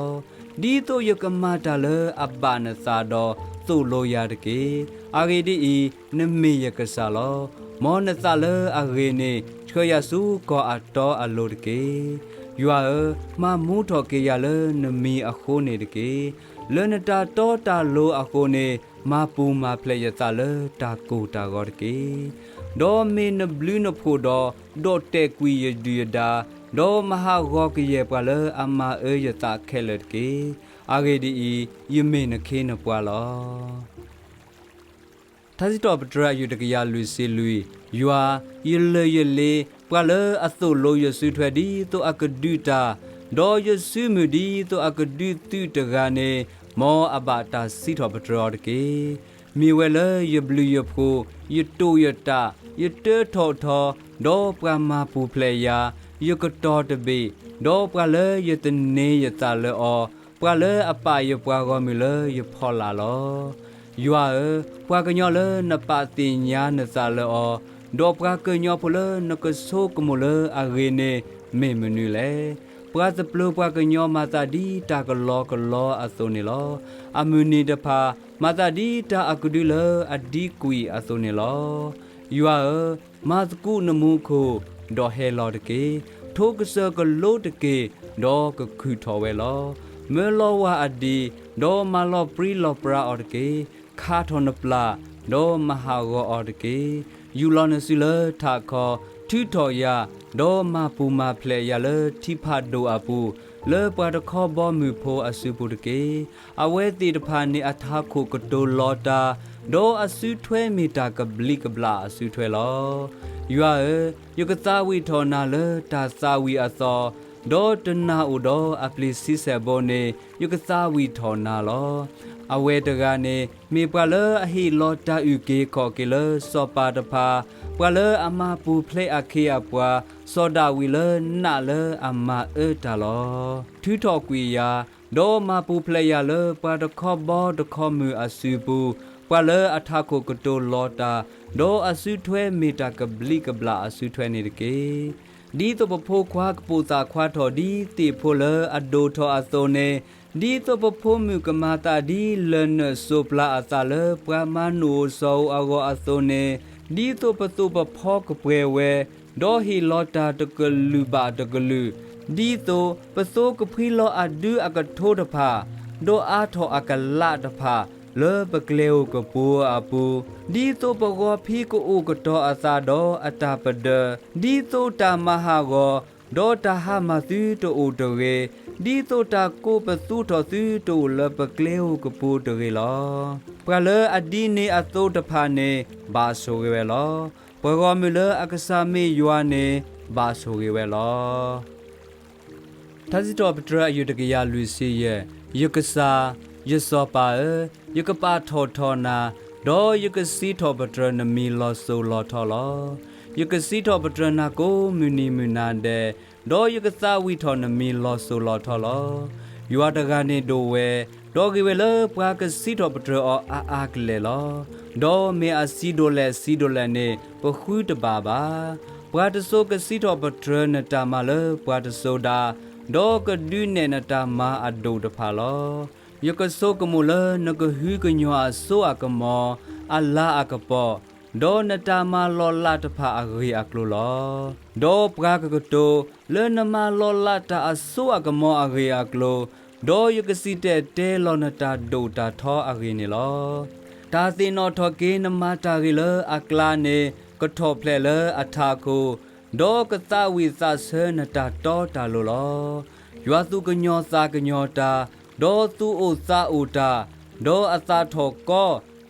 လီၤ. ဒ်သိးယကမၤတၢ်လၢအဘၣ်နသးဒီးသိၣ်လိယၤတက့ၢ်. အဂ့ၢ်ဒ်အံၤ, နမ့ၢ်ယကစၢ်လီၤ. မ်နသးလၢအဂ့ၤန့ၣ် ဆှၢယၤဆူကီၢ်အတီအလိၤတက့ၢ်. ယွၤဧၢ, မၤမူထီၣ်က့ၤယၤလၢနမံၤအဃိန့ၣ်တက့ၢ်. လၢနတၢ်တီတၢ်လိၤအဃိန့ၣ် မၤပူၤမၤဖျဲးယသးလၢတၢ်ကိၢ်တၢ်ဂီၤတက့ၢ်. ဒီးမ့ၢ်နဘျုးနဖှိၣ်ဒီး ဒီးတဲာ်ကွံာ်ယဒုၣ်ယဒါ, ဒီးမၤဟးဂီၤကယဲၢ်ပှၤလၢအမၤအၢယသးခဲလၢာ်တက့ၢ်. အဂ့ၢ်ဒ်အံၤ, ယမ့ၢ်နခ့နပှၤလီၤ. ထါစံးထီၣ်ပတြၢၤအယုၢ်တကယၤလွံၢ်ဆံလွံၢ်, ယွၤ, ယလၢၢ်ယလ့, ပှၤလၢအသိၣ်လိယစုထွဲဒ်သိးအကဒုးတၢ်, ဒီးယစုမုၢ်ဒ်သိးအကဒုးသုးတဂၤန့ၣ်, မ်အဘၣ်တၢ်စံးထီၣ်ပတြၢၤအီၤတက့ၢ်. မ့ၢ်ဝဲလၢယဘျုးယဖှိၣ်, ယတိာ်ယတၢ်, ယတၢထီၣ်ထီ, ဒီးပှၤမၤပူၤဖျဲးယၤ, ယကတီၤတဘ့ၣ်, ဒီးပှၤလၢယသန့ၤယသးလၢအီၤ, ပှၤလၢအပာ်ယပှၤဂီၢ်မုၢ်လၢယဖီလာ်လီၤ. ယွၤဧၢ, ပှၤကညီလၢနပာ်သ့ၣ်ညါနသးလၢအီၤ, ဒီးပှၤကညီဖိလၢနကဆိကမိၣ်လၢအဂ့ၤန့ၣ် မ့ၢ်မနုၤလဲၣ်. ပှၤသပျိၤပှၤကညီမၤသးဒ်တၢ်ကလီကလီအသိးန့ၣ်လီၤ. အမုၢ်နံၤတဖၣ် မၤသးဒ်တၢ်အကဒုလၢအဒံကွံာ်အသိးန့ၣ်လီၤ. ယွၤဧၢ, မၤသကူးနမူခိၣ်, ဒီးဟဲလီၤတက့ၢ်. ထိကစၢၢ်ကလိတက့ၢ်, ဒီးကခုၣ်ထီၣ်ဝဲလီၤ. မၢလီၤဝၤအဒံး, ဒီးမၤလီၤပြံလီၤပြါအီၤတက့ၢ်. ခးထီၣ်နပျၢ်, ဒီးမၤဟးဂီၤအီၤတက့ၢ်. ယူၢ်လီၤနစုလၢထးခီ, ထုးထီၣ်ယၤ, ဒီးမၤပူၤမၤဖျဲးယၤလၢထံဖးဒိၣ်အပူၤ, လၢပှၤတခီဘီမုၢ်ဖိအစုပူၤတက့ၢ်. အဝဲသ့ၣ်တဖၣ်န့ၣ်အထးခိၣ်ကတိၤလီၤတၢ်, ဒီးအစုထွဲမ့ၢ်တၢ်ကဘျံးကဘျၣ်အစုထွဲလီၤ. ယွၤဧၢ, ယကသးဝံၣ်ထီၣ်နၤလၢတၢ်သးဝံၣ်အသီ, ဒီးတနၢ်အိၣ်ဒီးအပျ့ၤဆံဆဲၣ်ဘိန့ၣ် ယကသးဝံၣ်ထီၣ်နၤလီၤ. အဝဲတဂၤန့ၣ် မ့ၢ်ပှၤလၢအဟ့ၣ်လီၤတၢ်အုၣ်က့ၤခီၣ်က့ၤလၢစီၤပၤတဖၣ်, ပှၤလၢအမၤပူၤဖျဲးအခ့အပှၤ, စီၤဒၤဝံးလၢနးလၢအမၤအၢတၢ်လီၤ. ထုးထီၣ်ကွံာ်ယၤ, ဒီးမၤပူၤဖျဲးယၤလၢပှၤတခီဘီတခီမုၢ်အစုပူၤ, ပှၤလၢအထးခိၣ်ကတိၤလီၤတၢ်, ဒီးအစုထွဲမ့ၢ်တၢ်ကဘျံးကဘျၣ်အစုထွဲန့ၣ်တက့ၢ်. ဒ်သိးပဖိခွါကပိာ်သၣ်ခွါထီၣ်ဒ်သ့ၣ်ဖိလၢအဒိၣ်ထီၣ်အသိးန့ၣ်, ဒ်သိးပဖိမုၣ်ကမၤသးဒ်လၢၢ်နၢၣ်စိးပျၢ်အသးလၢပှၤမၤနုၢ်အိၣ်စီၤအိၣ်အဂီၢ်အသိးန့ၣ်, ဒ်သိးပသိးပဖီကပှဲၤဝဲ, ဒီးဟ့ၣ်လီၤတၢ်တကလုာ်ဘၣ်တကလုာ်, ဒ်သိးပသိကဖှံလီၤအဒုအကထိတဖၣ်, ဒီးအါထီၣ်အကလးတဖၣ်, လၢပကျဲဧိၤကပူၤအပူၤ, ဒ်သိးပဂီၤဖံးကအိၣ်ကတီၤအသးဒီးအတၢ်ပဒၢး, ဒ်သိးတၢ်မၤဟးဂီၤ, ဒီးတၢ်ဟါမၢ်သုတအိၣ်တဂ့ၤ, ဒ်သိးတၢ်ကိးပသူထီၣ်သုတအိၣ်လၢပကျဲဧိၤကပူၤတဂ့ၤလီၤ. ပှၤလၢအဒ်န့ၣ်အသိးတဖၣ်န့ၣ် ဘၣ်ဆိၣ်ဂ့ၤဝဲလီၤ. ပှၤဂီၢ်မုၢ်လၢအကစၢ်မ့ၢ်ယွၤန့ၣ် ဘၣ်ဆိၣ်ဂ့ၤဝဲလီၤ. ထါစံးထီၣ်ပတြၢၤအယုၢ်တကယၤလွံၢ်ဆံယဲၢ်, ယကစၢ်, ယစီၤပၤဧၢ, ယကပာ်ထီၣ်ထီနၤ, ဒီးယကစံးထီၣ်ပတြၢၤနမံၤလီၤစိၤလီၤထီလီၤ. ယကစံးထီၣ်ပတြၢၤနၤကိးမုၢ်နံၤမုၢ်နၤဒဲး, ဒီးယကသးဝံၣ်ထီၣ်နမံၤလီၤစိၤလီၤထီလီၤ. ယွၤတဂၤန့ၣ်ဒိၣ်ဝဲ, ဒီးဂ့ၤဝဲလၢပှၤကစံးထီၣ်ပတြၢၤအီၤအါအါကလဲာ်လီၤ. ဒီးမ့ၢ်အစံးဒိၣ်လဲၣ်စံးဒိၣ်လဲၣ်န့ၣ် ပဃုတဘၣ်ဘၣ်. ပှၤတစိၤကစံးထီၣ်ပတြၢၤနတၢ်မၤလၢပှၤတစိၤဒၣ်, ဒီးကဒုးနဲၣ်နတၢ်မၤအဒိၣ်တဖၣ်လီၤ. ယကဆိကမိၣ်လၢနကဟုကညီၤအစိအကမီၤ, အလၤအကပီၤ, ဒီးနတၢ်မၤလီၤလးတဖၣ်အဂ့ၢ်အကျိၤလီၤ. ဒီးပှၤကကတိၤလၢနမၤလီၤလးတၢ်အစိအကမီၤအဂ့ၢ်အကျိၤ, ဒီးယကစံၣ်တဲၤတဲလီၤနတၢ်ဒိၣ်တၢ်ထီအဂ့ၢ်န့ၣ်လီၤ. တၢ်သ့ၣ်နီၣ်ထီၣ်က့ၤနမၤတၢ်ဂ့ၤလၢအကျါန့ၣ် ကထီၣ်ဖျဲးလၢအထးခိၣ်, ဒီးကသးဝံၣ်သးဆၢနတၢ်တီတၢ်လိၤလီၤ. ယွၤသူၣ်ကညီၤသးကညီၤတၢ်, ဒီးသူၣ်အိၣ်သးအိၣ်တၢ်, ဒီးအသးထီၣ်ကီ,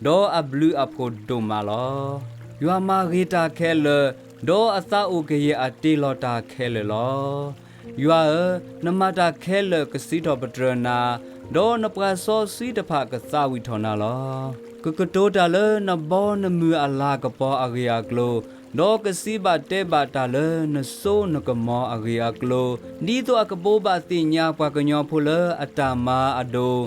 ဒီးအဘျုးအဖှိၣ်ဒိၣ်မးလီၤ. ယွၤမၤဂ့ၤတၢ်ခဲလၢာ်, ဒီးအသးအိၣ်ကယဲၢ်အတ့လီၤတၢ်ခဲလၢာ်လီၤ. ယွၤဧၢ, နမၤတၢ်ခဲလၢာ်ကစံးထီၣ်ပတြၢၤနၤ, ဒီးနပှၤစီဆှံတဖၣ်ကသးဝံၣ်ထီၣ်နၤလီၤ. ကကတိၤတၢ်လၢနဘီနမုၢ်အလၤကပီၤအဂ့ၢ်အကျိၤ, ဒီးကစံးဘၣ်တဲဘၣ်တၢ်လၢနစိနကမီၤအဂ့ၢ်အကျိၤ, ဒ်သိးအကဘိးဘၣ်သ့ၣ်ညါပှၤကညီဖိလၢအတၢ်မၤအဒိၣ်,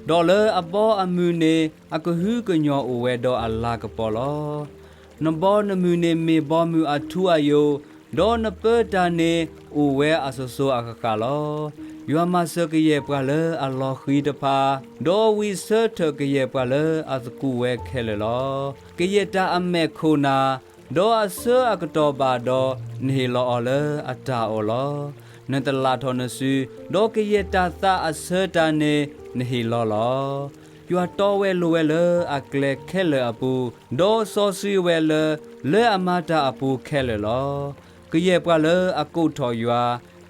ဒီးလၢအဘီအမုၢ်န့ၣ် အကဟုကညီၤအိၣ်ဝဲဒီးအလၤကပီၤလီၤ. နဘီနမုၢ်န့ၣ်မ့ၢ်ဘီမုၢ်အထူအယိာ်, ဒီးနပၢတၢ်န့ၣ်အိၣ်ဝဲအစိၤစိၤအဃၣ်ဃၣ်လီၤ. ယွၤမၤစၢၤကယဲၢ်ပှၤလၢအလီၤဃံၤတဖၣ်, ဒီးဝံၢ်ဆၢထၢၣ်ကယဲၢ်ပှၤလၢအသကူးဝဲခဲလၢာ်လီၤ. ကယဲၢ်တၢ်အမဲာ်ခိၣ်နၤ, ဒီးအဆၢအကတီၢ်ဘၣ်ဒီး, နဟ့ၣ်လီၤအီၤလၢအတၢ်အီၣ်လီၤ. နတလၣ်ထီၣ်နစု, ဒီးကယဲၢ်တၢ်သးအဆၢတၢ်န့ၣ် နဟ့ၣ်လီၤလီၤ. ယွၤတီဝဲလိၤဝဲလၢအကျဲခဲလၢာ်အပူၤ, ဒီးစီဆှံဝဲလၢ လၢအမၤတၢ်အပူၤခဲလၢာ်လီၤ. ကယဲၢ်ပှၤလၢအကိးထီၣ်ယွၤ,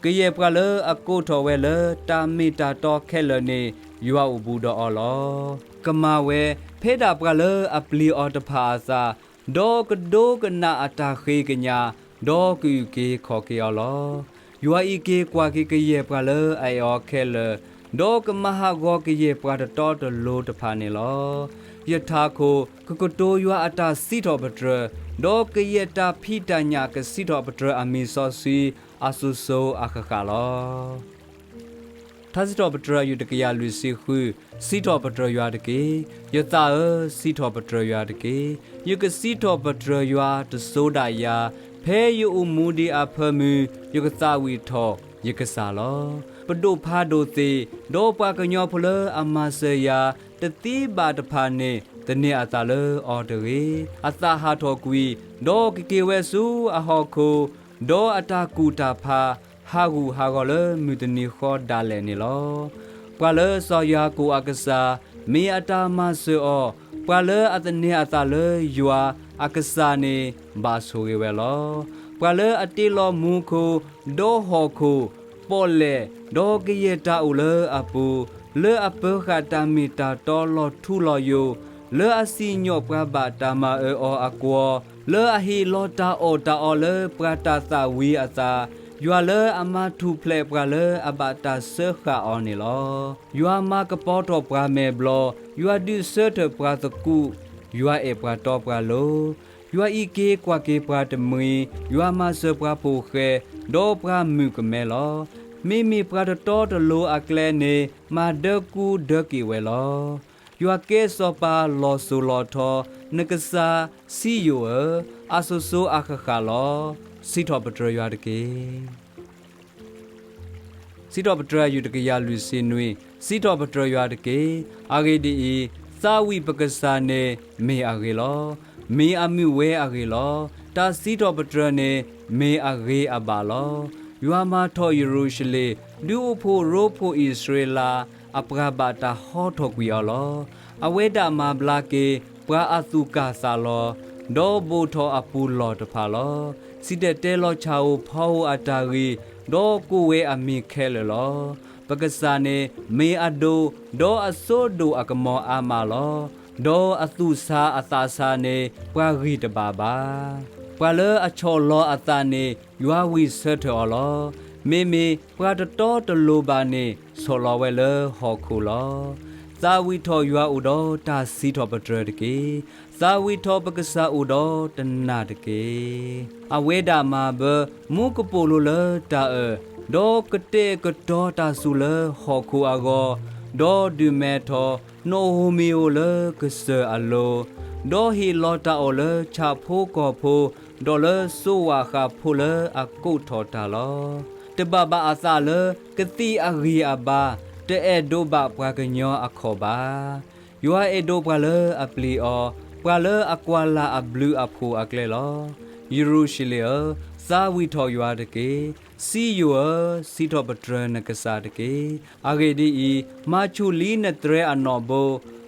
ကယဲၢ်ပှၤလၢအကိးထီၣ်ဝဲလၢတၢ်မ့ၢ်တၢ်တီခဲလၢာ်န့ၣ် ယွၤအိၣ်ဘူးဒီးအီၤလီၤ. ကမၤဝဲဖဲဒၣ်ပှၤလၢအပျံၤအီၤတဖၣ်အသး, ဒီးကဒိကနၣ်အတၢ်ဃ့ကညး, ဒီးကအုၣ်က့ၤခီၣ်က့ၤအီၤလီၤ. ယွၤအံးက့ၤကွၢ်က့ၤကယဲၢ်ပှၤလၢအအဲၣ်အီၤခဲလၢာ်, ဒီးကမၤဟးဂီၤကယဲၢ်ပှၤတတီတလိၤတဖၣ်န့ၣ်လီၤ. ယထးခိၣ်ကကတိၤယွၤအတၢ်စံးထီၣ်ပတြၢၤ, ဒီးကယဲၢ်တၢ်ဖံးတၢ်ညၣ်ကစံးထီၣ်ပတြၢၤအမံၤစီဆှံ အစိၤစိၤအဃၣ်ဃၣ်လီၤ. ထါစံးထီၣ်ပတြၢၤအယုၢ်တကယၤလွံၢ်ဆံဃု, စံးထီၣ်ပတြၢၤယွၤတက့ၢ်. ယသးဧၢ, စံးထီၣ်ပတြၢၤယွၤတက့ၢ်. ယကစံးထီၣ်ပတြၢၤယွၤတစိၤဒၣ်ယၤ, ဖဲယအိၣ်မူဒံးအဖၢမုၢ်, ယကသးဝံၣ်ထီၣ်ယကစၢ်လီၤ. ပဒိၣ်ဖးဒိၣ်သ့ၣ်, ဒီးပှၤကညီဖိလၢအမၤစၢၤယၤ တသံဘၣ်တဖၣ်န့ၣ် သန့ၤအသးလၢအီၤတဂ့ၤ. အသးဟးထီၣ်ကွံာ်, ဒီးကက့ၤဝဲဆူအဟီၣ်ခိၣ်, ဒီးအတၢ်ကူၣ်တၢ်ဖး ဟးဂူာ်ဟးဂီၤလၢမုၢ်တနံၤဃီဒၣ်လဲာ်န့ၣ်လီၤ. ပှၤလၢစီၤယၤကိာ်အကစၢ် မ့ၢ်အတၢ်မၤစၢၤအီၤ, ပှၤလၢအသန့ၤအသးလၢယွၤအကစၢ်န့ၣ် ဘၣ်ဆိၣ်ဂ့ၤဝဲလီၤ. ပှၤလၢအတ့လီၤမူခိၣ်, ဒီးဟီၣ်ခိၣ်, ပီၣ်လဲၣ်, ဒီးကယဲၢ်တၢ်အိၣ်လၢအပူၤ, လၢအပၢဃာ်တၢ်မ့ၢ်တၢ်တီလီၤထူလီၤယိာ်, လၢအစံၣ်ညီၣ်ပှၤဘၣ်တၢ်မၤအၢအီၤအကွီၤ, လၢအဟ့ၣ်လီၤတၢ်အီၣ်တၢ်အီလၢပှၤတၢ်သၣ်ဝံၤအသး, ယွၤလၢအမၤထူၣ်ဖျဲးပှၤလၢအဘၣ်တၢ်စၢဃာ်အီၤန့ၣ်လီၤ. ယွၤမၤကပီၤထီၣ်ပှၤမဲာ်ဘျီၣ်, ယွၤဒုးဆၢထၢၣ်ပှၤသကူး, ယွၤအဲၣ်ပှၤတီပှၤလိၤ, ယွၤအံးက့ၤကွၢ်က့ၤပှၤတမှံၤ, ယွၤမၤစၢၤပှၤပိာ်ဃဲ, ဒီးပှၤမုၣ်ကမဲလီၤ. မ့မ့ၢ်ပှၤတတီတလိၤအကျဲန့ၣ် မၤဒၢကူဒၢက့ၤဝဲလီၤ. ယွၤကဲစီၤပၤလီၤစိၤလီၤထီ, နကစၢ်စံယိၣ်ဧၢ, အစိၤစိၤအဃၣ်ဃၣ်လီၤ. စံးထီၣ်ပတြၢၤယွၤတက့ၢ်. စံးထီၣ်ပတြၢၤယွၤတကယၤလွံၢ်ဆံနွံ, စံးထီၣ်ပတြၢၤယွၤတက့ၢ်. အဂ့ၢ်ဒ်အံၤ, သးဝံၣ်ပကစၢ်န့ၣ်မ့ၢ်အဂ့ၤလီၤ. မ့ၢ်အမုာ်ဝဲအဂ့ၢ်လီၤ. တၢ်စံးထီၣ်ပတြၢၤန့ၣ်မ့ၢ်အဂ့ၤအဘၣ်လီၤ. ယွၤမၤထီၣ်ယရူၤၡလ့ၣ်, ဒုးအိၣ်ဖှိၣ်ရိဖှိၣ်အံၣ်စရ့လး, အပှၤဘၣ်တၢ်ဟီထီၣ်ကွံာ်အီၤလီၤ. အဝဲဒၣ်မၤဘျါက့ၤပှၤအသူၣ်ကၢ်သးလီၤ, ဒီးဘိၣ်ထီၣ်အပူၤလီၢ်တဖၣ်လီၤ. စံၣ်တဲၤတဲလီၤဆၣ်ဧိၤဖီဧိၤအတၢ်ဂ့ၤ, ဒီးကိးဝဲအမံၤခဲလၢာ်လီၤ. ပကစၢ်န့ၣ်မ့ၢ်အဒိၣ်, ဒီးအစိဒိၣ်အကမီၤအါမးလီၤ. ဒီးအသူၣ်ဆါအသးဆါန့ၣ် ပှၤဂံၢ်တဘၣ်ဘၣ်. ပှၤလၢအဆီၣ်လီၤအသးန့ၣ် ယွၤဝံၢ်ဆၢထၢၣ်အီၤလီၤ. မ့မ့ၢ်ပှၤတတီတလိၤဘၣ်န့ၣ် ဆီၣ်လီၤဝဲလၢဟီၣ်ခိၣ်လီၤ. သးဝံၣ်ထီၣ်ယွၤအိၣ်ဒီးတၢ်စံးထီၣ်ပတြၢၤတက့ၢ်. သးဝံၣ်ထီၣ်ပကစၢ်အိၣ်ဒီးတနာ်တက့ၢ်. အဝဲဒၣ်မၤဘၢမူကပိာ်လိလၢတၢ်အၢၣ်, ဒီးကတဲာ်ကတီၤတၢ်စူၤလၢဟီၣ်ခိၣ်အဂီၢ်, ဒီးဒုးမဲထီၣ်နအိၣ်မံၤအိၣ်လၢကစၢၢ်အလိၤ, ဒီးဟ့ၣ်လီၤတၢ်အီၣ်လၢဆၣ်ဖိကီၢ်ဖိ, ဒီးလၢစိးဝၣ်ဃးဖိလၢအကိးထီၣ်တၢ်လီၤ. တဘၣ်ဘၣ်အသးလၢကသံၣ်အဂံၢ်အဘါ, တအဲၣ်ဒိးဘၣ်ပှၤကညီအခီၣ်ဘၣ်. ယွၤအဲၣ်ဒိးပှၤလၢအပျံၤအီၤ, ပှၤလၢအကွၢ်လၢ်အဘျုးအဖှိၣ်အကျဲလီၤ. ယရူၤၡလ့ၣ်ဧၢ, သးဝံၣ်ထီၣ်ယွၤတက့ၢ်. စံယိၣ်ဧၢ, စံးထီၣ်ပတြၢၤနကစၢ်တက့ၢ်. အဂ့ၢ်ဒ်အံၤ, မၤဆူၣ်လံနတြဲၤအနီၣ်ဘိ,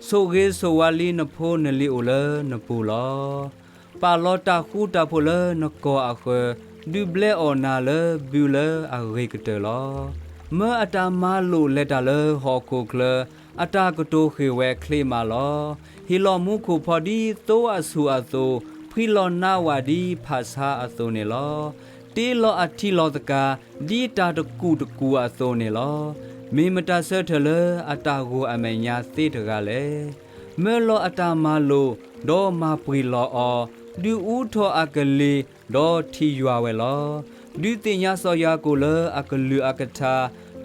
ဆိၣ်ဂ့ၤဆိၣ်ဝါလံနဖိနလံၤအိၣ်လၢနပူၤလီၤ. ပာ်လီၤတၢ်ဃူတၢ်ဖိးလၢနကီၢ်အဃၢၤ, ဒုးဘျဲအီၣ်နၤလၢဘုလၢအဂ့ၤကတၢၢ်လီၤ. မၢအတၢ်မၤလိာ်လဲၤတၢ်လၢဟီၣ်ခိၣ်ချၢ, အတၢ်ကတိၤဃ့ၢ်ဝဲချ့မးလီၤ. ဟ့ၣ်လီၤမူခိၣ်ဖီဒ်သိအဆူၣ်အသိး, ဖှံလီၤနါဝၣ်ဒ်ဖၣ်ဆါအသိးန့ၣ်လီၤ. တ့လီၤအထံလီၤသကၤ, ဒ်တၢ်တကူာ်တကူာ်အသိးန့ၣ်လီၤ. မ့ၢ်မတၤဆၢထၢၣ်လၢအတၢ်ဂီၤအမဲာ်ညါသ့တဂၤလဲၣ်. မၢလီၤအတၢ်မၤလိာ်, ဒီးမၤပှ့ၤလီၤအီၤ, ဒုးအူထီၣ်အကလံၤ, ဒီးထံၣ်ယွၤဝဲလီၤ. ဒုးသ့ၣ်ညါစီၤယၤကိာ်လၢအကလုၢ်အကထါ,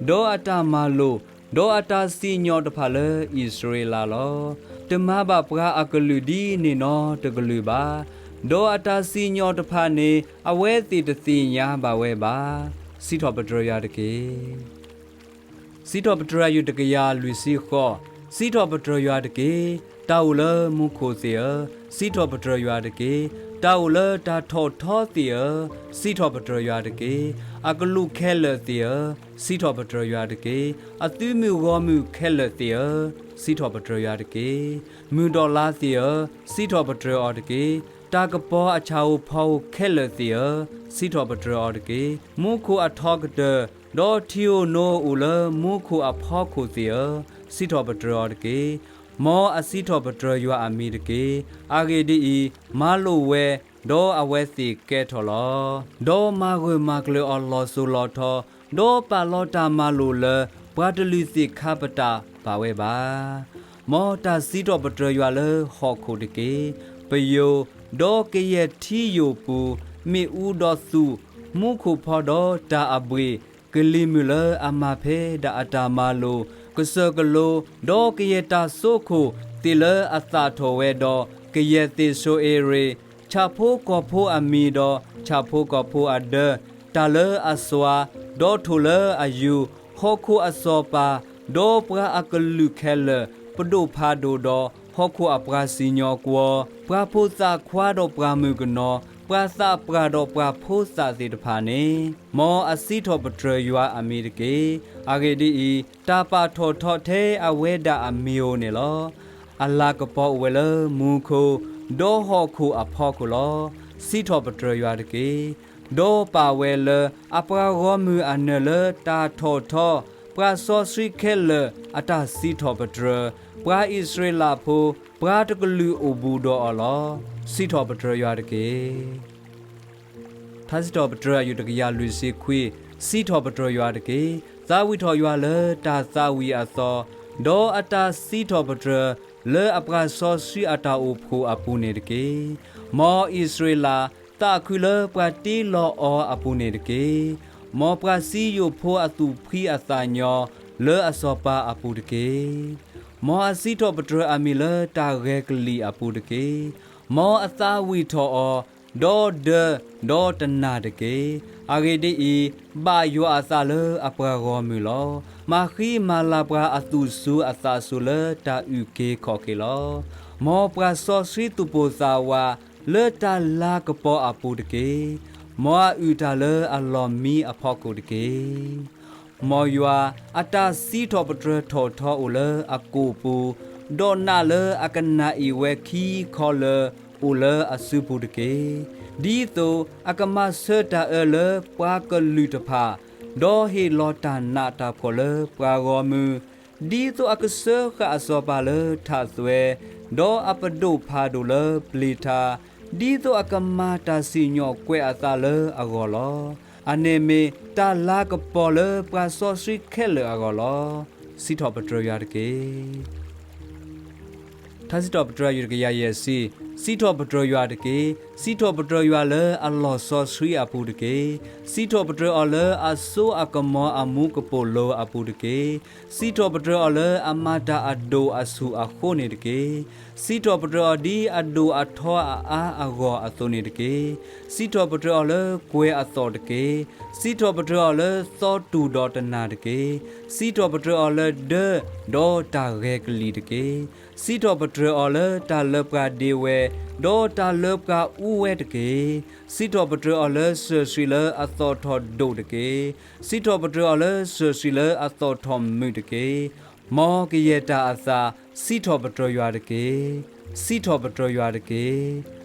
ဒီးအတၢ်မၤလိာ်, ဒီးအတၢ်စံၣ်ညီၣ်တဖၣ်လၢအံၣ်စရ့လးလီၤ. တမၤဘၣ်ပှၤအကလုၢ်ဒ်န့ၣ်နီတကလုာ်ဘၣ်. ဒီးအတၢ်စံၣ်ညီၣ်တဖၣ်န့ၣ် အဝဲသ့ၣ်တသ့ၣ်ညါဘၣ်ဝဲဘၣ်. စံးထီၣ်ပတြၢၤယွၤတက့ၢ်. စံးထီၣ်ပတြၢၤယွၤတကယၤလွံၢ်ဆံဃိး, စံးထီၣ်ပတြၢၤယွၤတက့ၢ်. တၢ်အိၣ်လၢမူခိၣ်သ့ၣ်ဧၢ, စံးထီၣ်ပတြၢၤယွၤတက့ၢ်. တၢ်အိၣ်လၢတၢ်ထီၣ်ထီသ့ၣ်ဧၢ, စံးထီၣ်ပတြၢၤယွၤတက့ၢ်. အကလူးခဲလၢာ်သ့ၣ်ဧၢ, စံးထီၣ်ပတြၢၤယွၤတက့ၢ်. အသုးမုၢ်ဂီၢ်မုၢ်ခဲလၢာ်သ့ၣ်ဧၢ, စံးထီၣ်ပတြၢၤယွၤတက့ၢ်. မုၢ်ဒီးလါသ့ၣ်ဧၢ, စံးထီၣ်ပတြၢၤအီၤတက့ၢ်. တၢ်ကပီၤအဆၣ်ဧိၤဖီဧိၤခဲလၢာ်သ့ၣ်ဧၢ, စံးထီၣ်ပတြၢၤအီၤတက့ၢ်. မူခိၣ်အထီကတၢၢ်, ဒီးထံဧိၤနိဧိၤအိၣ်လၢမူခိၣ်အဖီခိၣ်သ့ၣ်ဧၢ, စံးထီၣ်ပတြၢၤအီၤတက့ၢ်. မ်အစံးထီၣ်ပတြၢၤယွၤအမံၤတက့ၢ်. အဂ့ၢ်ဒ်အံၤ, မၤလိာ်ဝဲ, ဒီးအဝဲသ့ၣ်ကဲထီၣ်လီၤ. ဒီးမၤဂၢၢ်မၤကျၢၤအီၤလီၤစိၤလီၤထီ, ဒီးပာ်လီၤတၢ်မၤလိာ်လၢပှၤတလုၢ်သ့ၣ်ခါပတာ်ဘၣ်ဝဲဘၣ်. မ်တၢ်စံးထီၣ်ပတြၢၤယွၤလၢဟီၣ်ခိၣ်တက့ၢ်. ပယိၤ, ဒီးကယဲၢ်ထံယိာ်ပူၤ, မ့ၣ်အူဒီးသူး, မူခိၣ်ဖီဒီးတၢ်အဘှ့ၣ်, ကလံၤမုၢ်လၢအမၤဖဲဒၣ်အတၢ်မၤလိာ်, ကစၢၢ်ကလိ, ဒီးကယဲၢ်တၢ်စိခိၣ်သ့ၣ်လၢအသၣ်ထီၣ်ဝဲဒီး, ကယဲၢ်သ့ၣ်စိၤအ့ရ့ၣ်, ဆၣ်ဖိကီၢ်ဖိအမံၤဒီးဆၣ်ဖိကီၢ်ဖိအဒၢ, တၢ်လၢအစွါ, ဒီးထိၣ်လၢအယူၤ, ဟီၣ်ခိၣ်အစီၤပၤ, ဒီးပှၤအကလုာ်ခဲလၢာ်, ပဒိၣ်ဖးဒိၣ်ဒီးဟီၣ်ခိၣ်အပှၤစံၣ်ညီၣ်ကွီၢ်, ပှၤဖိသၣ်ခွါဒီးပှၤမုၣ်ကနီၤ, ပှၤသးပှၢ်ဒီးပှၤဖိသၣ်သ့ၣ်တဖၣ်န့ၣ်, မ်အစံးထီၣ်ပတြၢၤယွၤအမံၤတက့ၢ်. အဂ့ၢ်ဒ်အံၤ, တၢ်ပာ်ထီၣ်ထီထဲအဝဲဒၣ်အမံၤဧိၤန့ၣ်လီၤ. အလၤကပီၤအိၣ်ဝဲလၢမူခိၣ်, ဒီးဟီၣ်ခိၣ်အဖီခိၣ်လီၤ. စံးထီၣ်ပတြၢၤယွၤတက့ၢ်. ဒီးပာ်ဝဲလၢအပှၤဂီၢ်မုၢ်အနၢၣ်လၢတၢ်ထီၣ်ထီ, ပှၤစီဆှံခဲလၢာ်အတၢ်စံးထီၣ်ပတြၢၤ, ပှၤအံၣ်စရ့လးဖိ, ပှၤတကလုာ်အိၣ်ဘူးဒီးအီၤလီၤ. စံးထီၣ်ပတြၢၤယွၤတက့ၢ်. ထါစံးထီၣ်ပတြၢၤအယုၢ်တကယၤလွံၢ်ဆံခွံ, စံးထီၣ်ပတြၢၤယွၤတက့ၢ်. သးဝံၣ်ထီၣ်ယွၤလၢတၢ်သးဝံၣ်အသီ, ဒီးအတၢ်စံးထီၣ်ပတြၢၤလၢအပှၤစီဆှံအတၢ်အိၣ်ဖှိၣ်အပူၤန့ၣ်တက့ၢ်. မ်အံၣ်စရ့လးသးခုလၢပှၤတ့လီၤအီၤအပူၤန့ၣ်တက့ၢ်. မ်ပှၤစံယိၣ်ဖိအသူၣ်ဖှံအသးညီလၢအစီၤပၤအပူၤတက့ၢ်. မ်အစံးထီၣ်ပတြၢၤအမံၤလၢတၢ်ဂဲၤကလံၣ်အပူၤတက့ၢ်. မ်အသးဝံၣ်ထီၣ်အီၤ, ဒီးဒၢ, ဒီးတနာ်တက့ၢ်. အဂ့ၢ်ဒ်အံၤ, ဘၣ်ယွၤအသးလၢအပှၤဂီၢ်မုၢ်လီၤ. မၤဃံမၤလၤပှၤအသူၣ်စူၤအသးစူၤလၢတၢ်အုၣ်က့ၤခီၣ်က့ၤလီၤ. မ်ပှၤစီဆှံသူၣ်ပိၢ်သးဝးလၢတၢ်လၤကပီၤအပူၤတက့ၢ်. မ်အအုၣ်တၢ်လၢအလီၢ်မံအဖီခိၣ်တက့ၢ်. မ်ယွၤအတၢ်စံးထီၣ်ပတြၢၤထီၣ်ထီအိၣ်လၢအကိာ်ပူၤ, ဒီးနာ်လၢအကနၣ်အံၣ်ဝဲခံခီလၢအိၣ်လၢအစုပူၤတက့ၢ်. ဒ်သိးအကမၤဆၢတၢ်အၢလၢပှၤကလုာ်တဖၣ်, ဒီးဟ့ၣ်လီၤတၢ်နးတၢ်ဖှီၣ်လၢပှၤဂီၢ်မုၢ်, ဒ်သိးအကစၢဃာ်အစီၤပၤလၢထးသွဲ, ဒီးအပဒိၣ်ဖးဒိၣ်လၢပျံၤထါ, ဒ်သိးအကမၤတၢ်စံၣ်ညီၣ်ကွဲးအသးလၢအဂီၢ်လီၤ. အန့ၣ်မ့ၢ်တၢ်လၤကပီၤလၢပှၤစီဆှံခဲလၢာ်အဂီၢ်လီၤ. စံးထီၣ်ပတြၢၤယွၤတက့ၢ်. စံးထီၣ်ပတြၢၤယွၤတကယၤယဲၢ်ဆံ, စံးထီၣ်ပတြၢၤယွၤတက့ၢ်. စံးထီၣ်ပတြၢၤယွၤလၢအလီၤစီဆှံအပူၤတက့ၢ်. စံးထီၣ်ပတြၢၤအီၤလၢအစိအကမီၤအမူကပိာ်လိၤအပူၤတက့ၢ်. စံးထီၣ်ပတြၢၤအီၤလၢအမၤတၢ်အဒိၣ်အဆူၣ်အဃိန့ၣ်တက့ၢ်. စံးထီၣ်ပတြၢၤအီၤဒ်အဒိၣ်အထီအအါအဂီၢ်အသိးန့ၣ်တက့ၢ်. စံးထီၣ်ပတြၢၤအီၤလၢကွဲၤအသီၣ်တက့ၢ်. စံးထီၣ်ပတြၢၤအီၤလၢသီတူၢ်ဒီးတနၢ်တက့ၢ်. စံးထီၣ်ပတြၢၤအီၤလၢဒၢဒီးတၢ်ဂဲၤကလံၣ်တက့ၢ်. စံးထီၣ်ပတြၢၤအီၤလၢတၢ်လၢပှၤဒ့ဝဲ, ဒီးတၢ်လၢပှၤအူဝဲတက့ၢ်. စံးထီၣ်ပတြၢၤအီၤလၢစၢၤဆှံလၢအသီၣ်ထီၣ်ဒိၣ်တက့ၢ်. စံးထီၣ်ပတြၢၤအီၤလၢစၢၤဆှံလၢအသီၣ်ထီၣ်မုာ်တက့ၢ်. မ်ကယဲၢ်တၢ်အသး, စံးထီၣ်ပတြၢၤယွၤတက့ၢ်. စံးထီၣ်ပတြၢၤယွၤတက့ၢ်.